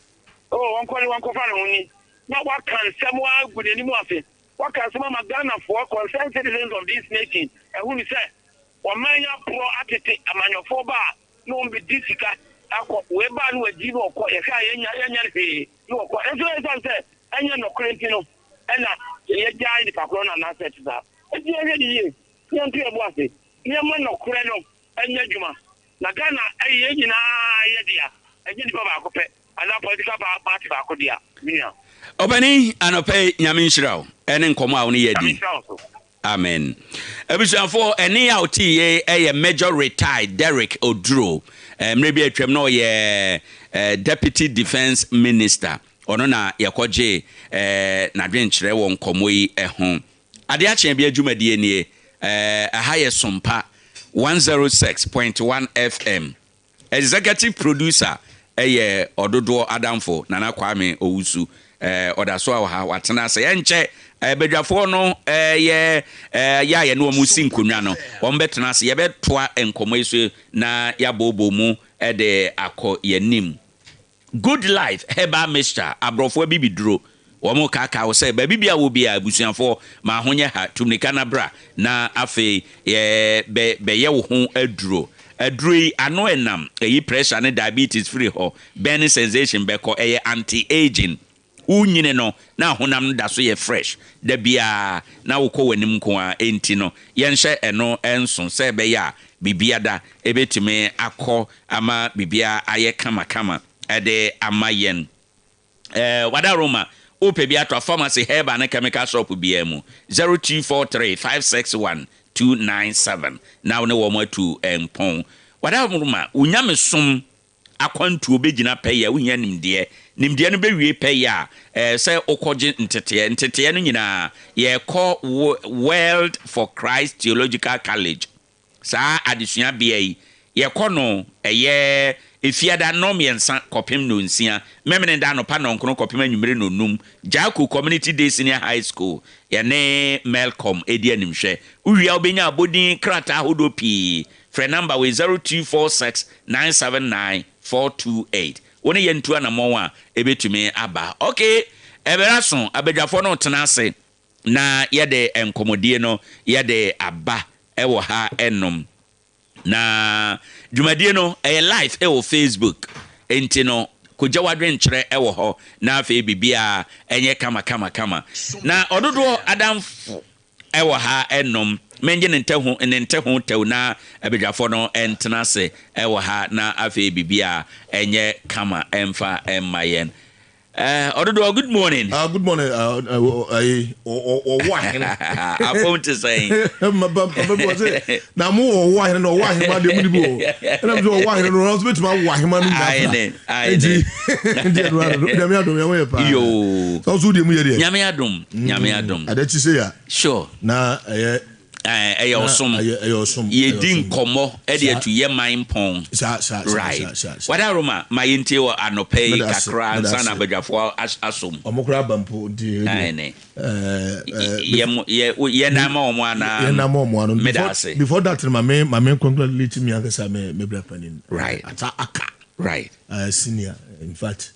Oh, wɔnkɔ ne wɔnkɔfa ne ho ni. Na waka nsɛm agu n'anim ase. Waka nsɛm ama Ghanafoɔ, concerned citizens of this nation, ɛhunu sɛ ɔman yi aporɔ atete amanyɔfoɔ ba a na wɔn bɛdi sika akɔ. Wei ba na wadi na ɔkɔ. Yɛhwɛ a yɛnya yɛnya no hwee na ɔkɔ. Nso ɛsiane sɛ ɛnyɛ nɔkorɛ nti no ɛna yɛgyae nipa korɔ no anaasɛ ɛte saa. Nti yɛhwɛ ne yie na yɛnto yɛn bo ase na yɛma nɔkorɛ no ɛnyɛ adwuma. Na Ghana ɛyɛ yɛn nyinaa yɛ dea, ɛnyɛ nipa baako pɛ anaa political party baako dea, me nua. Ɔpanin, anɔpa yi Nyame nhyira wo ɛne nkɔmmɔ a wo ne yɛ Nyame adi. nhyira wo so. Amen. Abusuafoɔ, ɛne a ɔte yei ɛyɛ Major Retired Derrick Oduro. Mmerɛ bi atwam na ɔyɛ Deputy Defence Minister. Ɔno na yɛkɔgye n'adwenkyerɛ wɔ nkɔmmɔ yi ho. Adeɛ akyeɛ bi adwumadie nie. Ɛha yɛ Sompa 106.1 FM. Executive producer ɛyɛ Ɔdodoɔ Adamfo Nana Kwame Owusu. Ɔda so a wɔ ha, watena ase. Ɛnkyɛ badwafoɔ no yɛ yɛ a yɛne wɔn si nkonnwa no, wɔn bɛtena ase. Yɛbɛtoa nkɔmmɔ yi so na yɛabɔɔbɔ mu de akɔ yɛn anim. Good Life Herbal Mixture, aborɔfo abibiduro. Wɔn kaakaa wo sɛ baabi biara wɔ biara, abusuafoɔ, ma ho nyɛ ha, tu mmirika na bra, na afei yɛ bɛ bɛyɛ wo ho aduro. Aduro yi, ano ɛnam, ɛyi pressure ne diabetes firi hɔ, burning sensation bɛkɔ, ɛyɛ anti-aging. Wonyini no, na honam no da so yɛ fresh da biara, na wokɔ w'anim nko ara. Enti no, yɛnhyɛ ɛno nso sɛ ɛbɛyɛ a biribiara ɛbɛtumi akɔ ama biribiara ayɛ kamakama de ama yɛn. Wada Roma, wopɛ bi atɔ a, pharmacy, herbal ne chemical shop biara mu, 0243 561 297 na wo ne wɔn atu mpɔn. Wada Roma, wo nyamesom akwantuo bɛgyina pɛyɛ a, wohia nimdeɛ. Nimdeɛ no bɛwie pɛyɛ a, ɛɛ sɛ wokɔgye nteteɛ. Nteteɛ no nyinaa, yɛkɔ World for Christ Theological College. Saa adesuabea yi, yɛkɔ no ɛyɛ Efiada 3:30 kɔpem 6:00, Memeneda anɔpa 9:00 kɔpem anwummere 5:00, Jaaku Community Day Senior High School, yɛne Melcom di animhwɛ. Wowie a wobɛnya abɔdin krataa ahodoɔ pii. Frɛ number wei 0246 979 428. Wo ne yɛn ntu anammɔn a, ɛbɛtumi aba. Ok, ɛberɛ aso, abadwafoɔ no retena ase na yɛde nkɔmmɔdie no yɛde aba wɔ ha nom. Na dwumadie no ɛyɛ live wɔ Facebook, nti no kɔgya w'adwenkyerɛ wɔ hɔ na afei biribiara ɛnyɛ kama kama kama. Na ɔdodoɔ adamfo wɔ ha nom, mengye ne ntɛho ne nteho tɛw na abadwafoɔ no ntena ase wɔ ha na afei biribiara ɛnyɛ kama ɛmfa mma yɛn. Eh, ɔdodoɔ, good morning. Ah, good morning. Ah, ayi, ɔwɔ ahene. Afom te sɛn? Mabɛbɔ sɛ, na mo ɔwɔ ahene na ɔwɔ ahema deɛ mo ni bi wɔ. Ɛna mo sɛ ɔwɔ ahene no, ɔno nso bɛtumi awɔ ahema no nyinaa fra. Ayene, ayene. Nti, nti ɛno ano, nyame adom, yɛn ho yɛ paa. Yoo. Sɛ ɔso deɛ mu yɛ deɛ. Nyame adom, nyame adom. Adakyi sɛ ya. Sure. Na ɛyɛ. Ɛyɛ ɔsom. Ɛyɛ ɔsom. Yɛdi nkɔmmɔ de atu yɛ man mpɔn. Saa, saa, Right. saa, saa, saa. Wadaroma, ma yɛntie wɔ anɔpa yi Meda ase, kakra meda ansa ase. na abadwafoɔ asom. Ɔmo koraa aba mpo nti ɛyɛ deɛ. Aane. Ɛɛ, ɛɛ, Yɛ mo, yɛ, wo, yɛ nan ma wɔn anaa? Yɛ nan ma wɔn ano. Meda Before, ase. before that no, ma me, ma me congratulate me ankasa me, me bra panin. Right. Ata Aka. Right. Senior, in fact,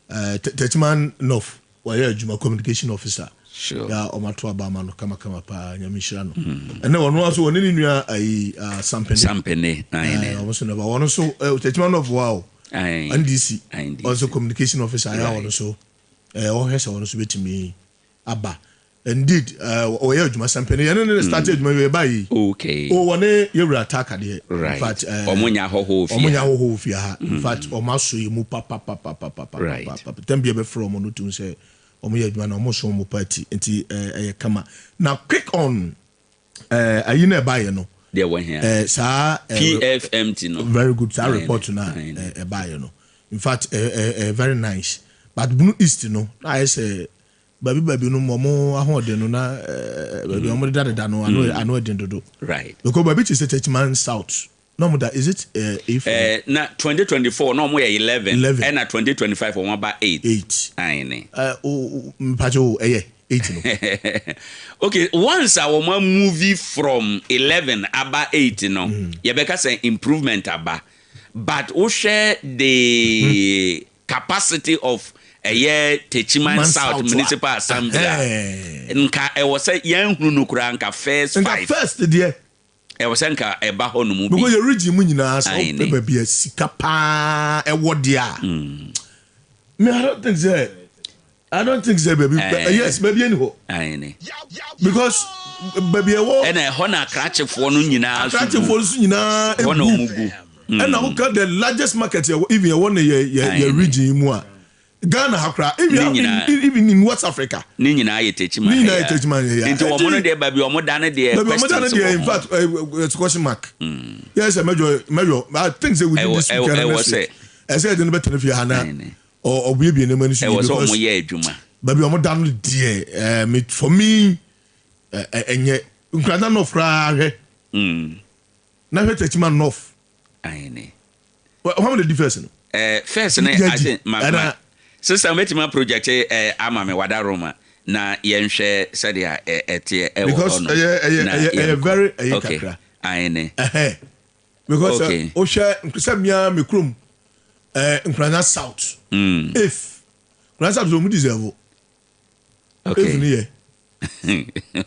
Techiman North. Wayɛ adwuma communication officer. Sure. Ya ɔmo ato aba ama no kama kama paa nyame nhyira no. Ɛnɛ ɔno nso ɔne ne nua ayi Sampene. Sampene ayi. Ɔmo nso nɛba ɔno nso Techiman North wa o. NDC. NDC. Ɔno nso communication officer ya ɔno nso ɔhwɛ sɛ ɔno nso betumi aba. Indeed ɔyɛ adwuma Sampene yɛne ne start adwuma yɛ ba yi. Okay. O wɔne yɛwura Taka deɛ. Right. In fact ɔmo nya ahɔhoɔ fie ha. Ɔmo nya ahɔhoɔ fie ha. In fact ɔmo aso yɛ mu papapapapapa. Right. Tɛm bi ɛbɛfrɛ ɔmo no tum sɛ ɔmo yɛ adwuma na ɔmo so ɔmo party nti ɛyɛ kama. Na quick on ayi na ɛbaayɛ no. Deɛ wɔ hia. Saa PFMT no. Very good saa report na ɛbaayɛ no. In fact very nice. But Bunu East no na ayɛ sɛ baabi baabi no ɔmo ahoɔden no na baabi ɔmo deda deda no ano ano ɛden dodo. Right. Because baabi te sɛ Techiman South na ɔmo da is it eight? Na 2024 na ɔmo yɛ 11. 11. Ɛna 2025 ɔmo aba 8. 8. Ayi O mpakyɛ o ɛyɛ 8 no. Okay, once a wɔn move from 11 aba 8 no, yɛbɛka sɛ improvement aba. But wohwɛ the capacity of ɛyɛ Techiman Man South South Municipal Assembly a, nka ɛwɔ sɛ yɛn hunu no koraa nka first Nka 5. first deɛ. Ɛwɔ sɛ nka ɛba hɔ nom bi. Because yɛ region mu nyinaa sɛ Ayi ɔpɛ ne. baabi a sika paa ɛwɔ deɛ a. Me I don't think sɛ I don't think sɛ baabi yes baabi ɛni hɔ. Ayi ne. Because baabi ɛwɔ. Ɛna ɛhɔ na akrakyefoɔ no nyinaa so gu. Akrakyefoɔ no so nyinaa Ɛhɔ na wɔn gu. Ɛna woka the largest market yɛ even ɛwɔ ne yɛ yɛ yɛ region yi mu a Ghana ha koraa even even in West Africa. Ne nyinaa yɛ Techiman. Ne nyinaa yɛ Techiman yɛ ya. Nti wɔn no deɛ baabi wɔn da no deɛ Baabi wɔn da no questions deɛ wɔ in ho. fact it's question mark. Yɛ sɛ mɛjɔ mɛyɔ I think say within this week and next week. Ɛsɛ yɛ de no bɛ tɛnɛ fie ha na ɔbuebue nneɛma no so Ɛwɔ yie sɛ wɔn because yɛ adwuma. baabi wɔn da no deɛ me for me ɛnyɛ Nkranta North koraa hwɛ. Na hwɛ Techiman North. Ayi How many difference no? First ne Yɛ I di. think ma ma sister mɛtumi project ama me wada Roma na yɛnhwɛ sɛdeɛ ɛteɛ ɛwɔ Because hɔ no ɛyɛ ɛyɛ na ɛyɛ ɛyɛ yɛnkɔ. very ɛyɛ Okay. kakra. Ayi ne. Ɛhɛn. Because Okay. wohwɛ sɛ mmea me kurom Nkranya South. If Nkranya South wɔn deserve. Okay. If ni yɛ.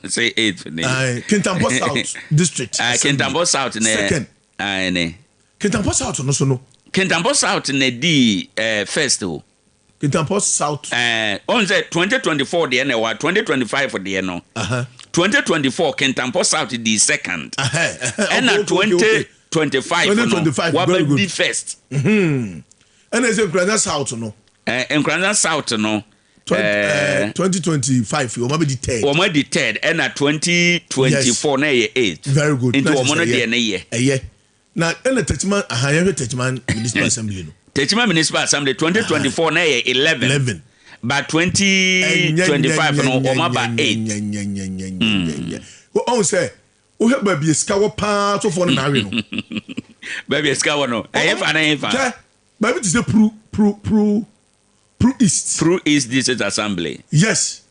Say 8 ne. Aye, Kintampo South District. Kintampo South ne. Second. Ayi ne. Kintampo South no so no. Kintampo South ne di first o. Kintampo South. On sɛ 2024 deɛ na ɛwɔ 2025 deɛ no. 2024 Kintampo South di second. Ɛna 2025 no 2025, very waba good. di first. Ɛna ɛsɛ Nkranya South no. Nkranya South no. 2025 wɔn abɛdi third. Wɔn adi third ɛna 2024 na ɛyɛ 8. Very good. Nti Na wɔn kyerɛ no sɛ deɛ ne yɛ. Ɛyɛ. Na ɛna Techiman aha yɛhwɛ Techiman Municipal Assembly no. Techiman Municipal Assembly 2024 na ɛyɛ 11. 11. But 2025 no wɔn aba 8. Ɔn sɛ wohwɛ baabi a sika wɔ paa sofoɔ no na awe no. Baabi a sika wɔ no ɛyɛ fa na ɛyɛ fa. Hwɛ baabi te sɛ Pru Pru Pru Pru East. Pru East District Assembly. Yes.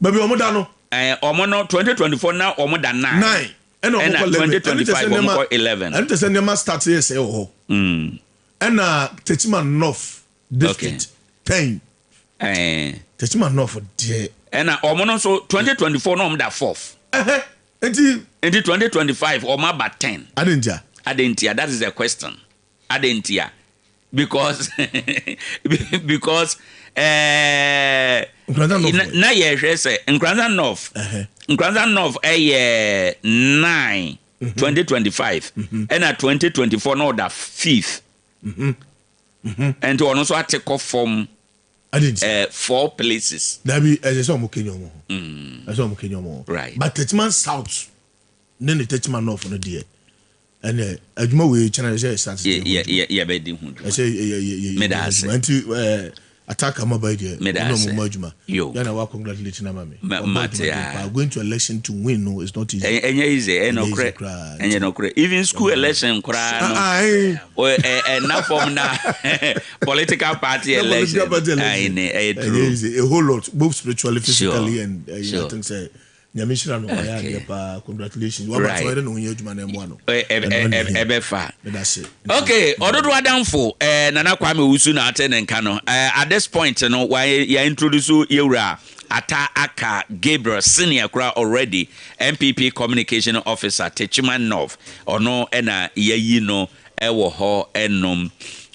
Baabi wɔn da no. Wɔn no 2024 na wɔn da 9. 9. Ɛna wɔn kɔ 11. 2025 wɔn kɔ 11. Ɛno kyerɛ sɛ nneɛma start yɛ sɛ wɔ hɔ. Ɛna Techiman North. District 10. Techiman North deɛ. Ɛna ɔmo no nso 2024 na ɔmo da fourth. Ɛhɛ nti. Nti 2025 ɔmo aba 10. Adi ntia. Adi ntia, that is the question. Adi ntia, because Nkoranza North. Na yɛhwɛ sɛ Nkoranza North. Nkoranza North ɛyɛ 9 2025, ɛna 2024 na ɔda fifth. Nti ɔno nso ate kɔ fam Adi ntia. Four places. Dabi, ɛsɛ sɛ ɔmo kenya ɔmo ho. Ɛsɛ ɔmo kenya ɔmo ho. But Techiman South ne Techiman North no deɛ, ɛnɛ adwuma wei kyɛnɛ sɛ start. Yɛbɛdi ho dwuma. Ɛsɛ yɛ yɛ yɛ Meda ase. Nti attack ama ba yi deɛ, Meda ɔno ase. ɔmo mo adwuma. Yo. Yɛn na wa congratulate na ma mi. Ma- Ɔbɔ mate adwuma a. paa. Going to election to win no is not easy. Ɛnyɛ easy, ɛyɛ Ɛnyɛ easy nokorɛ. koraa. Ɛnyɛ nokorɛ. Even school election koraa no, Ah, ah, eh. ɛna fam na political party Na election. political party election. Ayi ne, ɛyɛ Ɛnyɛ true. easy. A whole lot, both spiritually, physically, and I think say Nyame hyira no, ɔyɛ adeɛ paa. Congratulations. Waba sɛ ɔyɛ dɛ na ɔnyɛ adwuma na ɛmoa no. Ɛno ne hia. Ɛbɛfa. Meda ase. Okay, ɔdodo adamfo Nana Kwame Owusu na ate ne nka no. At this point no, wa yɛ introduce yɛwura Ata Aka Gabriel senior kora already, NPP communication officer, Techiman North. Ɔno ɛna yɛyi no ɛwɔ hɔ ɛnom.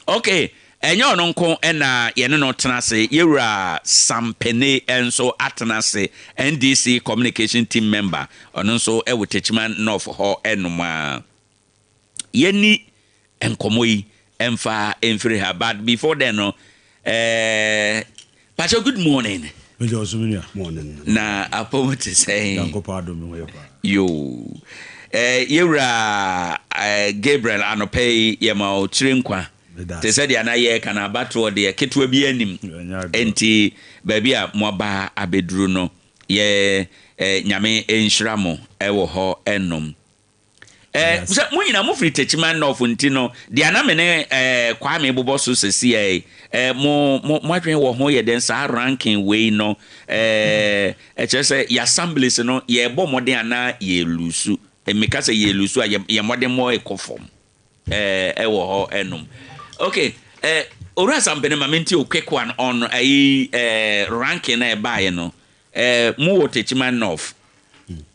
Okay, ɛnyɛ ɔno nko ɛna yɛne no tena ase. Yɛwura Sampene nso atena ase, NDC communication team member. Ɔno nso ɛwɔ Techiman North hɔ ɛnom a yɛni nkɔmmɔ yi ɛmfa ɛmfiri ha. But before then no, Pacho, good morning. Mejɔ ɔso, mi nua. Morning. Na apɔm te sɛn? Nyankopɔn adom, mi ho yɛ paa. Yo, yɛwura Gabriel, anɔpɛ yi yɛma wo tiri nkwa. Meda te sɛ deɛ na yɛreka no, abatoɔ deɛ ketewa bi anim. Ɛnyɛ agorɔ. Nti baabi a moaba abɛduru no, yɛ Nyame nhyira mo ɛwɔ hɔ ɛnom. Sɛ mo nyinaa mofiri Techiman North, nti no deɛ na me ne Kwame bobɔ so sɛsi ɛ mo adwene wɔ ho yɛ dɛn? Saa ranking wei no, ɛkyerɛ sɛ yɛ assemblies no yɛbɔ mmɔden anaa yɛlose? Meka sɛ yɛlose a, yɛ mmɔden mmɔ ɛkɔ fam ɛwɔ hɔ ɛnom. Okay, Owura Sampene, ma menti o quick one on ayi ranking na ɛbaeɛ no. Mo wɔ Techiman North.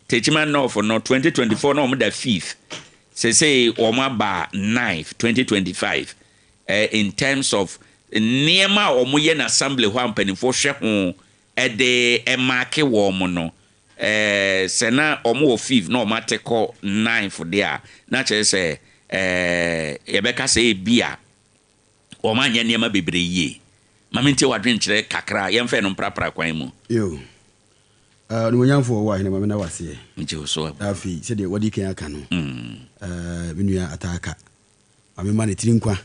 Techiman North no, 2024 na wɔn da fifth. Sese wɔn aba ninth 2025. In terms of nneɛma a wɔn yɛ na assembly hɔ a mpanimfoɔ hwɛ ho ɛde ɛmark wɔn no, sɛ na wɔn wɔ fifth na wɔn ate kɔ ninth deɛ a, na kyerɛ sɛ yɛbɛka sɛ ebi a wɔn anyɛ nneɛma bebree yie. Maame, ntie wadwenkyerɛ kakra, yɛmfɛ no mprapra kwan mu. Yo, onimuonyamfoɔ wɔ ahene, ma mena waseɛ. Megye wo so. Na afei sɛdeɛ wadi kan aka no, me nua Ataaka, ma mema ne tiri nkwa.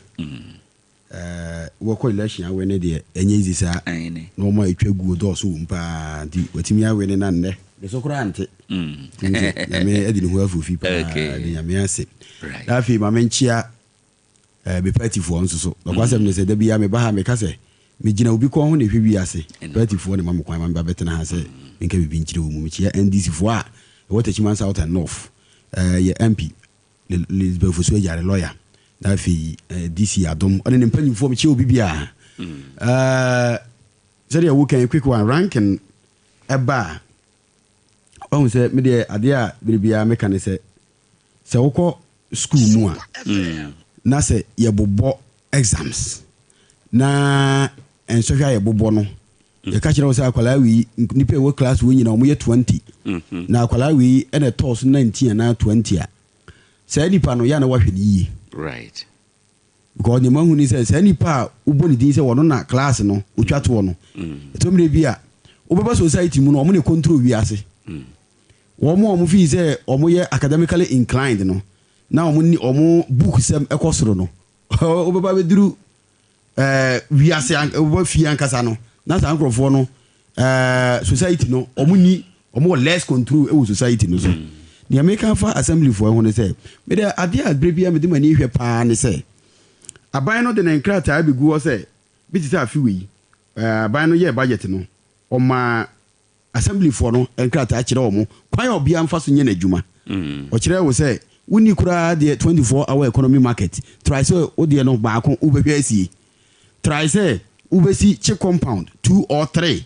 Wɔkɔ election awɛ ne deɛ, ɛnyɛ easy saa. Ɛne. Na wɔn a ɛtwa guo dɔɔso wɔ mu paa, nti watumi awɛ ne na nnɛ de so koraa nte. Nti sɛ Nyame adi ne ho afufi paa. De Nyame ase. Na afei ma menkyea me partyfoɔ nso so. Nɔkwasɛm ne sɛ da biara meba ha, meka sɛ megyina obi kɔn ho na ɛhwɛ wiase. Partyfoɔ ne ma me kwan ma meba bɛtena ha sɛ menka biribi nkyerɛ wɔ mu. Mekyea NDC foɔ a ɛwɔ Techiman South and North, yɛ MP Elizabeth Fosu Agyare lawyer, na afei DC Adom ɔne ne mpanyimfoɔ. Mekyea obi biara. Sɛdeɛ wokan quick one ranking ɛba a, wahu sɛ medeɛ adeɛ a bere biara meka ne sɛ wokɔ school mu a, na sɛ yɛbobɔ exams na nsɔhwɛ a yɛbobɔ no, yɛka kyerɛ wo sɛ akwalaa wei, nipa a ɛwɔ class wɔ nyina ɔmoyɛ 20, na akwalaa wei ɛna ɛtɔɔ so 19 anaa 20 a, saa nipa no yɛ na wahwɛ no yie. Because nneɛma hu ni sɛ saa nipa a wobɔ ne din sɛ wɔno na class no otwa toɔ no, ɛtɔ mmerɛ bi a wobɛba society mu no, ɔmo ne control wiase. Wɔn a wɔn fi sɛ wɔn yɛ academically inclined no na wɔn ni wɔn book sɛm ɛkɔ soro no, wobɛba bɛduru wiase, wobɛba fie ankasa no, na saa nkurɔfoɔ no, society no wɔn ni wɔn wɔ less control ɛwɔ society no so. Nea meka fa assemblyfoɔ ho ne sɛ mede adeɛ a berɛ biara mede m'ani hwɛ paa ne sɛ aban no de ne nkrataa bɛgu hɔ sɛ bi te sɛ afe wei, aban no yɛɛ budget no, ɔmaa assemblyfoɔ no nkrataa kyerɛ wɔn kwan a obiara mfa so nyɛ n'adwuma. Ɔkyerɛ wo sɛ wonni koraa deɛ 24 hour economy market, try sɛ wodeɛ no baako wobɛhwɛ asie. Try sɛ wobɛsi CHPS compound two or three.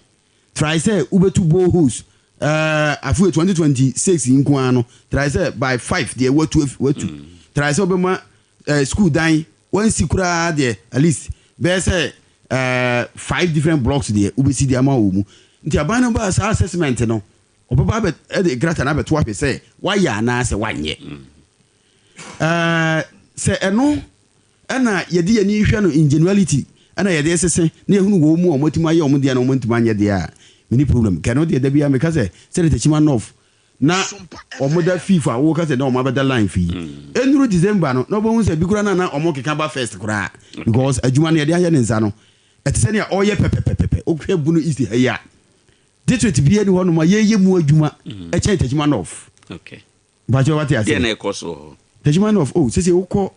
Try sɛ wobɛtu boreholes eh, afe wei 2026 yi nko ara no, try sɛ by 5 deɛ watu afi watu. Try sɛ wobɛma eh, school dan wansi koraa deɛ at least bɛyɛ sɛ eh, five different blocks deɛ wobɛsi de ama wɔ mu. Nti aban no baa saa assessment no, ɔbɛba abɛ ɛde krataa no abɛto ahwɛ sɛ wayɛ anaasɛ wanyɛ. Eh, sɛ ɛno Ɛna yɛde yɛn ani hwɛ no in generality ɛna yɛde resese na yɛhunu wɔn mu a wɔatumi ayɛ wɔn deɛ na wɔantumi anyɛ deɛ a, menni problem. Nka ɛno deɛ da biara meka sɛ sɛdeɛ Techiman North na wɔda fifth a woka sɛ na wɔn abɛda line fi yi, ɛnnuru December no na wobɛhu sɛ bi koraa na na wɔkeka ba first koraa because adwuma no yɛde ahyɛ ne nsa no ɛte sɛ nea ɔreyɛ pɛpɛpɛpɛpɛ. Wohwɛ Bono East ha yi a, district biara nni hɔnom a yɛreyɛ mu adwuma kyɛn Techiman North. Mpakyɛw wate aseɛ? Deɛ na ɛkɔ so wɔ hɔ? Techiman North, oh sese wokɔ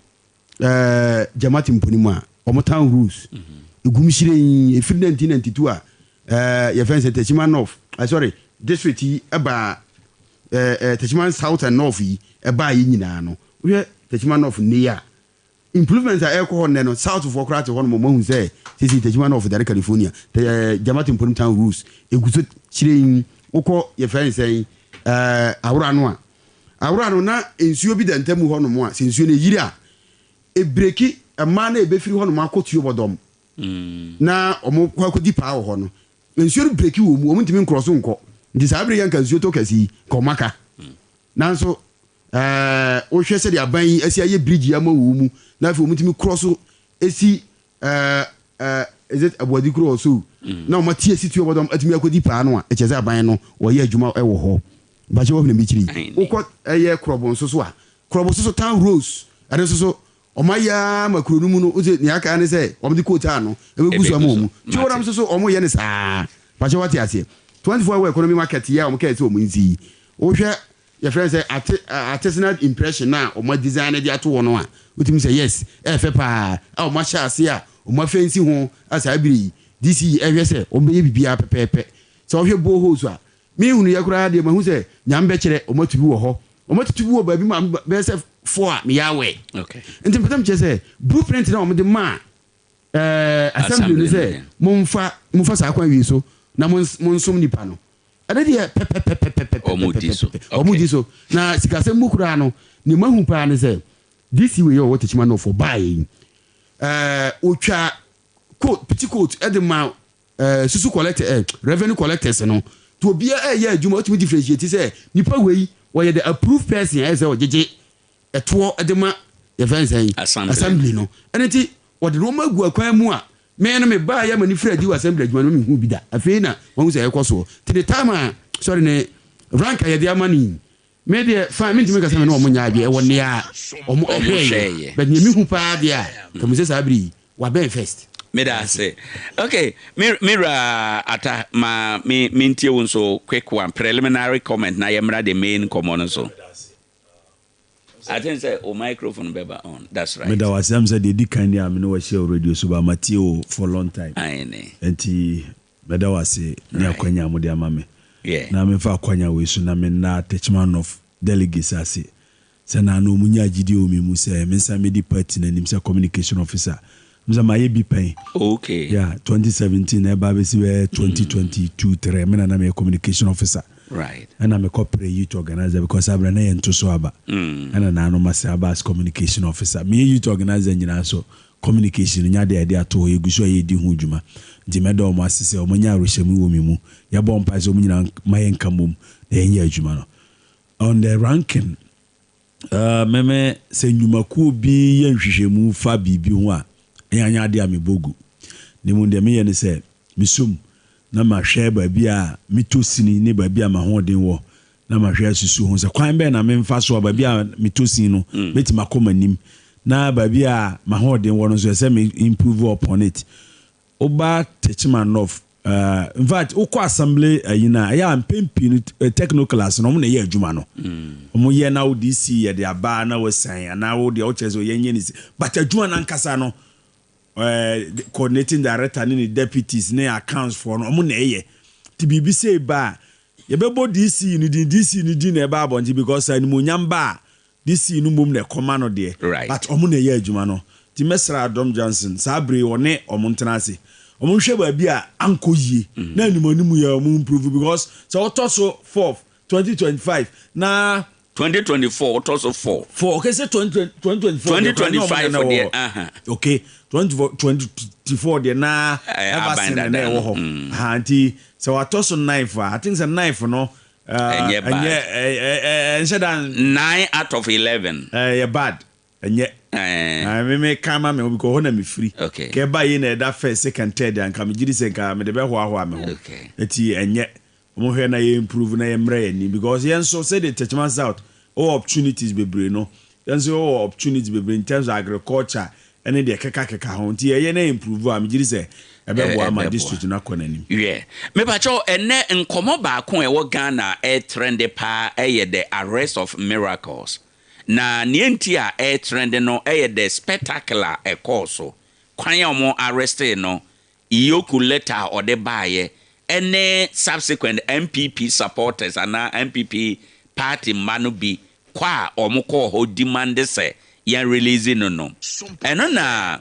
eh, Jamati mpo no mu a, wɔn town rules egum hyerɛnn, efiri 1992 a eh, yɛfrɛ no sɛ Techiman North, eh, sorry, district yi ɛbaa eh, eh, Techiman South and North yi ɛbaa yi nyinaa no, wohwɛ Techiman North nnɛ yi a, Improvement a ɛrekɔ hɔ nnɛ no, South foɔ koraa te hɔ nom, wɔahu sɛ seesei Techiman North dane California, te eh, Jamaica Mponim Town Rules, ɛgu so kyirenn, wokɔ yɛfrɛ no sɛn, eh, Awora no a, Awora no na nsuo bi da ntamu hɔ nom a, sɛ nsuo no ɛyiri a, ɛbreki mmaa no a ɛbɛfiri hɔ nom akɔ Tuobɔdɔm na wɔn kɔ akɔdi paa wɔ hɔ no, nsuo no breki wɔ mu, wɔn ntumi nkorɔ so nkɔ, nti saa bere yi a nka nsuo tɔ kɛse yi, nka wɔn aka. Nanso Ɛɛ, wohwɛ sɛdeɛ aban yi asi ayɛ bridge yi ama wɔ mu, na afei wɔtumi korɔ so si ɛɛ ɛɛ is it Abuadi kuro or so, na wɔn ate asi tuo bɔdɔm atumi akɔdi paa no a, ɛkyerɛ sɛ aban no wɔyɛ adwuma wɔ hɔ. Mpakyɛ wɔhunu mi kyiri. Wokɔ ɛyɛ Korɔbo nso so a, Korɔbo nso so town roads, ɛno nso so wɔn ayɛ ara ma kuro no mu no, wose nea aka ne sɛ wɔn de coat ano ɛbɛgu so ama wɔn. Tuo bɔdɔm nso so wɔn yɛ no saa. Mpakyɛ wate aseɛ. 24 hour economy market yi a wɔn kɛɛ sɛ wɔn nsi yi, wohwɛ Yɛfrɛ no sɛ ate artisanal impression no a wɔn adesign de ato hɔ no a, wotumi sɛ yes, ɛyɛ fɛ paa a wɔn ahyɛ ase a wɔn afɛnsi ho a saa bere yi DC yi ɛhwɛ sɛ wɔn bɛyɛ biribiara pɛpɛɛpɛ. Sɛ wohwɛ boreholes a, me nhunuiɛ koraa deɛ mahu sɛ Nyame bɛkyerɛ wɔn atu bi wɔ hɔ. Wɔn atutu bi wɔ baabi ma bɛyɛ sɛ four a meyɛ aware. Okay. Nti mpɛ sɛ mekyerɛ sɛ blueprint no a wɔn de maa ɛɛ assembly no sɛ momfa momfa saa kwan wei so na monsom nipa no. Ɛno deɛ pɛpɛpɛpɛpɛpɛpɛpɛ wɔn di so. Na sikasɛm mu koraa no, nea mahu paa ne sɛ DC wei a ɔwɔ Techiman North ɔbaeɛ yi, ɛɛ ɔtwa coat piti coat ɛde ma ɛɛ susu collect ɛɛ revenue collectors no. Nti obiara ɛyɛ adwuma otumi differentiate sɛ nipa wei ɔyɛ the approved person a ɛyɛ sɛ ɔgyegye ɛtoɔ de ma yɛfrɛ no sɛn assembly no. Ɛno nti wɔde nneɛma agu akwan mu a Me no me baa yɛ ma ne firi adi wɔ assembly adwuma no me hu bi da afei na wahu sɛ ɛkɔ soɔ nti ne time a sorry ne rank a yɛde ama no yi me deɛ fine me ntumi nkasa me ne wɔn nyɛ adwene ɛwɔ nea wɔn ɛhwɛɛyɛ but nea me hu paa deɛ a ka mu sɛ saa bere yi wabɛn first. Meda ase. Okay, me me wura Ata ma me mentie wo nso quick one preliminary comment na yɛmmra the main nkɔmmɔ no so. I think sɛ wo microphone bɛba on, that's right. Meda wo ase am sɛ deɛ ɛdi kan ni a me ne wo ahyia wɔ radio so but matie wo for long time. Aane. Nti mɛda wo ase ne Right. akwanya a mode ama me. Yeah. Na memfa akwanya wei so na menna Techiman North delegates ase sɛ na ano wɔn nyaa gyidie wɔ me mu sɛ mensan mɛdi party no anim sɛ communication officer. Am sɛ mayɛ bi pɛn. Okay. Yeah, 2017 na ɛba abɛsi bɛyɛ 2022 3 me na na meyɛ communication officer. Right. Ɛna me kɔ pere youth organizer because saa berɛ na yɛn nto so aba. Ɛna naano ma se aba as communication officer. Meyɛ youth organizer nyinaa so communication no nyɛ adeɛ a yɛde ato hɔ, yɛgu so a yɛredi ho dwuma. Nti mɛda wɔn ase sɛ wɔn anya awerɛhyɛmu wɔ me mu. Yɛbɔ mpaeɛ sɛ wɔn nyinaa ma yɛnka mmom na yɛnyɛ adwuma no. On the ranking, Uh, me me sɛ nnwumakuo bi yɛ nhwehwɛmu fa biribi ho a, ɛnyɛ anyɛ adeɛ a mebɔ gu. Na mmom deɛ meyɛ ne sɛ, mesɔ mu na mahwɛ baabi a metɔ sini ne baabi a m'ahoɔden wɔ, na mahwɛ asusu ho sɛ kwan bɛn na memfa so a baabi a metɔ sin no, mɛtumi akɔ m'anim, na baabi a m'ahoɔden wɔ no nso, ɛsɛ me improve upon it. Woba Techiman North, eh, in fact, wokɔ assembly ayi no a, ɛyɛ a mpɛn pii no eh, technoclass no, wɔn na ɛyɛ adwuma no. Wɔn yɛ na wo DC yɛde aba na wɔasan anaa wo deɛ wokyerɛ sɛ yɛnyɛ ne si. But adwuma no ankasa no, eh, coordinating director ne ne deputies ne accounts foɔ no, wɔn na ɛyɛ. Nti biribi sei ba a, yɛbɛbɔ DC no din, DC no din na ɛba abɔnten because sɛ animuonyam ba a, DC no mmom na ɛkɔma no deɛ, Right. but wɔn na ɛyɛ adwuma no. Nti mɛsrɛ Adom Johnson saa bere yi ɔne ɔmo ntena ase. Ɔmo nhwɛ baabi a ankɔ yie na anim anim yi a ɔmo improve because sɛ wotɔ so fourth 2025 na 2024 wotɔ so four. Four, okay, sɛ 2024 deɛ koraa na ɔmo 2025 na ɛwɔ deɛ hɔ. aha. Okay, 2024 deɛ na Aban Everson na dada ɛwɔ no. hɔ. Ha, nti sɛ watɔ so ninth a, I think sɛ ninth no Ɛnyɛ bad. ɛnyɛ ɛnhyɛ da. 9 out of 11. Ɛyɛ bad, ɛnyɛ. Me me ka ma me ho because hɔ na me firi. Ka ɛba yi na ɛda first, second, third a, nka me gye di sɛ nka mede bɛhoahoa me ho. Nti ɛnyɛ. Wɔn hwɛ na yɛ improve na yɛ mmerɛ yɛn ni because yɛn nso sɛdeɛ Techiman South wɔ opportunities bebree no, yɛn nso yɛwɔ opportunities bebree in terms of agriculture ɛne deɛ ɛkeka keka ho. Nti yɛyɛ na yɛ improve a, me gye di sɛ ɛbɛboa ama Ɛbɛboa. district no akɔ n'anim. Wiɛ, mepakyɛw, ɛnnɛ nkɔmmɔ baako a ɛwɔ Ghana a ɛretrɛnde paa yɛ the arrest of Miracles. Na nea nti a ɛretrɛnde no yɛ the spectacle a ɛkɔɔ so, kwan a wɔn arrestee no, EOCO letter a ɔde baeɛ, ɛne subsequent NPP supporters anaa NPP party mma no bi kɔ a wɔn kɔɔ hɔ demande sɛ yɛn release no no. Ɛno na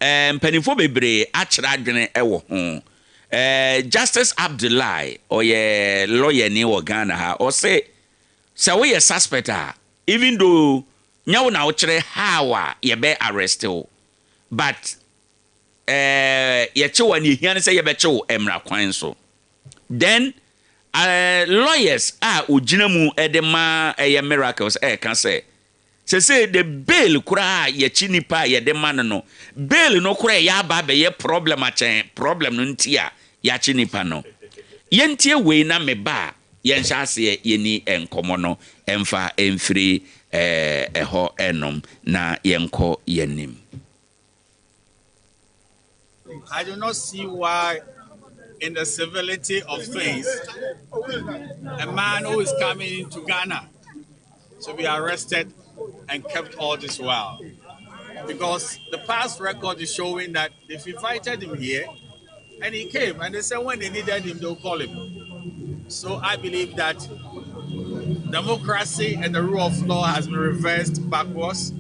mpanimfoɔ bebree akyerɛ adwene wɔ ho. Justice Abdullahi, ɔyɛ lawyer ni wɔ Ghana ha, ɔse sɛ woyɛ suspect a, even though nyɛ wo na wokyerɛ how a yɛbɛ arrest wo, but yɛkye wo a, nea ehia ne sɛ yɛbɛkye wo mmara kwan so. Then lawyers a ogyina mu de ma ɛyɛ Miracles ɛreka sɛ sesei de bail koraa a yɛkye nipa a yɛde ma no no, bail no koraa ɛyɛ aba abɛyɛ problem akyɛn problem no nti a yɛakye nipa no. Yɛntie wei na me ba a yɛnhyɛ aseɛ yɛni nkɔmmɔ no mfa mfiri ɛhɔ nom na yɛnkɔ yɛnim. I do not see why, in the civility of things, a man who is coming into Ghana to be arrested and kept all this while. Because the past record is showing that they've invited him here and he came, and they said when they needed him, they'll call him. So I believe that democracy and the rule of law has been reversed backwards.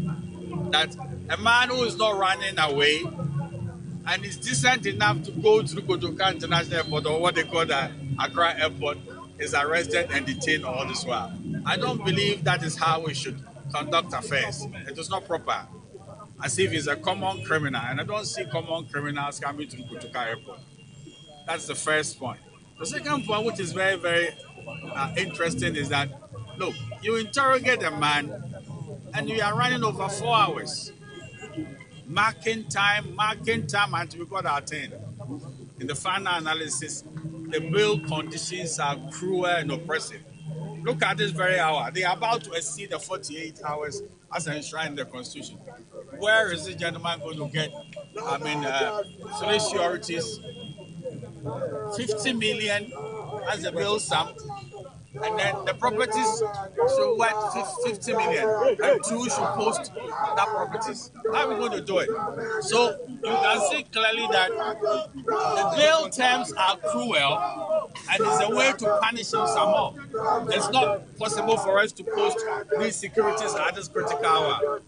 That a man who is not running away and is decent enough to go to Kotoka International Airport, or what they call the Accra Airport, is arrested and detained all this while. I don't believe that is how we should conduct affairs. It is not proper. As if he's a common criminal, and I don't see common criminals coming to Kotoka Airport. That's the first point. The second point, which is very, very interesting, is that, look, you interrogate a man and you are running over 4 hours, marking time, marking time until we got our 10. In the final analysis, the bail conditions are cruel and oppressive. Look at this very hour. They are about to exceed the 48 hours as enshrined in the Constitution. Where is this gentleman going to get, I mean, 3 sureties, 50 million as a bail sum, and then the properties should worth 50 million, and 2 should post that properties. How are we going to do it? So you can see clearly that the bail terms are cruel, and it's a way to punish him some more. It's not possible for us to post these securities at this critical hour.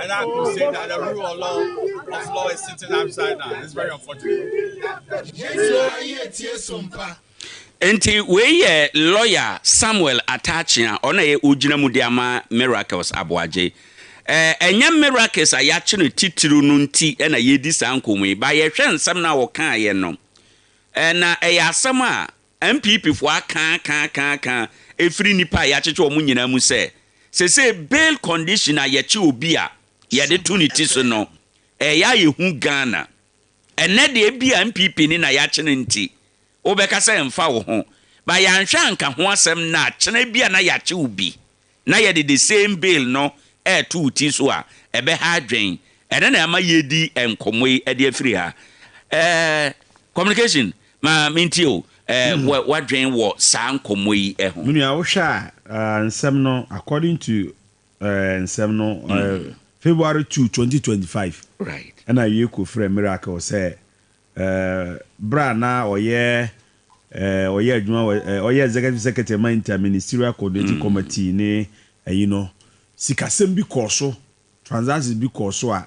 And I could say that the rule of law is sitting upside down. It's very unfortunate. Nti wei yɛ lawyer Samuel Atta Akyea, ɔno yɛ ogyina mu de ama Miracles Aboagye. Ɛnyɛ Miracles a yɛakye no titiriw no nti ɛna yɛdi saa nkɔmmɔ yi, ba yɛhwɛ nsɛm no a wɔkaeɛ no, na ɛyɛ asɛm a NPP foɔ aka aka aka aka ɛfiri nnipa a yɛakyekyɛ wɔn nyinaa mu sɛ sese bail condition a yɛkye obi a yɛde to ne ti so no, ɛyɛ ayɛ hu Ghana. Ɛnɛ deɛ bi a NPP ni na yɛakye no nti wobɛka sɛ mfa wo ho, ba yɛanhwɛ anka ho asɛm na kyena bi a na yɛakye wo bi na yɛde the same bail no ɛɛto wo ti so a, ɛbɛha adwen. Ɛno na ɛma yɛdi nkɔmmɔ yi de afiri ha. Communication ma mentie o, wadwen wɔ saa nkɔmmɔ yi ho. Me nua, wohwɛ a, nsɛm no, according to nsɛm no, February 2, 2025, ɛna EOCO frɛ Miracle sɛ bra na ɔyɛ adwuma wɔ ɔyɛ executive secretary ma Interministerial Coordinating Committee ne ɛyi no, sikasɛm bi kɔɔ so, transactions bi kɔɔ so a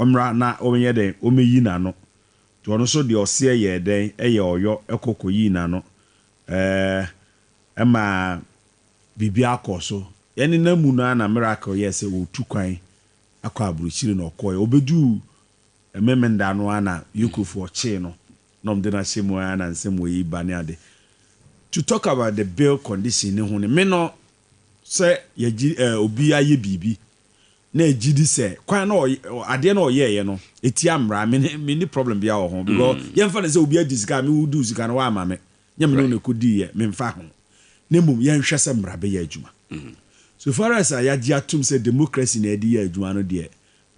ɔmmra na ɔnyɛ dɛn, ɔmmɛyi n'ano. Nti ɔno nso deɛ ɔseɛ yɛɛ dɛn, ɛyɛ ɔyɔ kɔ kɔyii n'ano. Ɛɛ, ɛmaa biribiara kɔɔ so. Yɛnenam mu no ara na Miracle yɛɛ sɛ ɔretu kwan akɔ aburokyire na ɔkɔeɛ. Ɔbɛduu Memenda no ara na Yukofoɔ kyee no na wɔde no ahyɛ mu ara na nsɛm wei yi ba ne ade. To talk about the bail condition ne ho no, me no sɛ yɛgye eh, obi ayɛ biribi na ɛgye di sɛ kwan na ɔyɛ adeɛ na ɔyɛɛyɛ no ɛtia mmara, me ne menni problem biara wɔ ho because yɛmfa no sɛ obi agye sika a me wodi wo sika no woamma me, nyɛ me ne wo na ɛkɔdiiɛ, memfa ho. Na mmom yɛnhwɛ sɛ mmara bɛyɛ adwuma. So far as a yɛagye atom sɛ democracy na yɛde yɛ adwuma no deɛ,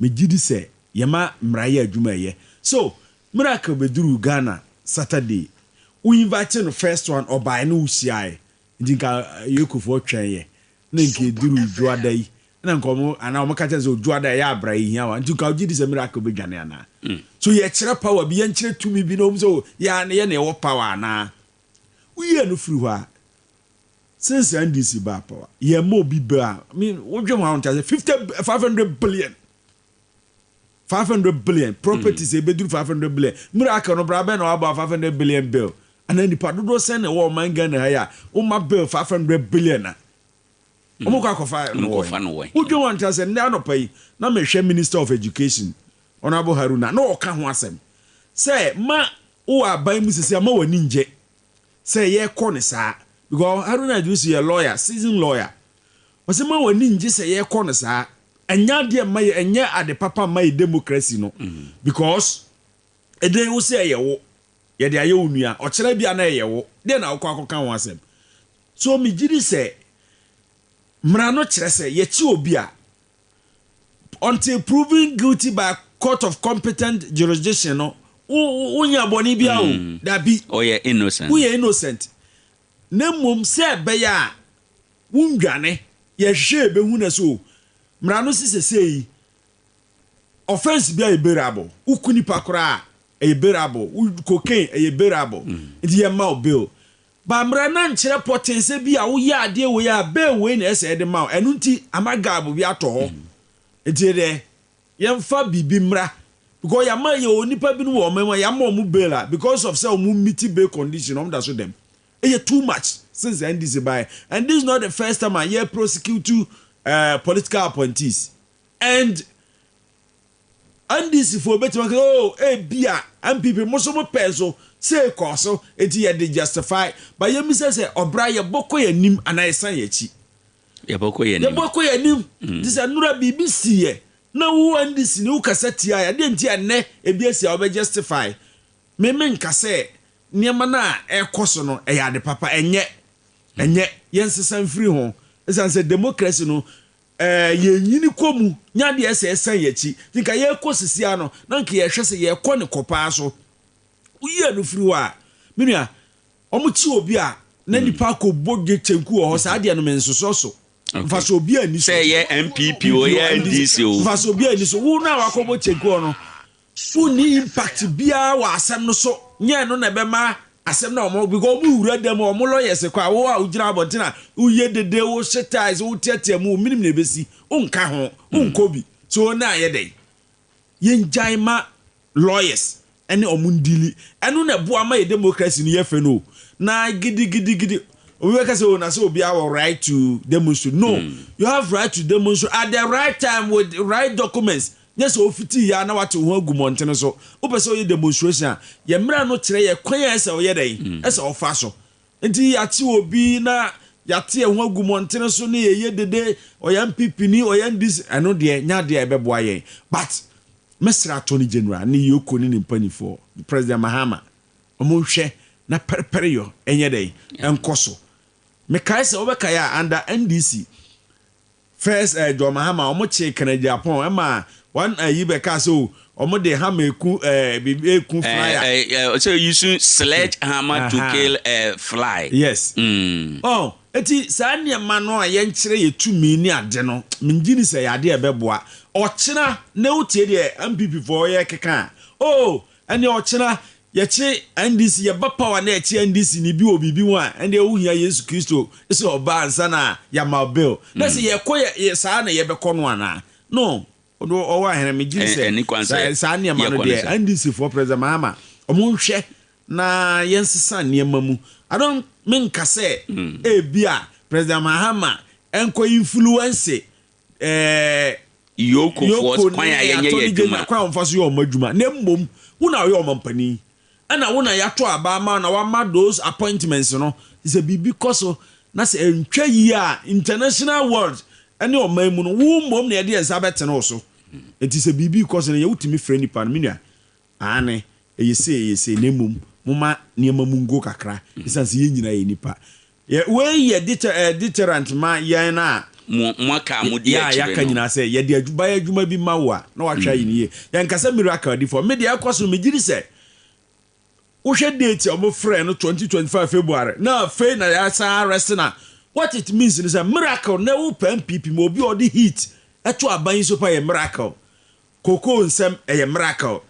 Megye di sɛ yɛma mmara yɛ adwuma a ɛyɛ. So Miracle bɛduruu Ghana Saturday, wo invite no first one ɔbaeɛ ne wo hyiaeɛ nti nka Yokofoɔ twɛn yɛ na nka ɛduruu Dwoada yi na nka ɔmo anaa ɔmo ka kyerɛ no sɛ Dwoada ɛyɛ abra yɛhia wo a nti nka wogye di sɛ Miracle bɛdwane anaa? So yɛkyerɛ power bi yɛnkyerɛ tumi bi na ɔmo sɛ oh yɛ ara yɛ na yɛwɔ power anaa? Woyie no firi hɔ a Since NDC baa power, yɛn ma obi bill a, I mean, wodwen ho a wonte ase, 50, 500 billion. 500 billion, properties mm. ebeduru 500 billion. Miracle no bra bɛn na wabɔ 500 billion bill. Ana nipa dodoɔ sɛn na ɛwɔ ɔman Ghana ha yi a, woma bill 500 billion a. Wɔn kɔ akɔfa no wɔ. Wodwen ho a wonte ase, nnɛ anɔpa yi, na mehwɛ Minister of Education, Honorable Haruna, na ɔka ho asɛm. Sɛ ma wowɔ aban mu sisi a ma w'ani ngye. Sɛ yɛkɔ no saa because Haruna Iddrisu yɛ lawyer, seasoned lawyer. Ɔsɛ ma w'ani ngye sɛ yɛkɔ no saa. Ɛnyɛ adeɛ mma yɛ, ɛnyɛ ade papa mma yɛ democracy no because ɛdɛn wo sɛ ɛyɛ wo, yɛde ayɛ wo nua, ɔkyena bi a na ɛyɛ wo, deɛ na wokɔ akɔka ho asɛm. So megye di sɛ mmara no kyerɛ sɛ yɛkye obi a, Until proven guilty by court of competent jurisdiction no, wo wo nyɛ bɔne biara o. Mm. Dabi. Ɔyɛ innocent. Woyɛ innocent. Na mmom sɛ ɛbɛyɛ a wondwane, yɛhwehwɛ yɛbɛhu na so mmara no se sesei offense bi a yɛ bailable. Woku nipa koraa a ɛyɛ bailable. Wo cocaine ɛyɛ bailable. Mm. Nti yɛmma wo bail. Ba mmara no ankyerɛ pɔtee sɛ bi a woyɛ adeɛ wei a bail wei na ɛsɛ yɛde ma wo. Ɛno nti ama gap bi atɔ hɔ. Nti deɛ yɛmfa biribi mmra because yɛama yɛwɔ nnipa binom wɔ ɔman mu a yɛama wɔn bail a because of sɛ wɔn meet bail condition wɔn da so dɛm. Ɛyɛ too much since NDC baeɛ and this is not the first time a yɛ prosecute uh, political appointees and NDC foɔ bɛtumi aka sɛ oh ebia NPP mo so mo pɛ nso sei kɔɔ so nti yɛde justify but yɛmmisa sɛ ɔbra yɛbɔ kɔ yɛn anim anaa yɛsan yɛn akyi? Yɛbɔ kɔ yɛn anim. Yɛbɔ kɔ yɛn anim. Nti sɛ nnora biribi siiɛ na wo NDC ni wokasa tia yɛ adeɛ nti a nnɛ ebi asi a wobɛ justify? Me menka sɛ nneɛma no a ɛrekɔ so no ɛyɛ ade papa ɛnyɛ ɛnyɛ yɛnsesa mfiri ho ɛsiane sɛ democracy no Ɛɛ, yɛnyini kɔ mu, nyɛ adeɛ sɛ ɛsan yɛn akyi. Nti nka yɛrekɔ sisi ara no, na nka yɛhwɛ sɛ yɛrekɔ ne kɔ paa so. Woyi ɛno firi hɔ a, me nua, wɔkye obi a na nipa akɔbɔ dwe kyenku wɔ hɔ, saa adeɛ no mensosɔ so. Mfasoɔ biara nni so. Sɛ ɛyɛ NPP o, ɛyɛ NDC o. Mfasoɔ biara nni so. Wo no a wakɔbɔ kyenku hɔ no, Wonni impact biara wɔ asɛm no so, nyɛ ɛno na ɛbɛma asɛm no a wɔn because wɔn wura dan mu a wɔn lawyers kɔ a wo a wogyina abɔnten a woyɛ dede wohyɛ ties woteatea mu menim na ebesi wonka ho wonkɔ bi so na ayɛ dɛn yɛngyae ma lawyers ɛne wɔn ndili ɛno na ɛboa ma yɛ democracy no yɛ fɛ no na gidigidigidi obi bɛka sɛ o na sɛ obiara wɔ right to demonstrate no mm. you have right to demonstrate at the right time with right documents Nyɛ sɛ wofitii yɛ a na woate wo ho agu mmɔntene so. Wopɛ sɛ woyɛ demonstration a, yɛn mmara no kyerɛ yɛn kwan a ɛsɛ sɛ woyɛ dɛn? Ɛsɛ sɛ wofa so. Nti yɛakye obi na yɛate yɛn ho agu mmɔntene so ne yɛyɛ dede, ɔyɛ NPP ni, ɔyɛ NDC, ɛno deɛ nyɛ adeɛ a ɛbɛboa yɛn. But mɛsrɛ Attorney General ne Yoko ne ne mpanimfoɔ, President Mahama, wɔnhwɛ na pɛrepɛreyɔ nyɛ dɛn? Ɛnkɔ so. Mekae sɛ wobɛkae a under NDC, First eh John Mahama ɔmo kyee Kennedy Agyapong ɛma one ayi bɛ kaa sɛ oh ɔmo de hammer eku eh biribi eku fly a. Eh eh sɛ use sledge hammer to kill a fly. Yes. Oh eti saa nneɛma no a yɛnkyerɛ yɛ tumi ne ade no mengye ni sɛ ɛyɛ ade a ɛbɛboa. Ɔkyena na wotie deɛ NPP foɔ yɛ keka a oh Ɛnneɛ ɔkyena yɛkye NDC, yɛba power na yɛkye NDC ni bi wɔ biribi ho a, ɛndeɛ wohia Yesu Kristo sɛ ɔba ansa na yɛama wo bail. Na sɛ yɛkɔ yɛ, yɛ saa na yɛbɛkɔ no anaa? No. Ɔwɔ ahene megye di sɛ saa nneɛma no deɛ NDC foɔ President Mahama ɔmo nhwɛ na yɛnsesa nneɛma mu. I don't menka sɛ ebi a President Mahama nkɔ influence ɛɛ Yoko kwan a yɛnyɛ yɛ adwuma. Kwan a wɔfa so yɛ wɔn adwuma. Na mmom wo na woyɛ ɔmampanin ɛna wo na yɛato aba ama wo na wama those appointments no. Sɛ biribi kɔ so na sɛ ɛntwa yie a international world ɛne ɔman mu no wo mmom na yɛde yɛn nsa bɛtene wo so. Nti sɛ biribi rekɔ so no yɛ wotumi frɛ nipa no, me nua aane ɛyɛ sei ɛyɛ sei na mmom momma nneɛma mu ngo kakra ɛsiane sɛ yɛn nyinaa yɛ nipa. Yɛ wei yɛ deter eh, deterrent ma yɛn a Mo mo aka a modi yɛ a akyire yɛaka no. nyinaa sɛ yɛde adwu bayɛ adwuma bi ma wo a na wahwɛ ayɛ no yie. Yɛnka sɛ miracle adifoɔ. Me deɛ ɛkɔ so no megye di sɛ wohwɛ date a wɔfrɛɛ no 2025 February na afei na yɛasan arrest no a what it means ne sɛ miracle na wopɛ NPP ma obi a ɔde heat ɛto aban yi so pa yɛ miracle. Cocoa nsɛm ɛyɛ miracle.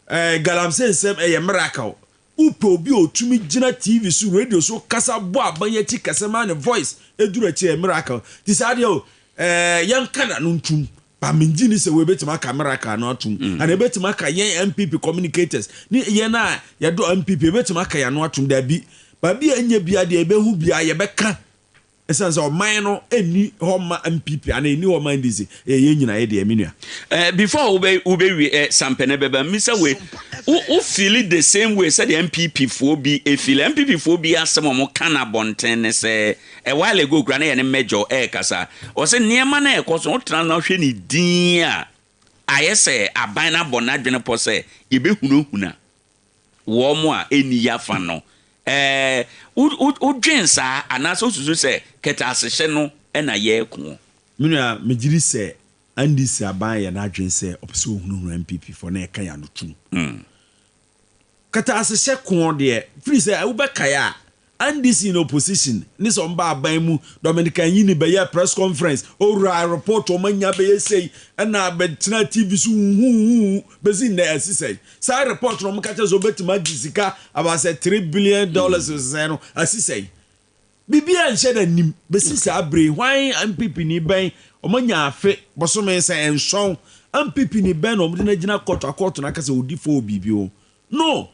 Eh, galamsey nsɛm ɛyɛ miracle. Wopɛ obi a otumi gyina TV so, radio so kasa bɔ aban akyi kɛse ma ne voice duru akyiri ɛyɛ miracle. Nti saa deɛ o, eh, yɛnka n'ano ntom. But mengye nni sɛ wei bɛtumi aka miracle ano atom. Anaa ɛbɛtumi aka yɛn NPP communicators ne yɛn a yɛdɔ NPP, ɛbɛtumi aka yɛn ano atom. Dabi. Baabi a ɛnyɛ biara deɛ yɛbɛhu biara yɛbɛka. Ɛsiane sɛ ɔman no nni hɔ mma NPP anaa ɛnni hɔ mma NDC, ɛyɛ yɛn nyinaa yɛ deɛ, me nua. Eh, before wo bɛ wo bɛ wie eh, sampɛnɛ bɛba mmisa wei, wo wo feeli the same way sɛdeɛ NPP foɔ bi feeli? NPP foɔ bi asɛm a wɔn ka no abɔnten ne sɛ, a while ago koraa na yɛne Major ɛrekasa, ɔse nneɛma no a ɛkɔ so no, wotena na wohwɛ ne din a, ayɛ sɛ aban no abɔ n'adwene pɔ sɛ yɛbɛhunahuna wɔn a ɛnni yɛafa no. Ɛɛ, wo, wo, wodwen saa anaasɛ wosusu sɛ kɛtɛasehyɛ no na yɛreko? Me nua, megye di sɛ NDC aban yɛ n'adwene sɛ ɔpɛ sɛ ɔhunahuna NPP foɔ na yɛka yɛn ano tum. Kɛtɛasehyɛ ko deɛ, firi sɛ wobɛkae a, NDC in opposition ne sɛ wɔn ba aban mu Dominic Anyini bɛyɛɛ press conference owura report wɔn anya bɛyɛ sei ɛna bɛtena TV so huhuhuhu bɛsi nnɛ asi sɛn saa report no wɔn ka kyerɛ sɛ wɔbɛtumi agye sika about sɛ 3 billion dollars sɛn no asi sɛn biribiara nhyɛ da nim bɛsi saa bere hwan NPP ni bɛn wɔn anya afe bɔsome sɛ nson NPP ni bɛn na wɔn de no agyina court akɔɔto no aka sɛ ɔdi fɔ wɔ biribi ho no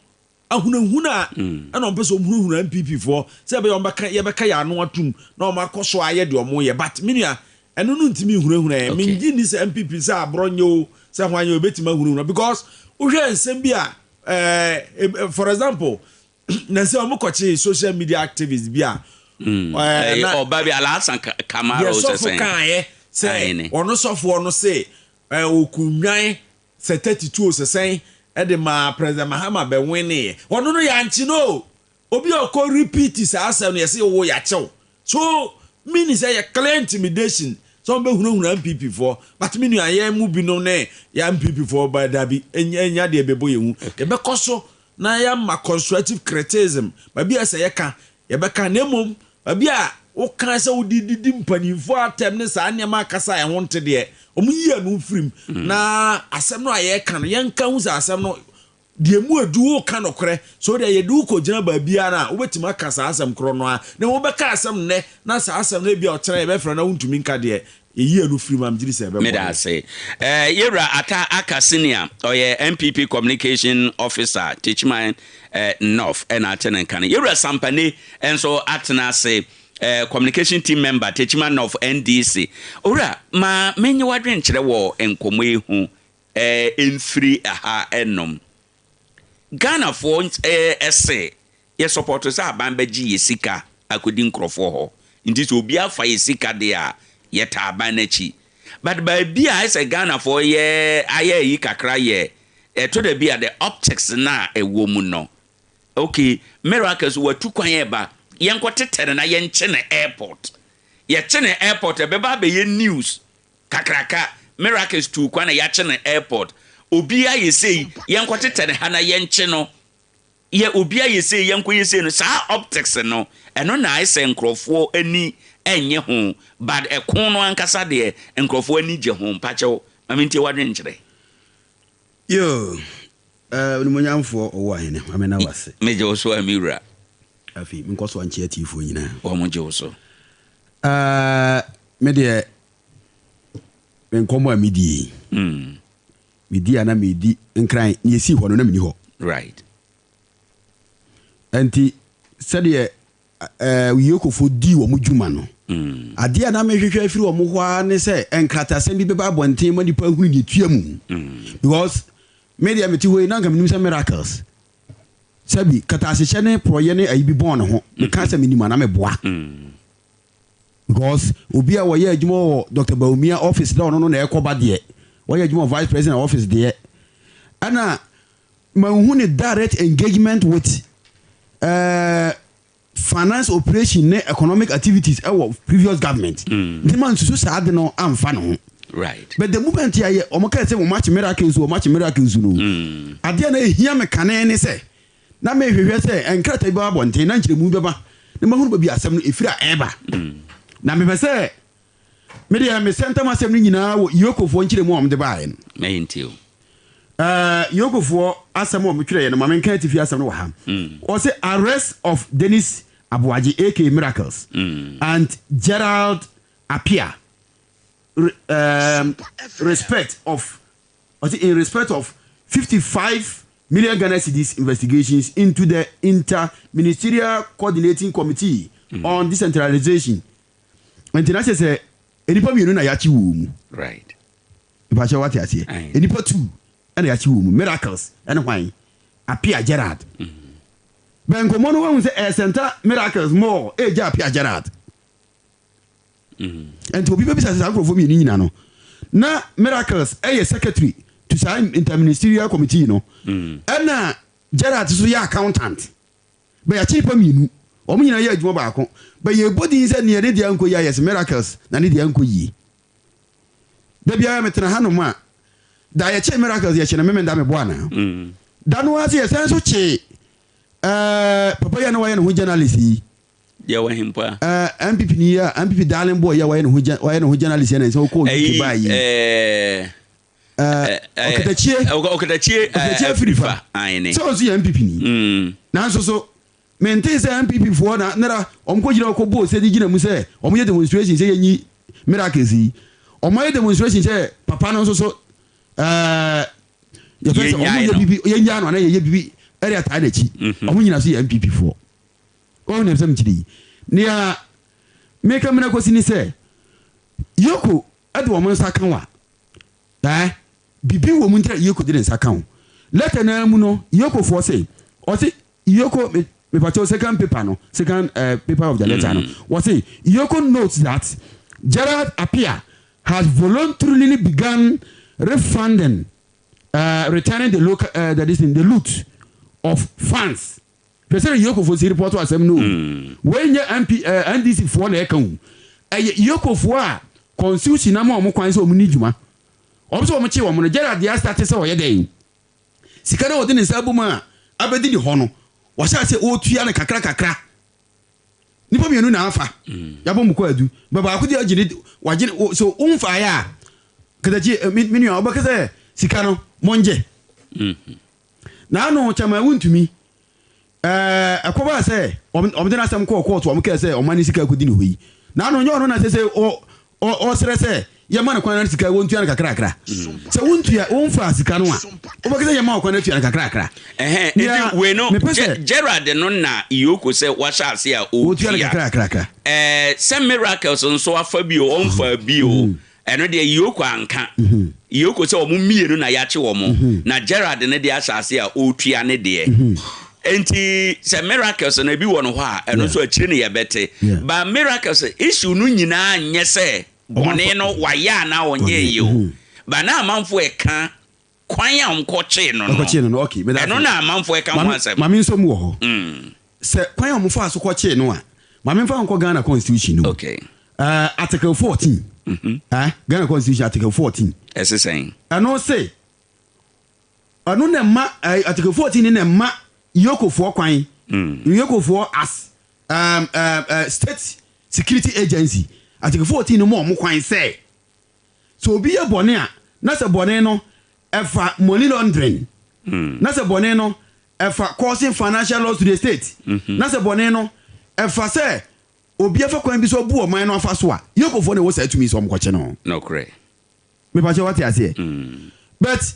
Ahunahuna a ɛna wɔn pɛ sɛ wɔn hunahuna NPP foɔ sɛ ɛbɛyɛ wɔn bɛka yɛbɛka yɛn ano atum na wɔn akɔ so ayɛ deɛ wɔn yɛ but me nua ɛno no ntumi nhunahuna yɛn me ngye nni sɛ NPP sɛ aborɔ nyɛ o sɛ hwan nyɛ o ebetumi ahunahuna because wohwɛ nsɛm bi a ɛɛ for example na sɛ wɔn kɔkye social media activist bi a ɛɛ na ɔba bi Alhassan Kamara o sɛ sɛn deɛ sɔfo kaayɛ sɛ ɔno sɔfoɔ no se ɛɛ okunwan Sɛ 32 o sɛ sɛn de maa President Mahama bɛ winneeɛ. Ɔno no yɛankye no o. Obi a ɔkɔ repeat saa asɛm no yɛse wo yɛakye wo. So meaning sɛ ɛyɛ clear intimidation sɛ wɔn bɛhunahuna NPP foɔ. But me nua yɛn mu binom ne yɛn NPP foɔ ba dabi ɛnya deɛ ɛbɛbɔ yɛn hu. Yɛbɛkɔ so na yɛama constructive criticism. Baabi a ɛsɛ yɛka Yɛbɛka, na mmom baabi a woka sɛ wode didi mpanimfoɔ atɛm ne saa nneɛma akasa a ɛho nte deɛ, wɔyi ɛno mfiri mu. Na asɛm no a yɛreka no, yɛnka hu sɛ asɛm no, deɛ mu edu, woreka nokorɛ. So deɛ yɛde wo kɔgyina baabiara a, wobɛtumi aka saa asɛm korɔ no ara. Na mmom wobɛka asɛm nnɛ, na saa asɛm no ebia ɔkyena yɛbɛfrɛ na wontumi nka deɛ, yɛyi ɛno firi mu a, megye di sɛ ɛbɛboa Meda yɛn. ase. Eh, Yewura Atta Aka Senior, ɔyɛ NPP Communication Officer, Techiman eh, North ɛna ate ne nka no. Yewura Sampane nso atena ase, eh, Communication Team Member, Techiman North NDC. Owura, ma menye w'adwenkyerɛ wɔ nkɔmmɔ yi ho eh, mfiri ha nom. Ghanafoɔ eh, se Yɛ sɔpɔto sɛ aban bɛgye yɛ sika akɔdi nkorɔfoɔ hɔ nti sɛ obi afa yɛ sika deɛ a yɛ taa aban no akyi but baabi a ayɛ sɛ Ghanafoɔ yɛ ayɛ ayi kakra yɛ ɛtɔ da bi a the optics no a ɛwɔ mu no ok Miracles watu kwan ɛba yɛnkɔ tetɛ no na yɛnkye no airport yɛkye no airport ɛbɛba abɛyɛ news kakraka Miracles tuu kwan na yɛakye no airport obi ayɛ sei yɛnkɔ tetɛ no ha na yɛnkye no yɛ obi ayɛ sei yɛnkɔ yɛ sei no saa optics no ɛno na ayɛ sɛ nkorɔfoɔ ani nnye ho but ɛko no ankasa deɛ nkorɔfoɔ ani gye ho mpakyɛw ma mentie w'adwenkyerɛ. Yoo, eh, Onimuonyamfoɔ ɔwɔ ahene, ma menna wo ase. Megye wo so a me wura. Afei, menkɔ so ankyea atiefoɔ nyinaa. Wɔn gye wo so. Eh, me deɛ. Me nkɔmmɔ a medi yi, medi a na medi nkran nea esii hɔ no na menni hɔ. Right. Ɛnti sɛdeɛ ɛɛ Yokofoɔ dii wɔn dwuma no, adeɛ a na mehwehwɛ afiri wɔn hɔ ara ne sɛ nkratasɛm bi bɛba abɔnten ma nipa ahunu deɛ etua mu. Because me deɛ mete hɔ yi na nka menim sɛ miracles sɛbi katasehyɛ ne porɔyɛ ne ayi bi bɔn ne ho. Meka sɛ menim a na meboa. Because obi a wɔyɛ adwuma wɔ Doctor Bawumia office na ɔno no na ɛkɔba deɛ, wɔyɛ adwuma wɔ vice president office deɛ, ɛna manhu ne direct engagement with uh, finance operation ne economic activities ɛwɔ previous government. Nti ma nsusu saa de no amfa ne ho. Right. But the moment a yɛ wɔn kaa sɛ wɔn akye miracles wɔn akye miracles no, adeɛ na ehia me kane ne sɛ Na merehwehwɛ sɛ nkrataa bi bɛba abɔnten na nkyerɛmu bi bɛba na mahunu baabi a asɛm no ɛfiri a ɛreba. Na mepɛ sɛ me deɛ mesɛ ntam asɛm no nyinaa wɔ Yokofoɔ nkyerɛmu a wɔde baeɛ no. Mɛyɛ nti o. Uh, Yokofoɔ asɛm a wɔtwerɛeɛ no, ma menka atifi asɛm no wɔ ha. Wɔse arrest of Dennis Aboagye aka Miracles and Gerald Appiah um, respect of Ɔse in respect of 55 million Ghana cedis investigations into the Inter-Ministerial Coordinating Committee on Decentralization. Nti na kyerɛ sɛ nnipa mmienu na yɛakye wɔ mu. Right. Mpakyɛ wate aseɛ. Nnipa tu na yɛakye wɔ mu. Miracles ɛne hwan? Appiah Gerard. Bɛn nkɔmmɔ no wahu sɛ ɛsɛnta Miracles more ɛgya Appiah Gerard. Nti obi bɛbisa sɛ saa nkurɔfoɔ mmienu nyina no na Miracles yɛ secretary to saa interministerial committee no ɛna Gerard nso yɛ accountant. Bɛ yɛakye nnipa mmienu wɔn nyinaa yɛ adwuma baako bɛ yɛbɔ din sɛ neɛ ne deɛ ankɔ yie a yɛse Miracles na ne deɛ ankɔ yie. Da biara metena hanom a da yɛkyee Miracles yɛkye no Memenda mebɔ anaa? Da no ara nso yɛsan nso kyee ɛɛ papa yi a na wayɛ ne ho journalist yi. Deɛ wɔ he mpo a? Eh, NPP ni yi a, NPP darling boy yi a wayɛ ne ho wayɛ ne ho journalist yɛ na nsɛ ɔkɔɔ UK baa yi. Eh, eh, Ɔkatakyie. Ɔkatakyie. Ɔkatakyie Afirifa. Aane. Sɛ ɔnso yɛ NPP ni. Mm. Nanso so, mentee sɛ NPP foɔ na nera wɔn kɔ gyina kɔ bɔɔ sɛ gyina mu sɛ wɔn yɛ demonstration sɛ yɛnyi miracles yi. Wɔn ayɛ demonstration sɛ papa no nso so ɛɛ yɛfɛ sɛ wɔn yɛ bibi yɛnyaa no anaa yɛyɛ bibi ɛde ataa n'akyi. Wɔn nyina so yɛ NPP foɔ. Wahu nea ɛsɛ sɛ mekyerɛ yi? Nea meka mena kosi ne sɛ, Yoko de wɔn nsa ka wo a, eh, biribi wɔ mu nti na Yoko de ne nsa ka wo. Lɛtɛ no ara mu no, Yokofoɔ se, ɔse Yoko, me, mepakyɛw second paper no, second eh, paper of the letter no, wɔse Yoko notes that Gerald Appiah has voluntarily begun refunding, uh, returning the local, uh, the, this thing, the loot of funds Hwɛ sɛdeɛ Yokofoɔ si repɔto asɛm no o. Wei nyɛ MP, eh, NDC foɔ na ɛka o. Ɛyɛ Yokofoɔ a constitution ama wɔn kwan sɛ wɔn ni dwuma. Wɔn sɛ wɔn kye wɔn no, Gerald deɛ astate sɛ ɔyɛ dɛn? Sika no a ɔde ne nsa abom a abɛdi ne hɔ no, wahyɛ aseɛ ɔretua no kakra kakra. Nipa mmienu na afa. Yɛabɔ mu kɔ adu. Bɛ baako deɛ agye ne, wagye ne, so womfaeɛ a, katakyi, eh, me, me nua, wobɛka sɛ sika no, mongye. N'ano kyɛ ma wontumi. Ɛɛ, ɛkɔbaa sɛ wɔde n'asɛm kɔɔ kɔɔto, wɔkae sɛ ɔma ne sika kodi ne hɔ yi. N'ano nyɛ ɔno na ɛsɛ sɛ ɔsrɛ sɛ yɛma no kwan na ne sika wɔntua no kakrakra. Sɛ wontua, womfaa sika no a, wobɛka sɛ yɛma wo kwan atua no kakrakra. Ɛhɛn, Nea nti wei no, mepɛ sɛ. Gerald no na Yoko sɛ wahyɛ ase a Ɔtua no ɔretua. kakrakra. Ɛɛ, sɛ Miracles nso afa bi o, ɔmfaa bi o, Ɛno deɛ Yoko anka. Yoko sɛ wɔn mmienu na yɛakye wɔn, na Gerald no deɛ ahyɛ ase a ɔretua ne deɛ. Enti sɛ miracles no ebi wɔ no hɔ a, ɛno nso akyire no yɛbɛte. But miracles issue no nyinaa nyɛ sɛ bɔne no wayɛ anaa ɔnyɛeɛ o. But na amanfoɔ ɛka kwan a wɔkɔkyee no no. Ɛkɔkyee no no, okay, meda Ɛno ase. na amanfoɔ ɛka ho Maame, asɛm. maame nso mu wɔ hɔ. Sɛ kwan a wɔfaa so kɔkyee no a, maame mfa nkɔ Ghana constitution no mu. Okay. Uh, article 14. Mm -hmm. uh, Ghana constitution article 14. Ɛse sɛn? Ɛno se, ɛno na ɛma, uh, article 14 ne na ɛma Yokofoɔ kwan. Mm. Yokofoɔ as um, uh, uh, state security agency. Article 14 no ma wɔn kwan sɛ, Sɛ obi yɛ bɔne a, na sɛ bɔne no ɛfa money laundering, na sɛ bɔne no ɛfa causing financial loss to the state, na sɛ bɔne no ɛfa sɛ obi afa kwan bi so abu ɔman no afa so a, Yokofoɔ na ɛwɔ saa tumi sɛ wɔkɔkye no. Nokorɛ. Mepakyɛ wate aseɛ? But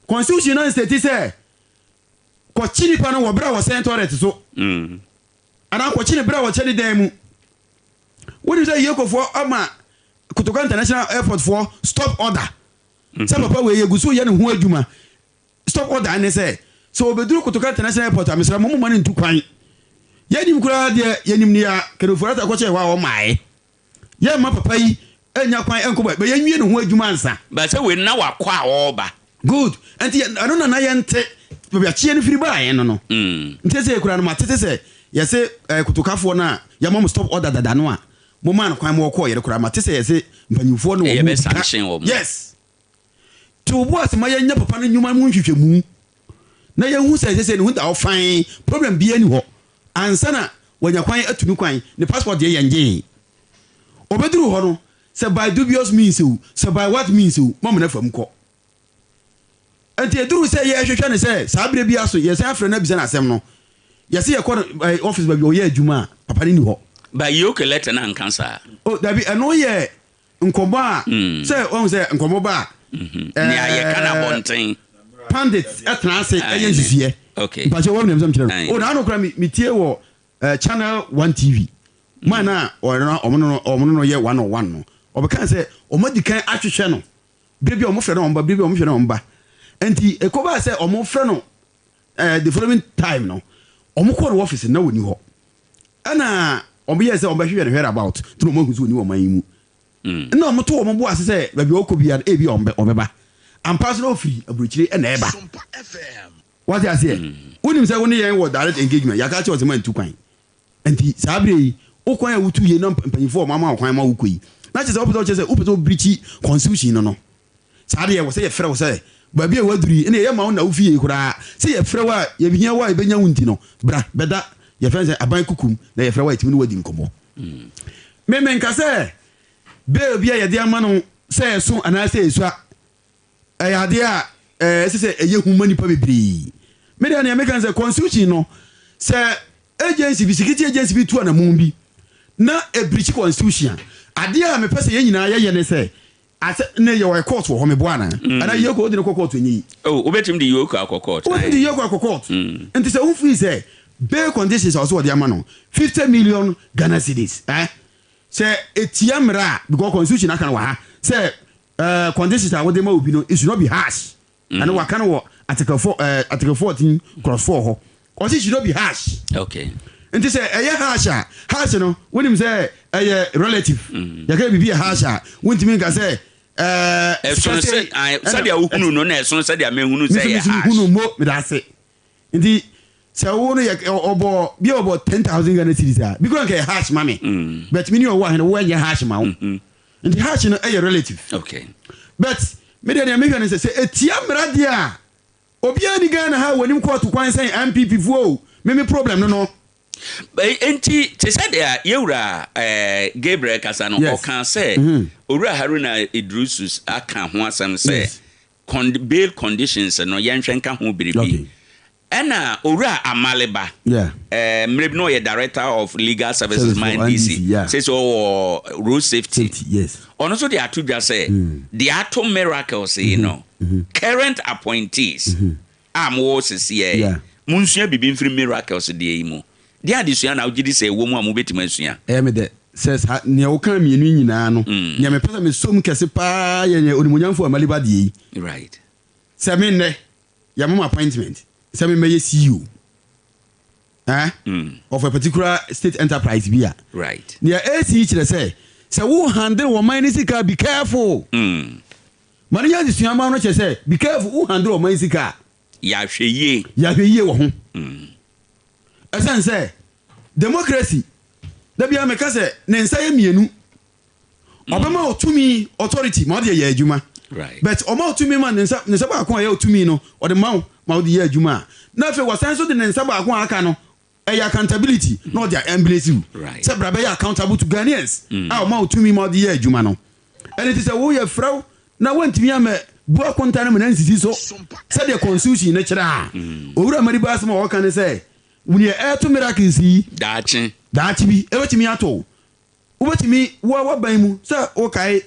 constitution no nstate sɛ kɔkye nipa no wɔ berɛ a wɔsɛn toilet so anaa kɔkye no berɛ a wɔkyɛ ne dan mu. Wonim sɛ Yekofoɔ ama Kotoka International Airport foɔ stop order sɛ papa wei yɛgu so yɛ ne ho adwuma. Stop order ne sɛ sɛ ɔbɛduru Kotoka International Airport a mesrɛ mo momma no ntu kwan. Yɛnim koraa deɛ yɛnim nea Ken Ofori-Atta kɔkyɛɛ hɔ a ɔmmaeɛ. Yɛmma papa yi nnya kwan nkɔ baabi, but yɛnwie ne ho adwuma ansa. But sɛ wei no na wakɔ a ɔreba. Good. Nti ɛno na na yɛnte baabi a kyeɛ no firi baeɛ no no. Nti seesei koraa no matete sɛ yɛse eh, kotokafoɔ no a yɛama mo stop order dada no a momaa no kwan ma ɔkɔeɛ no koraa mate sɛ yɛse mpanyimfoɔ ne wɔn Yɛbɛ ka. sanction wɔn. Yes. To wo bo ase ma yɛnyɛ papa no nnwuma mu nhwehwɛmu na yɛnhu sɛ seesei ne ho da hɔ fann, problem biara nni hɔ ansa na wanya kwan atu ne kwan, ne passport deɛ yɛngyee. Ɔbɛduru hɔ no, sɛ by dubious means o, sɛ by what means o, moamena fam kɔ. Enti ɛduruu sɛ yɛrehwehwɛ no sɛ saa berɛ bi aso, yɛsan afrɛ no abisa no asɛm no, yɛse yɛkɔ no eh, office baabi a ɔyɛ adwuma a, papa no nni hɔ. But Yoke letter no anka saa. Oh, dabi, ɛno yɛ nkɔmmɔ a, sɛ wahu sɛ nkɔmmɔ ba a, Nea yɛka no abɔnten. Pandit tena ase yɛ nsusuiɛ. Okay. Mpakyɛ wɔn na kyerɛ no. O na ano kora metie wɔ Channel One TV. Man a ɔno ɔmo no ɔmo no yɛ one on one no. Ɔbɛka sɛ ɔmo adi kan ahwehwɛ no. Bere bi a ɔmo frɛ no ɔmo ba, bere bi a ɔmo hwɛ no ɔmo ba. Nti ɛkɔbaa sɛ ɔmo frɛ no the following time no, ɔmo kɔɔ no office na ɔni hɔ. Ɛna ɔmo yɛɛ sɛ ɔmo bɛhwehwɛ no whereabout, nti na ɔmo ahu sɛ ɔni ɔman yi mu. Ɛna ɔmo to ɔmo bo ase sɛ baabi a ɔkɔ biara no ebia ɔmo ɔbɛba. Ampa nso na ɔfiri aburokyire ɛna ɛba. Wate aseɛ? Wonim sɛ wo ne yɛn wɔ direct engagement, yɛaka akyerɛ wo sɛ mantu kwan. Nti saa berɛ yi, wo kwan a wotu yei na mpanyinfoɔ a wɔn ama wo kwan ma wokɔ yi, na kyerɛ sɛ wopɛ sɛ wokyerɛ sɛ wopɛ sɛ wo breachi constitution no no. Saa deɛ ɛwɔ sɛ yɛfrɛ wo sɛ baabi a woaduru yi, ɛnna yɛmma wo nna wo fie koraa. Sɛ yɛfrɛ wo a, yɛhia wo a yɛbɛnya wo nti no, bra bɛda yɛfrɛ no sɛ aban kukum na yɛfrɛ wo a yɛtumi ne wo adi nkɔmmɔ. Me menka sɛ bail bi a yɛde ama no sɛ ɛso anaasɛ ɛsua ɛyɛ adeɛ a ɛsɛ sɛ ɛyɛ hu ma nnipa bebree. Me deɛ nea meka ne sɛ constitution no sɛ agency bi security agency bi tu anamon bi na ɛbirikyi constitution a adeɛ a mepɛ sɛ yɛn nyinaa yɛyɛ ne sɛ Asɛ ne yɛ ɔyɛ court wɔ hɔ meboa anaa? Anaa Yoko wode no kɔ court ɛnyɛ yi? Oh wobɛtumi de Yoko akɔ court. Wobɛtumi de Yoko akɔ court. Nti sɛ wo feel sɛ bail conditions a ɔsɛ wɔde ama no 50 million Ghana cedis eh sɛ ɛtia mmara a because constitution aka no wɔ ha sɛ eh conditions a wode ma obi no it should not be harsh. Ɛno waka no wɔ article four ɛɛ article 14 clause 4 hɔ. Ɔse it should not be harsh. Okay. Nti sɛ ɛyɛ harsh a, harsh no wonim sɛ ɛyɛ relative. Yɛka biribi yɛ harsh a, wontumi nka sɛ ɛɛ Ɛsono sika sɛ sei ae ɛna sɛdeɛ wohunu no na ɛsono sɛdeɛ mehunu sɛ me nso ɛyɛ me nso harsh. mehunu mo meda ase. Nti sɛ wo no yɛ ɔbɔ bi a ɔbɔ 10,000 Ghana cedis a, bi koraa nka ɛyɛ harsh ma me. But me ne ɔwɔ ahene wo ɛnyɛ harsh ma wo. Nti harsh no ɛyɛ relative. Okay. But me deɛ nea mehwɛ ne sɛ sɛ ɛtia mmara deɛ a Obiara nni Ghana ha a wɔnim kɔɔto kwan sɛn NPP foɔ o, me me problem no no. Enti te sɛ deɛ yɛwura eh, Gabriel kasa no, Yes. ɔkaa sɛ Owura Haruna Iddrisu aka ho asɛm sɛ Yes. con bail conditions no yɛnhwɛ nka ho biribi. Okay. Ɛna Owura Amaliba, Yeah. eh, mmerɛ bi na ɔyɛ Director of Legal Services Service ma for NDC, NDC, yeah. seesei ɔwɔ Road Safety. Safety, yes. Ɔno nso de ato dwa sɛ deɛ ato Miracles yi no, current appointees a mowɔ sesiɛ yi, Yeah. monsua biribi mfiri Miracles deɛ yi mu. Deɛ adesua na wogye di sɛ ɛwɔ mu a mobɛtumi asua? Ɛyɛ me dɛ sɛ saa nea wokaa mmienu yi nyinaa no, nea mepɛ sɛ mesɔ mu kɛse paa yɛ nea Onimuonyamfo Amaliba deɛ yi. Right. Sɛ me nnɛ, yɛama me appointment sɛ memmɛyɛ CEO eh, of a particular state enterprise bi a, Right. nea ɛresi yi kyerɛ sɛ, sɛ wo handle ɔman no sika a, be careful. Ma no nyɛ adesua ma no kyerɛ sɛ, be careful, wo handle ɔman sika a. Yɛ ahwɛyie. Yɛ ahwɛyie wɔ ho. Ɛsiane sɛ democracy, da biara meka sɛ ne nsa yɛ mmienu. Ɔbɛma wo tumi, authority, ma wode ayɛ adwuma. But ɔma wo tumi ma ne nsa ne nsa baako a ɛyɛ tumi no, ɔde ma wo ma wode yɛ adwuma a, na afei wasan nso de ne nsa baako a aka no, ɛyɛ accountability, na ɔde a embrace wo. Sɛ bra bɛyɛ accountable to Ghanaians a ɔma wo tumi ma wode yɛ adwuma no. Ɛno nti sɛ woyɛ frɛ wo na woantumi ammɛ bu akonta no ma no ansisi so sɛdeɛ constitution no kyerɛ a, Owura Madiba asɛm a ɔka ne sɛ, nea ɛreto miracles yi, Daakye. daakye bi ɛbɛtumi ato wo. Wobɛtumi wo a w'aban mu sɛ wokae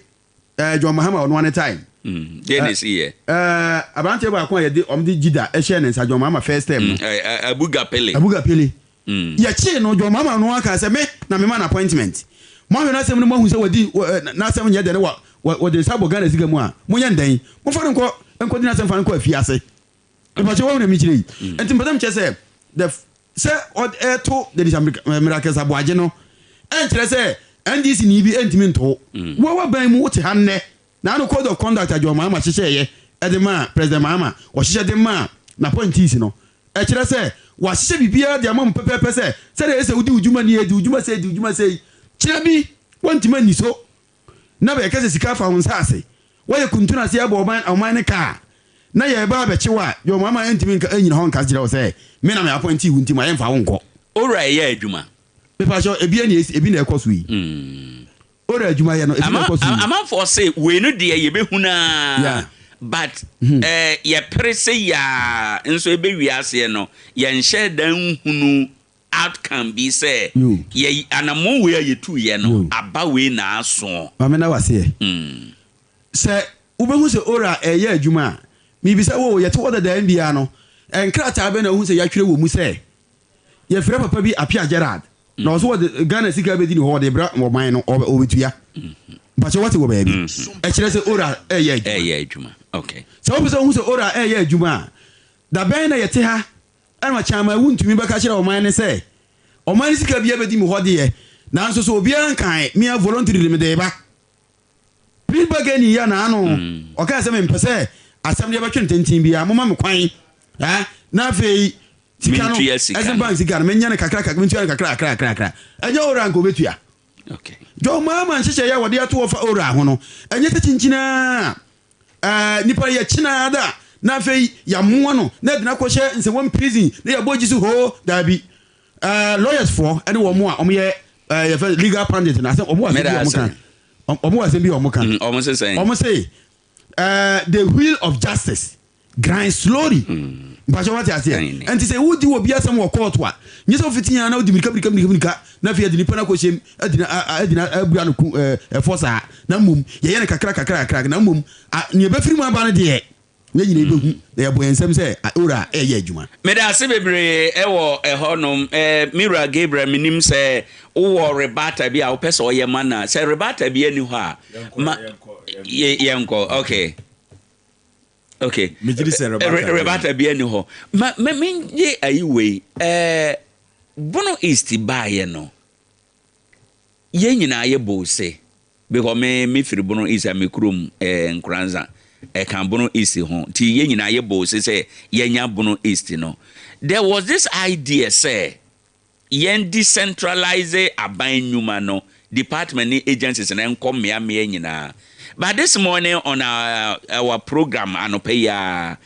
eh, John Mahama ɔno ane time. Deɛ na ɛsi yɛ. Ɛɛ aberanteɛ baako a yɛde wɔn de Jida hyɛɛ ne nsa John Mahama first term no. Abuga Pele. Abuga Pele. Yɛkyee no John Mahama no ara kaa sɛ me na mema no appointment. Moahwɛ n'asɛm no moahu sɛ wadi n'asɛm nyɛ dɛ ne wa wɔde nsa abɔ Ghana sika mu a monyɛ no dɛn? Momfa no nkɔ nkɔdi n'asɛm fa no nkɔ afiase. Mpakyɛ wahu na mekyerɛ yi. Nti mpɛ sɛ mekyerɛ sɛ the sɛ ɛto Dennis Miracles Aboagye no ɛnkyerɛ sɛ NDC ni bi ɛntumi nto. Wo w'aban mu wote ha nnɛ na ano code of conduct a John Mahama hyehyɛeɛ de maa President Mahama ɔhyehyɛ de maa n'appointees no ɛkyerɛ sɛ wahyehyɛ biribiara de ama mo pɛpɛɛpɛ sɛ sɛdeɛ ɛsɛ sɛ wodi wo dwuma nie, di wo dwuma sei, di wo dwuma sei. Kyena bi woantumi anni so na bɛka sɛ sika afa wo nsaase, woayɛ kuntunu ase abɔ ɔman ɔman no ka a, na yɛreba abɛkye wo a, deɛ ɔman ma ɛntumi nka ɛnnyina hɔ nka kyerɛ wo sɛ me na me appointee wo nti ma yɛmfa wo nkɔ. Owura ɛyɛ adwuma. Mepakyɛw, ebi ɛna esi, ebi na ɛkɔ so yi. Owura adwuma yɛ no, ebi na ɛkɔ so yi. Amanfoɔ se wei no deɛ yɛbɛhunu aa but eh, yɛpere se yaa nso ɛbɛwie aseɛ no yɛnhyɛɛ da nhunu outcome bi sɛ yɛ anammɔn wei a yɛtuiɛ no aba wei na asoɔ. Maame na waseɛ. Sɛ wobɛhu sɛ ora ɛreyɛ adwuma a, mebisa wo o, yɛte hɔ dadaam biara no, nkrataa bɛn na wohu sɛ yɛatwerɛ wɔ mu sɛ yɛfrɛ papa bi Appiah Gerald na ɔso wɔde Ghana sika bɛdi ne hɔ ɔde brɛ ɔman no ɔbɛtua? Mpakyɛ wate wɔ baabi? Ɛkyerɛ sɛ ora ɛreyɛ adwuma. Ɛreyɛ adwuma, okay. Sɛ wopɛ sɛ wohu sɛ ora ɛreyɛ adwuma a, dabɛn na yɛte ha Ɛnna Kyama wuntumi bɛka kyerɛɛ ɔman no sɛ, Ɔman no sika biara bedi me hɔ deɛ, nanso sɛ obiara nkae me a, voluntarily mede reba. Plea bargaining yi a n'ano ɔkae sɛ mempɛ sɛ asɛm no yɛbɛtwe no tenten biara, momma me kwan eh, na afei sika no, Mentua sika Exim no. Bank sika no, menyɛ no kakra kakra, mentua no kakra kakra kakra. Ɛnyɛ ora anka obetua. Okay. John Mahama nhyehyɛeɛ a wɔde ato hɔ fa ora ho no, ɛnyɛ sɛ kyinkyin ara Ɛɛ nipa no yɛkye no ara da na afei yɛamoa no na yɛde no akɔhyɛ nsɛmwam prison na yɛabɔ gye so hoo daabi. Ɛɛ lawyers foɔ ɛne wɔn a wɔyɛ ɛɛ yɛfɛ legal pundit no asɛm wɔn wɔ asɛm bi a wɔn ka wɔn wɔ asɛm bi a wɔn ka wɔn se sɛn wɔn se ɛɛ the wheel of justice grind slowly. Mpakyɛ wate aseɛ? Ɛnti sɛ wodi obi asɛm wɔ kɔɔto a, nyɛ sɛ wofiti ara na wodi mirika mirika mirika mirika na afei yɛde nipa no akɔhyɛ mu adi na adi na abua no ku ɛfɔ saa. Na mmom yɛyɛ no kakra kakra kakra na mmom nea ɛbɛfiri mu aba no deɛ yɛn nyinaa yɛbɛhu na yɛbɔ yɛn nsam sɛ owura ɛreyɛ adwuma. Meda ase bebree wɔ ɛhɔ nom. Me wura Gabriel menim sɛ wowɔ rebata bi a wopɛ sɛ ɔyɛ ma no a, sɛ rebata bi nni hɔ a ma yɛnkɔ. Okay. Okay. Megye di sɛ rebata rebata bi ani hɔ. Ma ma menye ayi wei. Ɛɛ Bono East baayɛ no. Yɛn nyinaa yɛ bose. Because me me firi Bono East a me kurom ɛɛ Nkoranza. Ɛka Bono East ho. Nti yɛn nyinaa yɛ bose sɛ yɛnya Bono East no. There was this idea sɛ Yɛn decentralise aban nnwuma no, department ne agencies no nkɔ mmea mmea nyinaa. But this morning on our, our program anɔpa yi ara,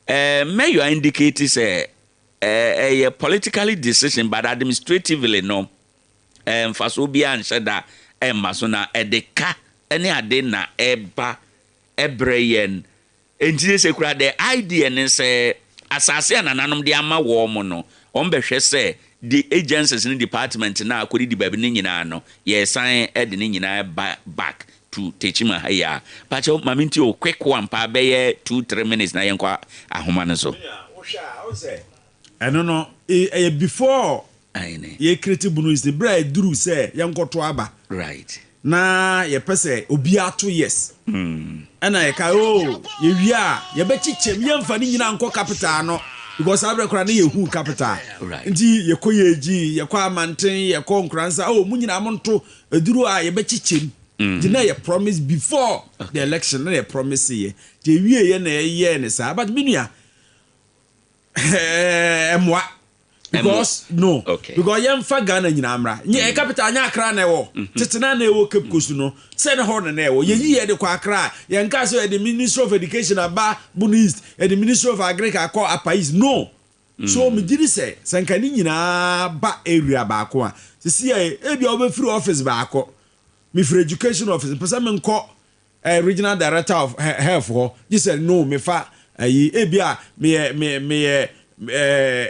eh, Mayor indicate sɛ eh, ɛyɛ politically decision but administratively no, eh, mfasoɔ biara nhyɛ da mma so na ɛde ka ne ade na ɛba ɛbrɛ yɛn. Enti sese koraa the idea ne sɛ asase a nananom de ama wɔn no, wɔn bɛhwɛ sɛ the agencies ne department no a akɔdidi baabi no nyinaa no, yɛresan de ne nyinaa ba back to Techiman ha yi a. Pakyɛw ma mentie o, quick one paa bɛyɛ two, 3 minutes na yɛnkɔ ahoma no so. Me nua, wohwɛ a, wohu sɛ ɛno no, ɛyɛ before Aane. yɛ create Bono East, berɛ a ɛduruu sɛ yɛnkɔto aba. Right. Na yɛpɛ sɛ obiara to yes. Ɛna yɛka oh yɛwie a yɛbɛkyekyɛm yɛmfa ne nyinaa nkɔ capital no because saa berɛ koraa na yɛhu capital. Right. Nti yɛkɔ Yeji, yɛkɔ Amanten, yɛkɔ Nkoransa, oh mo nyinaa monto aduru a yɛbɛkyekyɛm. Nti na yɛ promise before the election na yɛ promise yɛ. Nti ɛwie yɛ na yɛyɛɛ ne saa but me nua ɛmmoa. Because no okay. Because yɛmfa Ghana nyinaa mmra nyɛ mm. Capital nyɛ Accra na ɛwɔ mm-hmm. tete na na ɛwɔ Cape Coast no sɛ ne hɔ na na ɛwɔ yɛyi yɛde kɔ Accra yɛnka sɛ yɛde Ministry of Education aba Bono East yɛde Ministry of Agric akɔ Upper East no so megye di sɛ sɛ nka ne nyinaa ba area baako a sisi yɛ ebi a wobɛfiri office baako mefiri education office mpɛ sɛ menkɔ eh, regional director of health hɔ gye sɛ no mefa ayi ebi a meyɛ me meyɛ eh,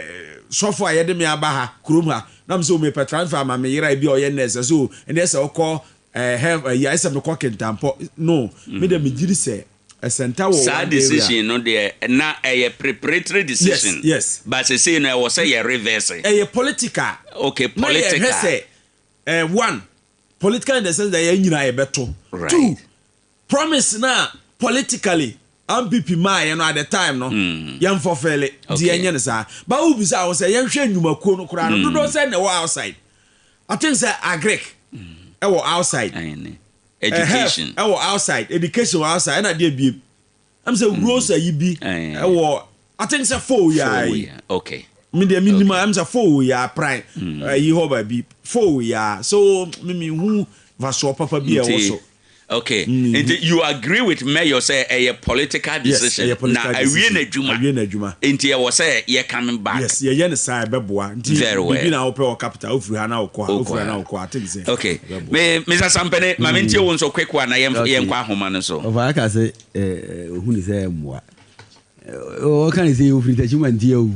sɔfo a yɛde me aba ha kurom ha na me sɛ mepɛ transfer ama me yera ebi a ɔyɛ nurse ɛsɛ o ɛnɛ sɛ ɔkɔ eh, health ayi ayɛ sɛ mekɔ Kintampɔ no me dɛ megye di sɛ. Ɛsɛnta wɔ Saa one area. decision no deɛ na ɛyɛ preparatory decision. Yes, yes. But sesei no ɛwɔ sɛ yɛ reverse. Ɛyɛ political. Okay, Na yɛhwɛ political. sɛ eh, one, political in the sense that yɛn nyinaa yɛbɛto. Right. Two, promise na politically NPP maaeɛ no at the time no, yɛn fulfill nti Okay. yɛnyɛ no saa. But wobisa wo sɛ yɛnhwɛ nnwumakuo no koraa no, dodoɔ sɛn na ɛwɔ outside? I think sɛ agric ɛwɔ outside. Aane. Eh, Education. health ɛwɔ outside, education wɔ outside, ɛna deɛ biem. Ɛm sɛ roads ayi bi ɛwɔ, I think sɛ four yaa Four yi. yeah. Okay. Me deɛ me nim a, ɛm sɛ four yaa prime ayi hɔ baabi, four yaa. So me me hu vasoɔ papa bi a ɛwɔ so. Okay. Nti you agree with Mayor sɛ ɛyɛ political decision. Yes, ɛyɛ political na awie decision. n'adwuma. Awie n'adwuma. Nti ɛwɔ sɛ yɛ coming back. Yes, yɛyɛ no saa ɛbɛboa. Nti Very well. biribi na wopɛ wɔ capital, wofiri ha na wokɔ ha, Wokɔ wofiri ha ha. na wokɔ ha. I think sɛ Okay. ɛbɛboa. Me Mr. Sampene, ma mentie wo nso quick one na yɛn Okay. yɛnkɔ ahoma no so. Ɔfa aka sɛ ohun ne sɛ mmoa. Ɔka ne sɛ ofiri Takyima ntia o.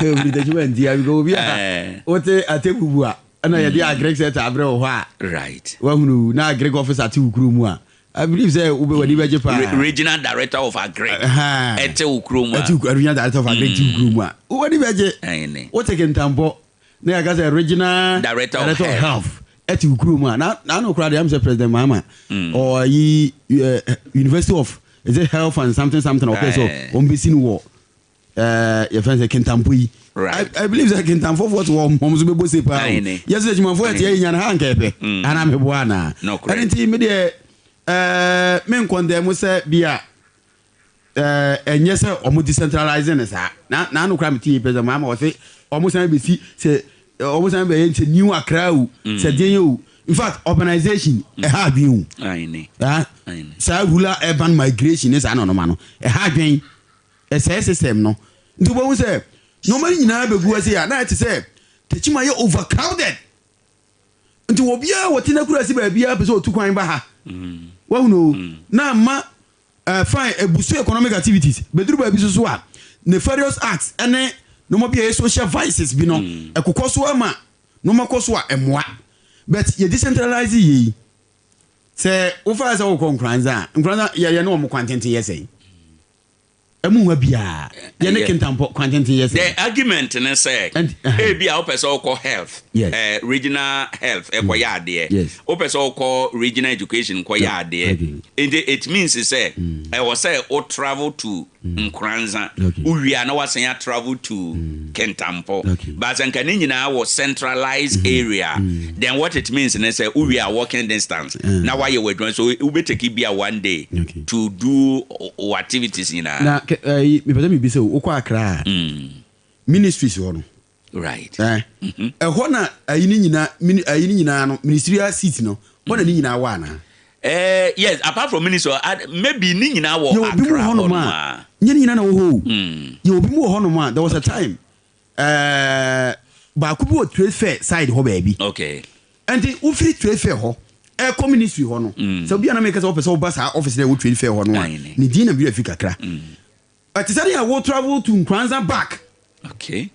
Ofiri Takyima ntia because obi a wote atebubu a ɛna yɛde agric sector abrɛ wɔ hɔ a. Right. Wahunu na agric officer te wo kurom a. I believe sɛ wobɛ w'ani bɛgye paa. Regional director of agric. Ɛte wo kurom a. Ɛte regional director of agric te wo kurom a. W'ani bɛgye. Wote Kintampo na yɛaka sɛ regional director of health ɛte wo kurom a. Na ano koraa deɛ am sɛ President Mahama ɔyi University of is it health and something something ɔpɛ sɛ wɔn bɛsi no wɔ yɛfɛn sɛ Kintampo yi. I believe sɛ Kintamfofoɔ te wɔn wɔn nso bɛbɔ se paa o. Yɛsɛ adwumafoɔ yɛte yɛ nya no ha nka ɛpɛ. Ana meboa anaa. Ɛno nti me deɛ me nkɔndɛn mu sɛ bi a ɛnyɛ sɛ wɔn decentralize ne saa. Na na ano koraa mete yi pɛ sɛ maama wɔse wɔn san bɛsi sɛ wɔn san bɛyɛ sɛ New Accra o sɛ deɛ yɛ o. In fact urbanization ɛha adwene o. Saa rural urban migration ne saa nɔnɔma no ɛha adwene. Ɛsɛe system no. Nti wobɛhu sɛ nnoɔma no nyinaa bɛgu ase a na ɛte sɛ Tekyima yɛ overcrowded. Nti obiara wɔte n'akurase baabiara pɛ sɛ ɔtu kwan ba ha. Wahunu o. Na ama eh, fine, ɛbusu economic activities. Bɛduru baabi so so a, nefarious acts ɛne nnoɔma bi a ɛyɛ social vices bi no, ɛkokɔ so ama nnoɔma kɔ so a ɛmmoa. But yɛ decentralize yei. Sɛ wofaa sɛ wokɔ Nkoranza a, Nkoranza yɛ yɛne wɔn kwan tenten yɛ sɛn? Ɛmu nwa biara. Yɛ ne Kintampo kwan tenten yɛ sɛn? The argument ne sɛ, ebi a wopɛ sɛ wokɔ health, eh, regional health ɛkɔyɛ adeɛ, wopɛ sɛ wokɔ regional education kɔyɛ adeɛ, nti it means sɛ ɛwɔ sɛ wo travel to Nkoranza, wowie a na wasan a travel to Kintampo. But sɛ nka ne nyinaa wɔ centralized area a, then what it means ne sɛ wowie a walking distance na woayɛ w'adwuma, so wobɛtake bi a one day to do wo activities nyinaa. Na kɛ ɛyi mepɛ sɛ mebisa o, wokɔ Accra a, ministries hɔ no, Right. Eh, ɛhɔ na ayi ne nyinaa, mini, ayi ne nyinaa no, ministerial seat no, hɔ na ne nyinaa wɔ anaa? Eh, yes, apart from ministry, maybe ne nyinaa wɔ Yɛwɔ bi mu Accra wɔ hɔ hɔnom nom a, a. nyɛ ne nyinaa na ɛwɔ hɔ o. Yɛwɔ bi mu wɔ hɔnom a, there was a time, eh, baako bi wɔ trade fair side hɔ baabi. Okay. Ɛnti wofiri trade fair hɔ ɛkɔ ministry hɔ no, sɛ obi a na meka sɛ wopɛ sɛ woba saa office na ɛwɔ trade fair hɔ no a, ne din na werɛ afi kakra. Ɛte sɛ nea wo travel to Nkoranza back. Okay.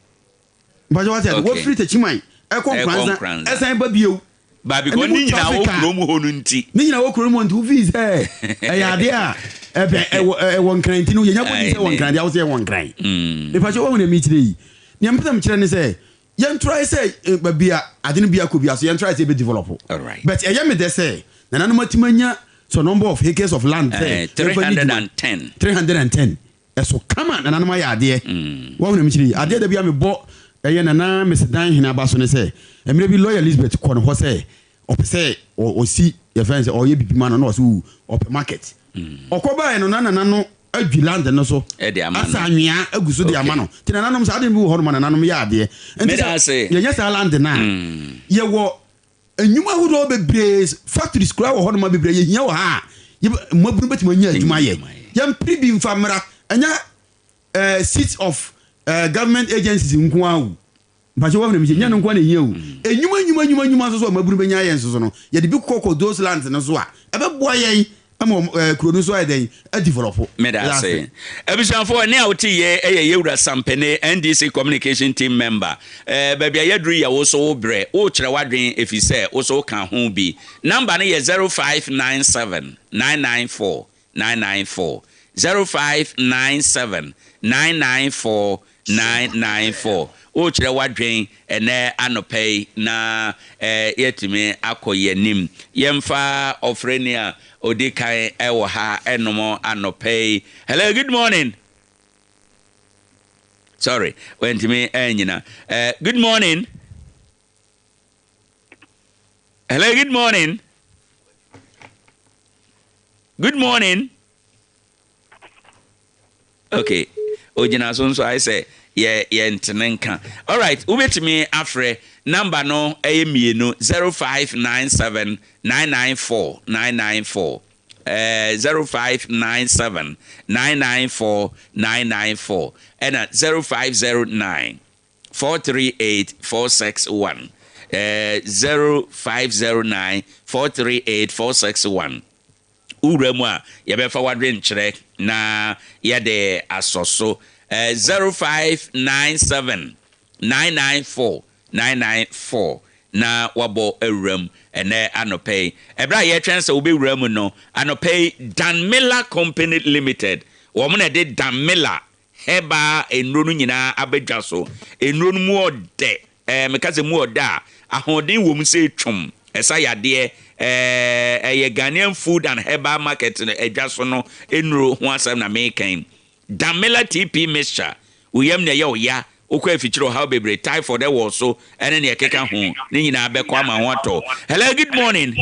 Mpakyɛ wate ase, wofiri Techiman ɛkɔ Nkoranza ɛsan ba bio. Ba because ne nyinaa wɔ kurom hɔ no nti. Ne nyinaa wɔ kurom hɔ nti wofii sɛ ɛyɛ adeɛ a ɛbɛn ɛwɔ ɛwɔ Nkran nti no yɛnya bɔdi sɛ wɔ Nkran deɛ awosɛ ɛwɔ Nkran. Mepakyɛ wahu nea mekyerɛ yi. Nea mepɛ sɛ mekyerɛ ne sɛ yɛn try sɛ baabi a ade no bi akɔ bi so yɛn try sɛ yɛbɛ develop. But ɛyɛ me dɛ sɛ nananom atumi anya some number of acres of land sɛ yɛmfa nni dwuma. 310. 310 ɛso kama nananom ayɛ adeɛ. Wahu nea mekyerɛ yi? Adeɛ da bi a mebɔ ɛyɛ Nana Mesedan hene aba so ne sɛ mmerɛ bi lawyer Elizabeth kɔ ne hɔ sɛ ɔpɛ sɛ ɔsi yɛfrɛ no sɛ ɔyɛ biribi ma no na ɔsɛ oo ɔpɛ market. Ɔkɔ baeɛ no na nana no adwi land no so asa anwea agu so de ama no. Nti nananom saa ade no bi wɔ hɔ nom a nananom yɛ adeɛ. Nti sɛ yɛnyɛ saa land no a yɛwɔ nnwuma ahodoɔ bebree factories koraa wɔ hɔ nom a bebree yɛhia wɔ ha a mmabunu bɛtumi anya adwuma ayɛ. Yɛmpere bi mfa mmra ɛnyɛ eh, seats of eh, government agencies nko ara o. Mpakyɛ wɔn na mi sɛ nyɛ no nko ara na ehia o. Enyuma nyuma nyuma nyuma nso so a mmabunu bɛnya ayɛ nso so no, yɛde bi kɔ kɔ those lands no so a, ɛbɛboa yɛn ama wɔn ɛɛ kuro no nso ayɛ dɛn adevelop. Meda ase. Abusuafoɔ, ɛnne a wote yei yɛ Yɛwura Sampene, NDC Communication Team Member. Eh, baabi a yɛaduru yɛ wo so wo berɛ. Worekyerɛ w'adwene ɛfiri sɛ wo so woka ho bi. Number no yɛ 0597 994. 994. 0597 994 994. Worekyerɛ w'adwen ɛnnɛ anɔpa yi na yɛatumi akɔ yɛn anim. Yɛmfa ɔfrɛni a ɔdi kan wɔ ha nom anɔpa yi. Hello, good morning. Sorry, wantumi annyina. Good morning. Hello, good morning. Good morning. Okay, ogyina so nso ayɛ sɛ yɛ yɛ ntene nka. Alright, wobɛtumi afrɛ number no ɛyɛ mmienu 0597 994 994 ɛɛ 0597 994 994 ɛna 0509 438 461 ɛɛ 0509 438 461. Wowura mu a, yɛbɛfa w'adwenkyerɛ na yɛde asɔ so. 0597 994 994 na woabɔ awura mu ɛnnɛ anɔpa yi. Ɛberɛ a yɛretwɛn sɛ wobɛwura mu no, anɔpa yi, Dan Miller Company Limited, wɔn na ɛde Dan Miller Herbal nnuro no nyinaa aba dwa so. Nnuro no mu ɔdɛ, ɛɛ meka sɛ mu ɔdɛ a, ahoɔden wɔ mu sɛ twom, ɛsa yadeɛ, ɛɛ ɛyɛ Ghanaian Food and Herbal Market no adwa so no nnuro ho asɛm na meka yi. Damila TP Mixture, wo yam na ɛyɛ wo ya, wokɔ afikyire ɔhaw bebree, typhoid ɛwɔ so ɛne nea ɛkeka ho, ne nyinaa bɛkɔ ama ho atɔ. Hello, good morning.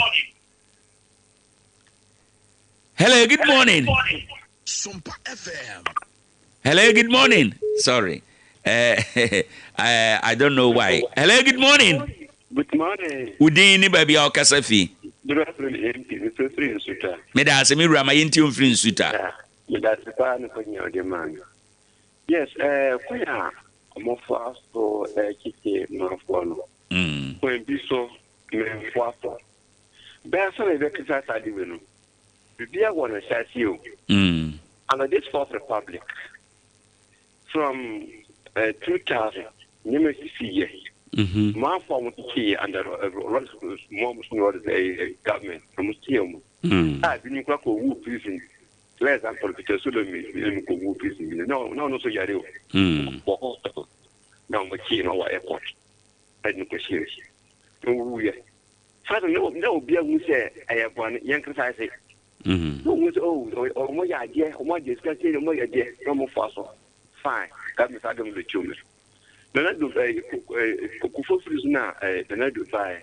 Hello, good morning. Hello, good morning. Sorry. I don't know why. Hello, good morning. Good morning. Udin ni baabi a ɔkasa fi. Meda ase me wura ma yɛnti mfiri Nsuta. Meda ase paa ne kɔnya ɔde maa no. Yes, kwan a wɔfa so kyekye manfoɔ no. Kwan bi so memfoa so. Bɛyɛ sɛ na yɛbɛkasa saa ade wei no, biribiara wɔ ne nhyɛaseɛ o. Under this fourth republic, from 2000, nneɛma sisi yɛ. Manfo a wɔtete yɛ under government, wɔn tete yɛ wɔn. A binom kora kɔ wu prison. For example, Peter Solomon, binom kɔ wu prison bi na ɔno nso yare o. Wɔ hospital na wɔn kye no wɔ airport. Ɛde no kɔ hyɛ. Na ɔwu yɛ. Saa na na obiara hu sɛ ɛyɛ bɔne, yɛn kasa ase. Na ohun sɛ oh, wɔn yɛ adeɛ, wɔn agye sika sei, wɔn yɛ adeɛ, na wɔn fa so. Fine, government saa government bɛtu wɔn so. Nana do ɛɛ kofo firi so na ɛɛ Nana do baeɛ.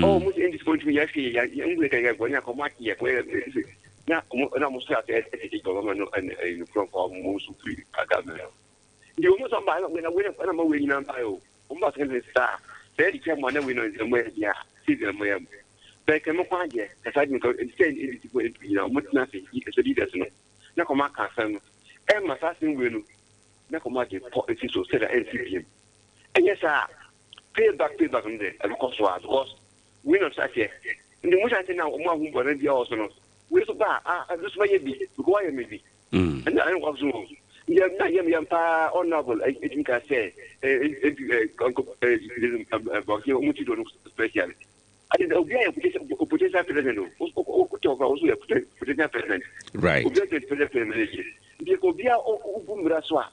Oh, mo sɛ ndc fo ntumi yɛ hwee, yɛ yɛ ngu yɛ yɛ bɔne akɔ mo ate yɛ kɔ yɛ na wɔn na wɔn so ase ɛtete government no ɛne ɛɛ nkurɔfoɔ a wɔn nso firi government. Nti wɔn nso ba na wei na ma wei nyinaa baeɛ o. Wɔn ba sɛ saa sɛ yɛde kyɛ mo a na wei na ɔsɛ mo yɛ deɛ a sei deɛ mo yɛ mo bɛn kɛ mo kwan deɛ kasa de nka sɛ ndc fo mp nyina wɔn tena ase sɛ leaders no na kɔma aka asɛm no ɛma saa asɛm wei no na kɔma de pɔ esi so sɛdeɛ ɛnsi biem ɛnyɛ saa pay back pay back no deɛ ɛbɛkɔ so a because wei na ɔhyɛ aseɛ nti mo hyɛ aseɛ na wɔn ahu bɔne bi a wɔ so no wei so ba a ɛno so bɛyɛ bi because wayɛ me bi Ɛna ɛna nkwa so o. Yɛ na yɛm yɛm paa honorable ɛtumi ka sɛ ɛbi ɛ ɛ bɔkye ɔmo ti do no special. Adi sɛ obi ayɛ potential potential president o. O o tɛ ɔkura o so yɛ potential president. Right. Obi ayɛ potential president yɛ. Nti obi a o bu mmira so a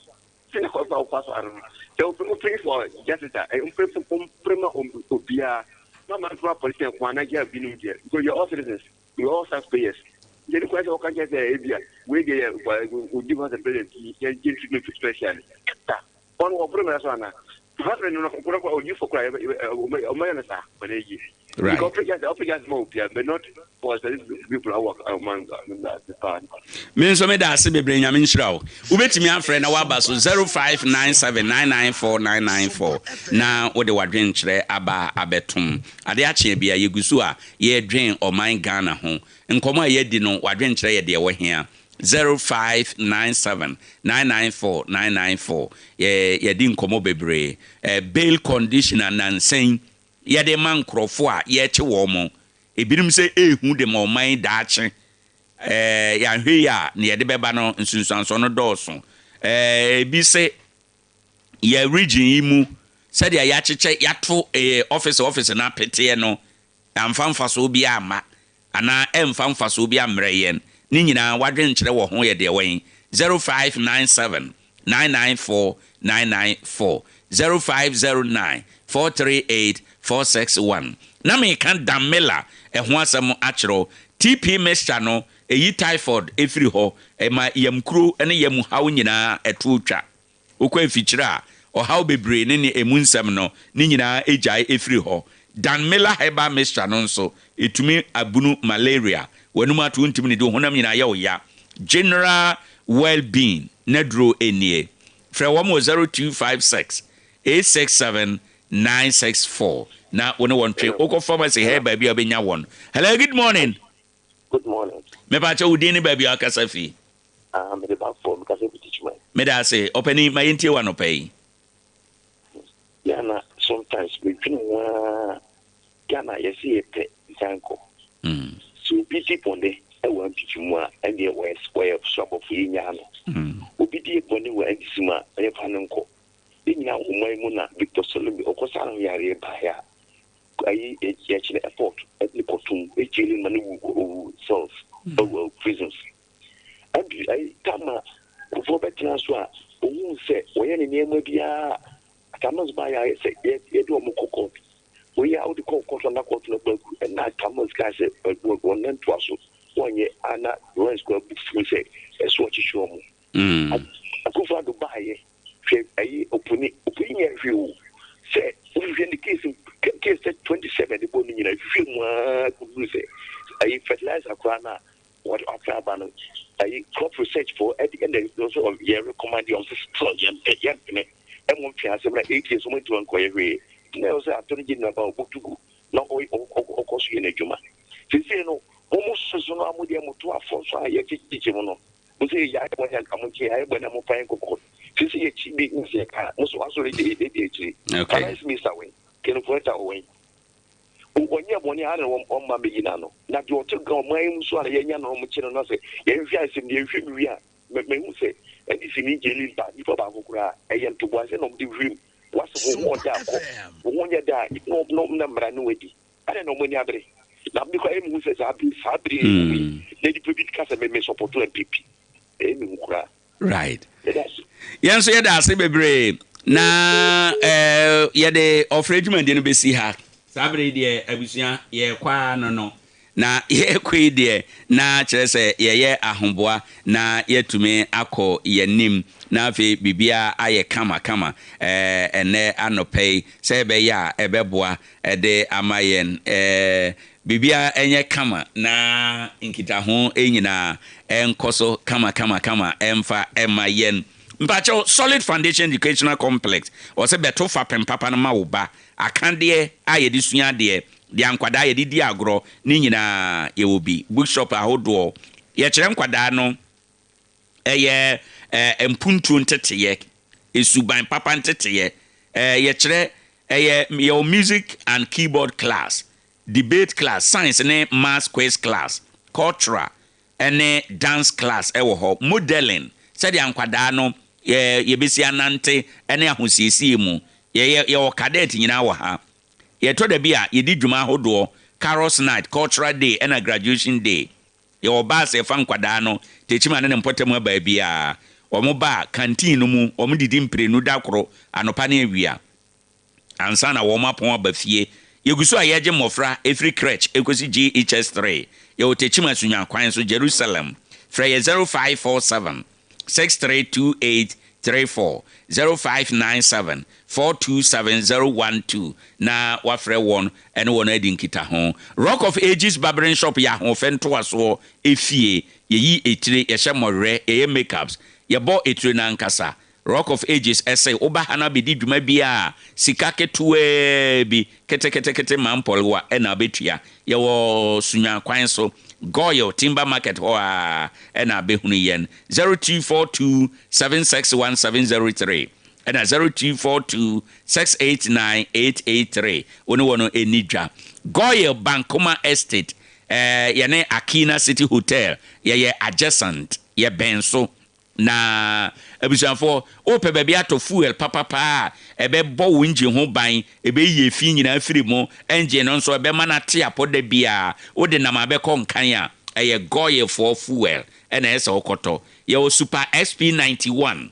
sɛ na kɔfa ɔfa so ano no. Sɛ o pray for justice a ɛ mpere mpere ma obiara. Ma ma mpere politician kwan na gya binom deɛ because you are all citizens. We all taxpayers. Nti ɛno kwan sɛ wɔka kyerɛ sɛ ebia wei deɛ yɛ odi hɔ sɛ president yi yɛ gye treatment special. Da wɔn wɔboro mmara so ana? President no kora kora odi fo kora ɔmɛyɛ no saa wɔn ayi. Right. Because ɔpɛ just ɔpɛ just ma obia but not for specific people awɔ ɔman paa. Me nso meda ase bebree Nyame nhyira wo. Wobɛtumi afrɛ na woaba so 0597994994 na wode w'adwenkyerɛ aba abɛtom. Ade akye a bia yɛgu so a yɛredwen ɔman Ghana ho. Nkɔmmɔ a yɛadi no w'adwenkyerɛ yɛ deɛ ɛwɔ hea? 0597994994 Yɛ yɛadi nkɔmmɔ bebree. Bail condition a nnansa yi yɛde ma nkorɔfoɔ a yɛrekye wɔn. Ebinom sɛ ɛrehu de ma ɔman yi daakye. Yɛanhwɛ yie a nea ɛde bɛba no nsunsuansoɔ no dɔɔso. Ebi se yɛn region yi mu sɛdeɛ yɛakyekyɛ yɛato office office no apeteɛ no amfa mfasoɔ biara amma anaa ɛmfa mfasoɔ biara mmrɛ yɛn. Ne nyinaa w'adwenkyerɛ wɔ ho yɛ deɛ wɛn? 0597 994 994 0509 438 461 Na meka Dan Miller ɛho asɛm akyerɛ wo. TP mixture no ɛyi typhoid firi hɔ, ɛma yamkuro ne yam haw nyinaa ɛtoɔ twa. Wokɔ afikyire a, ɔhaw bebree ne ne emu nsɛm no, ne nyinaa gyae firi hɔ. Dan Miller Herbal Mixture no nso, ɛtumi abunu malaria, w'anum ato wontumi nnidi, wo honam nyinaa yɛ wo ya. General Well-being n'aduro nie. Frɛ wɔn wɔ 0256 867 964 na wo ne wɔn twe. Wokɔ pharmacy herbal bi a wobɛnya wɔn. Hello, good morning. Good morning. Mepakyɛ wo din ne baabi a wakasa fi. Ah, mede ba fam, mekasa fi Teachman. Meda ase, ɔpanin, ma yɛntie wo anɔpa yi. Ghana sometimes medwene ho ara Ghana yɛse yɛpɛ nsankɔ. Sɛ obi di bɔne wɔ NPP mu a ɛndeɛ wɔyɛ wɔyɛ soabɔfo yɛnyaa no. Obi di bɔne wɔ NDC mu a yɛmfa no nkɔ. Yɛn nyinaa wɔ ɔman mu na Victor Selormey ɔkɔsaa ne ho yareɛ baeɛ a ayi yɛkyerɛ airport ɛde no kɔtom ɛgyeli no ma no wu kɔ owu cells ɛwɔ prisons. Ɛdu ayi tama Kufuor bɛtena so a ohuu sɛ wɔyɛ ne nneɛma biara Tamils baeɛ a sɛ yɛde wɔn kɔ court wei a wode kɔ court na court no bɔ agu ɛna Tamils kaa sɛ wɔn nan toa so wɔnyɛ a na Lawrence kɔ abu fuu sɛ ɛso ɔkyekye wɔn. Akufo Addo baeɛ hwɛ ayi opuni opuni nyɛ hwee o sɛ wohwehwɛ ne case case sɛ 27 de bɔ no nyina hwehwɛ mu aa kɔduru sɛ ayi fertilizer koraa no a wɔde ɔpɛ aba no ayi crop research fo ɛde ɛna nso yɛ recommend yɛn sɛ still yɛn pɛ yɛn pene ɛmo ntwe asɛm na 8 years wɔn ntoma nkɔyɛ hwee nti na ɛwɔ sɛ attorney general ba ɔbɔtu gu na ɔkɔ so yɛ n'adwuma sisi no wɔn mo soso no a mo deɛ mo to afɔ so a yɛkyekyekye mu no mo sɛ yɛ ayɛ bɔ ne anka mo nkyɛn ayɛ bɔ ne mo fa yɛn kɔkɔ sisi yɛ kyi bi ne sɛ kaa mo so asɔre de edi akyiri finance minister wɛn kɛnɛfo ɛta wɛn wɔnyɛ bɔne ara na wɔmma mmɛyi no ano. Na deɛ ɔte ga ɔman yi mu so a na yɛanya no na wɔkye no na sɛ yɛhwehwɛ asɛm deɛ yɛhwehwɛ mu wie a mahu sɛ NDC ni gyeli ba nipa baako koraa ɛyɛ ntoboaseɛ na wɔde hwim wasɛ wo ho ɔda akɔ wo ho nyɛ da a na na mmara no adi adɛn na wɔn ani abere na me koraa ɛmu sɛ saa bere saa bere yi mu yi na nipa bi ka sɛ me me support NPP ɛyɛ me hu koraa. Right. Yɛn nso yɛda ase bebree na eh, yɛde ɔfrɛ dwumadie no bɛsi ha. Saa bere yi deɛ abusua yɛrekɔ ara no no na yɛrekɔ yi deɛ na kyerɛ sɛ yɛyɛ ahoboa na yɛatumi akɔ yɛn anim na afei biribiara ayɛ kama kama eh, ɛnnɛ anɔpa yi sɛ ɛbɛyɛ a ɛbɛboa de ama yɛn eh, Biribiara nyɛ kama na nkitaho nyinaa nkɔ so kamakamakama mfa mma yɛn. Mpakyɛw, Solid Foundation Educational Complex, wɔse bɛto fapem papa no ma wo ba. Akadeɛ a yɛde sua adeɛ, deɛ nkwadaa yɛde di agorɔ, ne nyinaa yɛwɔ bi. Bookshop ahodoɔ, yɛkyerɛ nkwadaa no ɛyɛ mpuntuo nteteyɛ, suban papa nteteyɛ, yɛkyerɛ ɛyɛ yɛwɔ music and keyboard class, debate class, science ne maths quiz class, cultural ne dance class wɔ hɔ, modelling, sɛdeɛ nkwadaa no yɛbɛsi anante ne ahosiesie mu, yɛyɛ yɛwɔ cadet nyinaa wɔ ha. Yɛtɔ da bi a yɛdi dwuma ahodoɔ, carols night, cultural day ɛna graduation day. Yɛwɔ bus a ɛfa nkwadaa no Techiman ne ne mpɔtam ha baabiara. Wɔba a, canteen no mu, wɔdidi mprenu da koro, anɔpa ne awia, ansa na wɔn apɔn aba fie. Yɛgu so a yɛregye mmɔfra firi crèche kɔsi JHS 3. Yɛwɔ Techiman Sunya kwan so, Jerusalem. Frɛ yɛ 0547 632834, 0597 427012 na woafrɛ wɔn ne wɔn adi nkitaho. Rock of Ages Barbering Shop yɛ ahoɔfɛ ntoasoɔ efie. Yɛyi etire, yɛhyɛ mmɔwerɛ, yɛyɛ makeups, yɛbɔ etire no ankasa. Rock of Ages se woba ha na abɛdi dwuma biara a, sika ketewaa bi, keteketekete mampɔlewa na wobɛtua. Yɛwɔ Sunyani kwan so, Goil Timber Market hɔ ara na abɛhunu yɛn. 0242 761703 ɛna 0242 689 883. Wo ne wɔn nni dwa. Goil Bankoma Estate, yɛne Akina City Hotel yɛyɛ adjacent, yɛbɛn so. Na abusuafoɔ, wopɛ baabi atɔ fuel papapa a ɛbɛbɔ wo engine ho ban, ɛbɛyi efi nyinaa afiri mu, engine no nso ɛbɛma no ate apɔ da biara, wode nam a bɛkɔ nkan a, Ɛyɛ Goil foɔ fuel ɛna ɛsɛ wokɔtɔ. Yɛwɔ Super SP 91,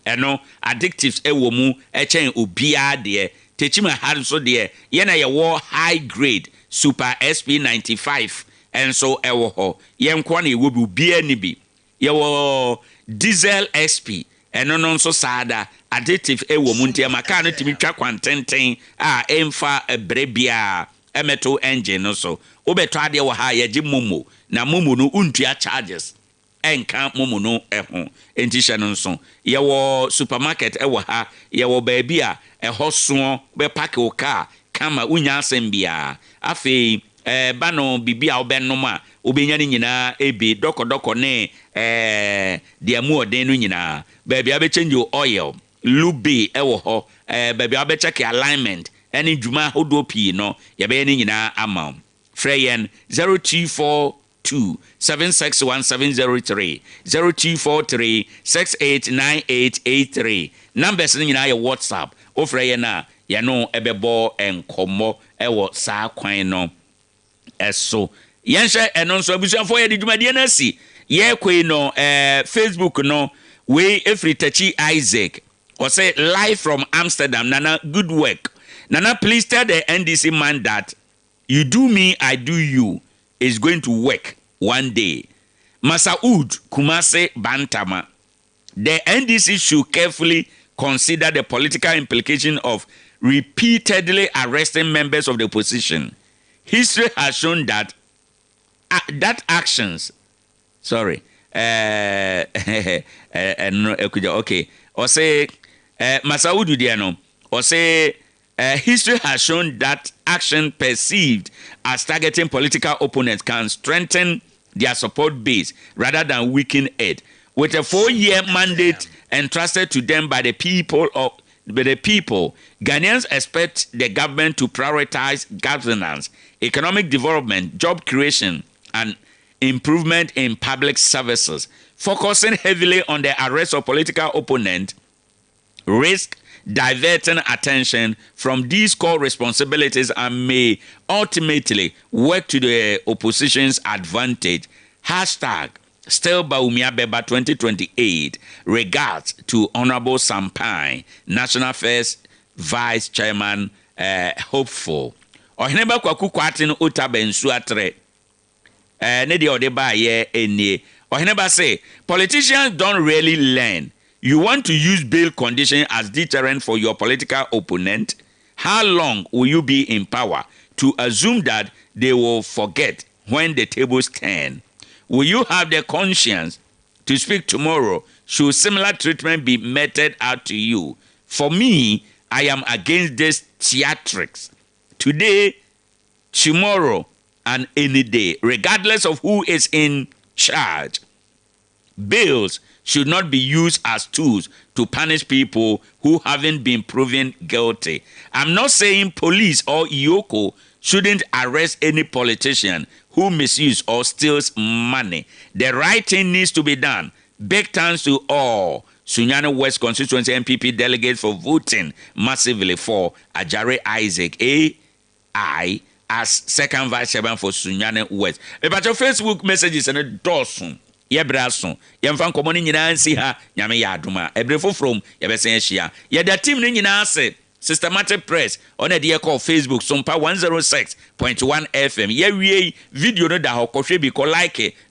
ɛno additives ɛwɔ mu ɛkyɛn obiara deɛ. Tekyima ha nso deɛ, yɛn na yɛwɔ high grade Super SP 95 ɛnso ɛwɔ hɔ. Yɛn nkoa na yɛwɔ bi, obiara ni bi. Yɛwɔ Diesel SP, ɛno no nso saa da additive ɛwɔ mu, nti ɛma kaa no tumi twa kwantenten a ɛmfa ɛbrɛ biara ɛmɛto engine no so. Wobɛtɔ adeɛ wɔ ha a, yɛgye MoMo, na MoMo no wontua charges ɛnka MoMo no ɛho. Nti hyɛ no nso, yɛwɔ supermarket ɛwɔ ha, yɛwɔ baabi a ɛhɔ soɔ bɛpark wo kaa kama, wonya asɛm biara. Afei ɛɛba no, biribi a wobɛnom a wobɛnya no nyinaa ebi dɔkɔdɔkɔ ne deɛ mu ɔden no nyinaa. Baabi a wobɛchange wo oil, lube ɛwɔ hɔ, baabi a wobɛcheck alignment ɛne dwuma ahodoɔ pii no, yɛbɛyɛ no nyinaa ama wo. Frɛ yɛn 0242 761703, 0243 689883. Numbers no nyinaa yɛ WhatsApp. Wofrɛ yɛn a, yɛno ɛbɛbɔ nkɔmmɔ ɛwɔ saa kwan no ɛso. Yɛnhyɛ ɛno nso. Abusuafoɔ, yɛde dwumadie no asi yɛrekɔ yi no, Facebook no, wei ɛfiri Tachi Isaac. Ɔsɛ, "Live from Amsterdam. Nana, good work. Nana, please tell the NDC man that you do me, I do you is going to work one day. Masaud, Kumase Bantama: The NDC should carefully consider the political implication of repeatedly arresting members of the opposition. History has shown that actions," sorry, no, okay, ɔsɛ Masaudu deɛ no, ɔsɛ, "History has shown that action perceived as targeting political opponents can strengthen their support base rather than weaken it. With a 4-year mandate entrusted to them by the people, Ghanaians expect the government to prioritize governance, economic development, job creation, and improvement in public services. Focusing heavily on the arrest of political opponents risk diverting attention from these core responsibilities and may ultimately work to the opposition's advantage. #StillBawumiaBeba 2028. Regards to Honorable Sampai, National First Vice Chairman hopeful." Ɔheneba Kwaku Kwaten Otaba Nsuatre ne deɛ ɔde baayɛ nie. Ɔheneba say, "Politicians don't really learn. You want to use bail condition as deterrent for your political opponent? How long will you be in power to assume that they will forget when the tables turn? Will you have the conscience to speak tomorrow should similar treatment be meted out to you? For me, I am against this theatrics. Today, tomorrow, and any day, regardless of who is in charge. Bills should not be used as tools to punish people who haven't been proven guilty. I'm not saying police or EOCO shouldn't arrest any politician who misuse or steals money. The right thing needs to be done. Big thanks to all Sunyani West constituency NPP delegates for voting massively for Ajare Isaac AI as second vice chairman for Sunyani West." Mepakyɛ, Facebook messages no dɔɔso, yɛbrɛ aso, yɛmfa nkɔmmɔ no nyinaa nsi ha. Nyame yɛ adom a, ɛberɛ foforɔ mu yɛbɛsan ahyia. Yɛda team no nyinaa ase. Systematic Press, ɔna ɛde yɛkɔɔ Facebook Sompa 106.1 FM. Yɛwie yi, video no da hɔ, kɔhwɛ bi, kɔ like.